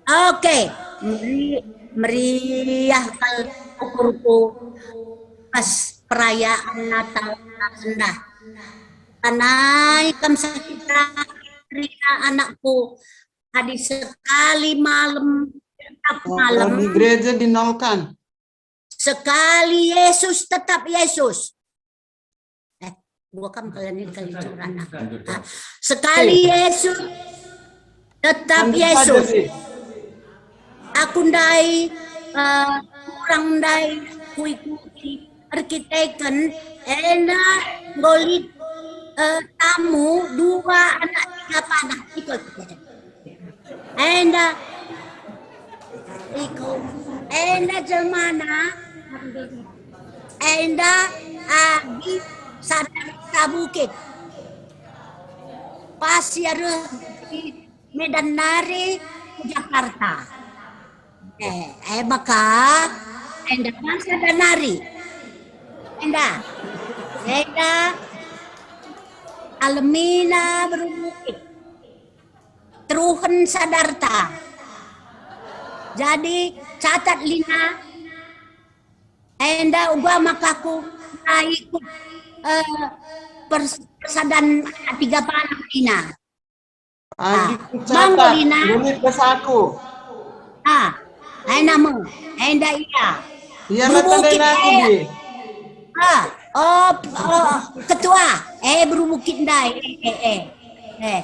Oke. Meri-, meriah kal ukurku pas perayaan Natal enda. Lanai kam sakit hati kerina anakku. Adi sekali malem, tetap malem. Kalau di gereja dinolkan. Sekali Yesus, tetap Yesus. Eh, gua kam kalian ini kali curang. Ah, sekali Yesus, tetap Yesus. Aku ndai, eh, kurang ndai kuikuti erkiteken enda nggo lit, eh, tamu dua anak tiga panah. Iko, iko. Enda, iko. Enda jelmana, enda agi sadar ka bukit. Pas ia reh di Medan nari ku Jakarta. Eh, eh, maka enda bangsa dan nari. Enda. Enda alemina beru bukit. Teruhen sadarta. Jadi, catat lina. Enda uga maka ku ikut, eh, pers-, persadan tiga panah lina. Adi Ah, kucatat, manggo lina. Bulit bas aku. Ah, enda me, enda ia. Ia Beru mata Bukit, enda aku, eh. Di. Ah, oh, oh, ketua, eh, Beru Bukit ndai, eh, eh, eh, eh.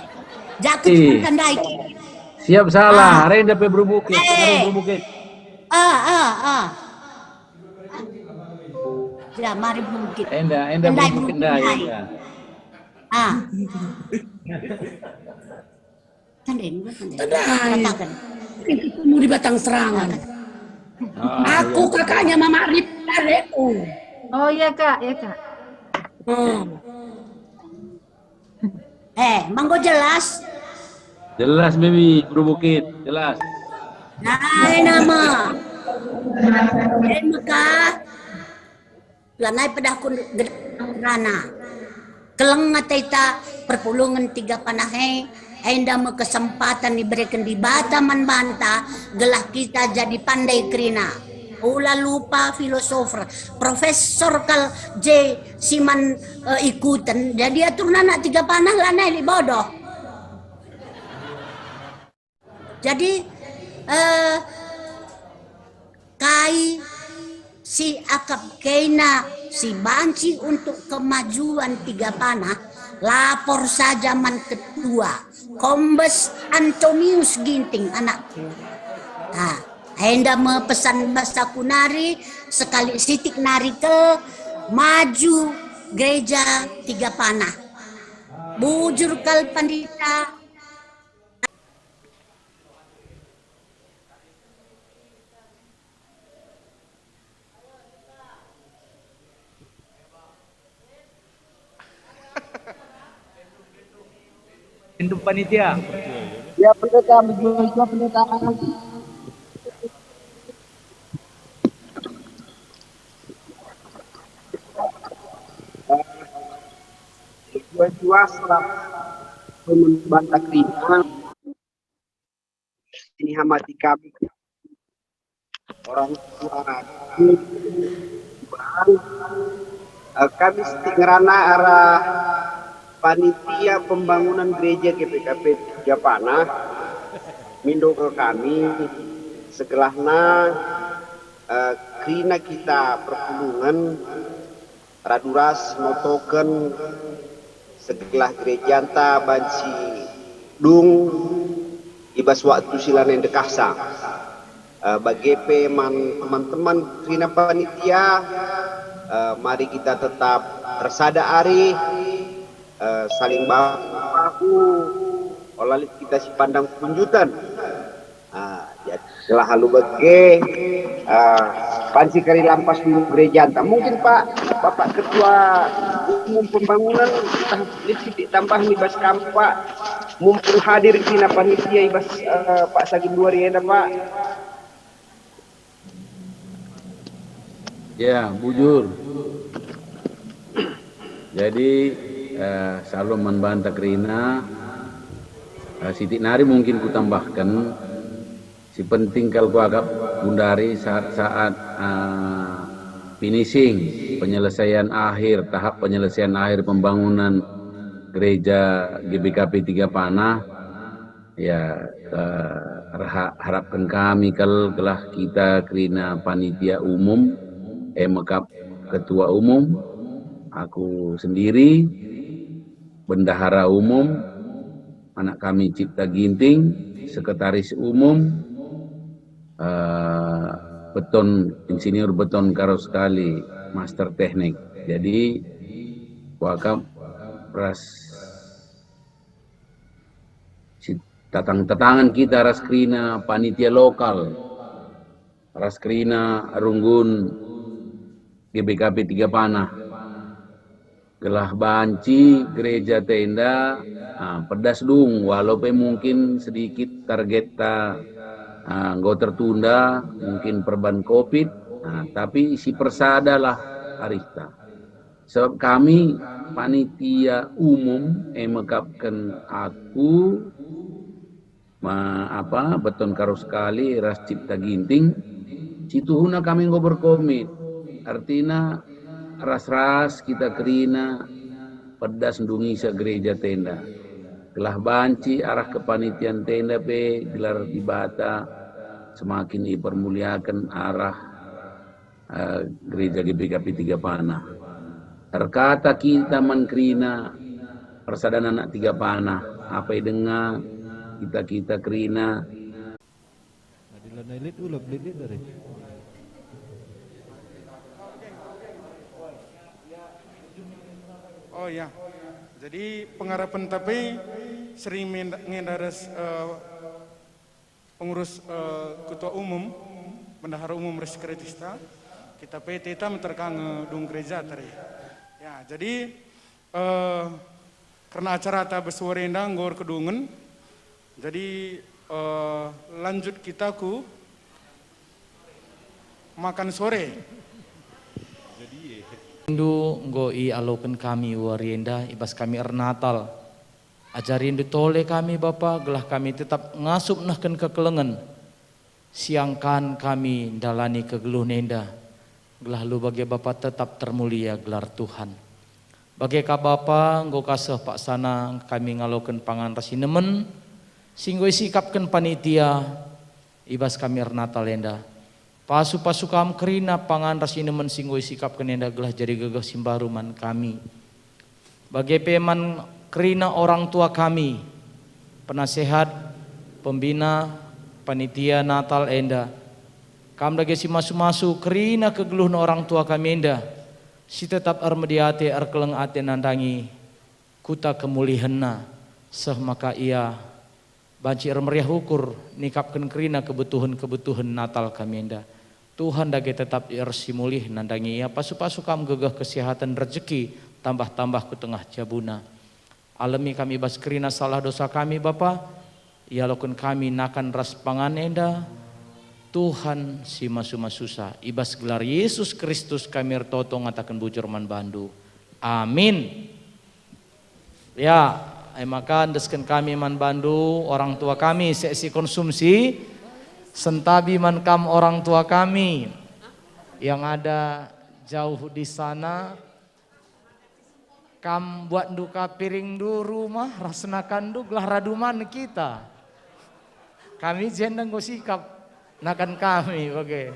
Jaku Eh. Cuman ndai. Siap salah, Ah. Renda pe Beru Bukit, Eh. Beru Bukit. Ah, ah, ah. Ya, mari Beru Bukit. Enda, enda Ndai Beru Bukit Bukit ndai, ndai. Enda. Ah. Tandai, tandai. Tandai. Katakan. Itu kamu di Batang Serangan. Ah, aku iya. Kakaknya Mama Rip, adekku. Oh iya, Kak, iya, Kak. Oh. Eh, manggo jelas? Jelas, Bibi, Beru Bukit, jelas. Nah, nama. Eh, maka. Lanai pedahku gedang rana. Keleng ateta perpulungen tiga panah e, enda me kesempatan ibereken Dibata man banta gelah kita jadi pandai kerina. Ula lupa filosofer, profesor kal je si man, eh, ikuten, jadi aturna anak tiga panah lanai lit bodoh. Jadi, eh, kai si akap kena si banci untuk kemajuan tiga panah, lapor saja man ketua, Kombes Antonius Ginting anakku. Ah, enda me pesan bas aku nari, sekali sitik nari ke maju gereja tiga panah. Bujur kal pandita. Pintu panitia. Ya, pendeta, betul juga, pendeta. Dua-dua salah pembantak lima. Ini hamati kami orang tua Bang, eh, kami sitik ngerana arah panitia pembangunan gereja G P K P Tiga Panah, mindo kal kami, segelahna, eh, kerina kita perpulungen, radu ras notoken segelah gerejanta banci dung i bas waktu si lanai ndekahsa. Eh, bage pe man teman-teman kerina panitia, eh, mari kita tetap ersada arih, eh, saling bahu-bahu, ola lit kita sipandang kunjutan. Ah, jadi, gelah alu bage, ah, banci kari lampas dulu gerejanta. Mungkin, Pak, Bapak Ketua Umum Pembangunan, ntah lit sitik tambah ni bas kam, Pak, mumpung hadir kerina panitia i bas, eh, Pak Saginduari enda, Pak. Ya, bujur. Jadi, eh, salam man banta kerina, eh, sitik nari mungkin kutambahken, si penting kal kuakap gundari saat-saat, eh, finishing, penyelesaian akhir, tahap penyelesaian akhir pembangunan gereja G B K P Tiga Panah, Ya, eh, erha-, harapken kami kal gelah kita kerina panitia umum, e me kap ketua umum, aku sendiri, bendahara umum, anak kami Cipta Ginting, sekretaris umum, eh, Beton, Insinyur Beton Karo Sekali, master teknik. Jadi, kuakap ras si tatang-tatangen kita ras kerina panitia lokal, ras kerina runggun G B K P Tiga Panah. Gelah banci gereja enda, ah, pedas dung, walau pe mungkin sedikit targetta, ah, enggo tertunda, mungkin perban covid, ah, tapi sipersadalah arihta. Sebab kami panitia umum, e me kap ken aku, ma-, apa, Beton Karo Sekali ras Cipta Ginting, situhuna kami enggo berkomit. Artina, ras-ras kita kerina pedas ndungisa gereja enda. Gelah banci arah kepanitian enda pe gelar Dibata semakin ipermuliaken arah eh, gereja G B K P Tiga Panah. Erkata kita man kerina, persadan anak Tiga Panah, apai denga kita-kita kerina. Adi lanai lit, ulak lit, lit dari. Oh ya, jadi pengarapen tapi sering menda-, ngendares, eh, pengurus, eh, ketua umum, bendahara umum ras sekretarista, kita pe teta meterka nge dung gereja tadi. Ya, jadi, eh, karena acarata bas wari enda enggo erkedungen, jadi, eh, lanjut kita ku makan sore. Ndu enggo ialoken kami wari enda i bas kami ernatal. Ajarindu tole kami, Bapa, gelah kami tetap ngasup nehken kekelengen, siangkan kami ndalani kegeluhen enda, gelah alu bage, Bapa, tetap termulia gelar Tuhan. Bage ka, Bapa, enggo ka seh paksana kami ngaloken pangan ras inemen, si enggo isikapken panitia i bas kami ernatal enda. Pasu-pasu Kam kerina pangan ras inemen si enggo isikapken enda gelah jadi gegeh si mbaru man kami. Bage pe man kerina orang tua kami, penasehat, pembina, panitia Natal enda. Kam dage si masu-masu kerina kegeluhen orang tua kami enda, si tetap ermedi ate, erkeleng ate nandangi kuta kemulihenna, seh maka ia banci ermeriah ukur nikapken kerina kebutuhen-kebutuhen Natal kami enda. Tuhan dage tetap ersimulih nandangi ia, pasu-pasu Kam gegeh, kesehaten, rejeki, tambah-tambah ku tengah jabuna. Alemi kami bas kerina salah dosa kami, Bapa, ialoken kami nakan ras pangan enda, Tuhan si masu-masusa. I bas gelar Yesus Kristus kami ertoto ngataken bujur man bandu. Amin. Ya, e maka endesken kami man bandu, orang tua kami, seksi konsumsi, sentabi man kam orang tua kami yang ada jauh di sana, kam buatndu ka piringndu rumah ras nakanndu gelah radu man kita. Kami jenda enggo sikap nakan kami bage.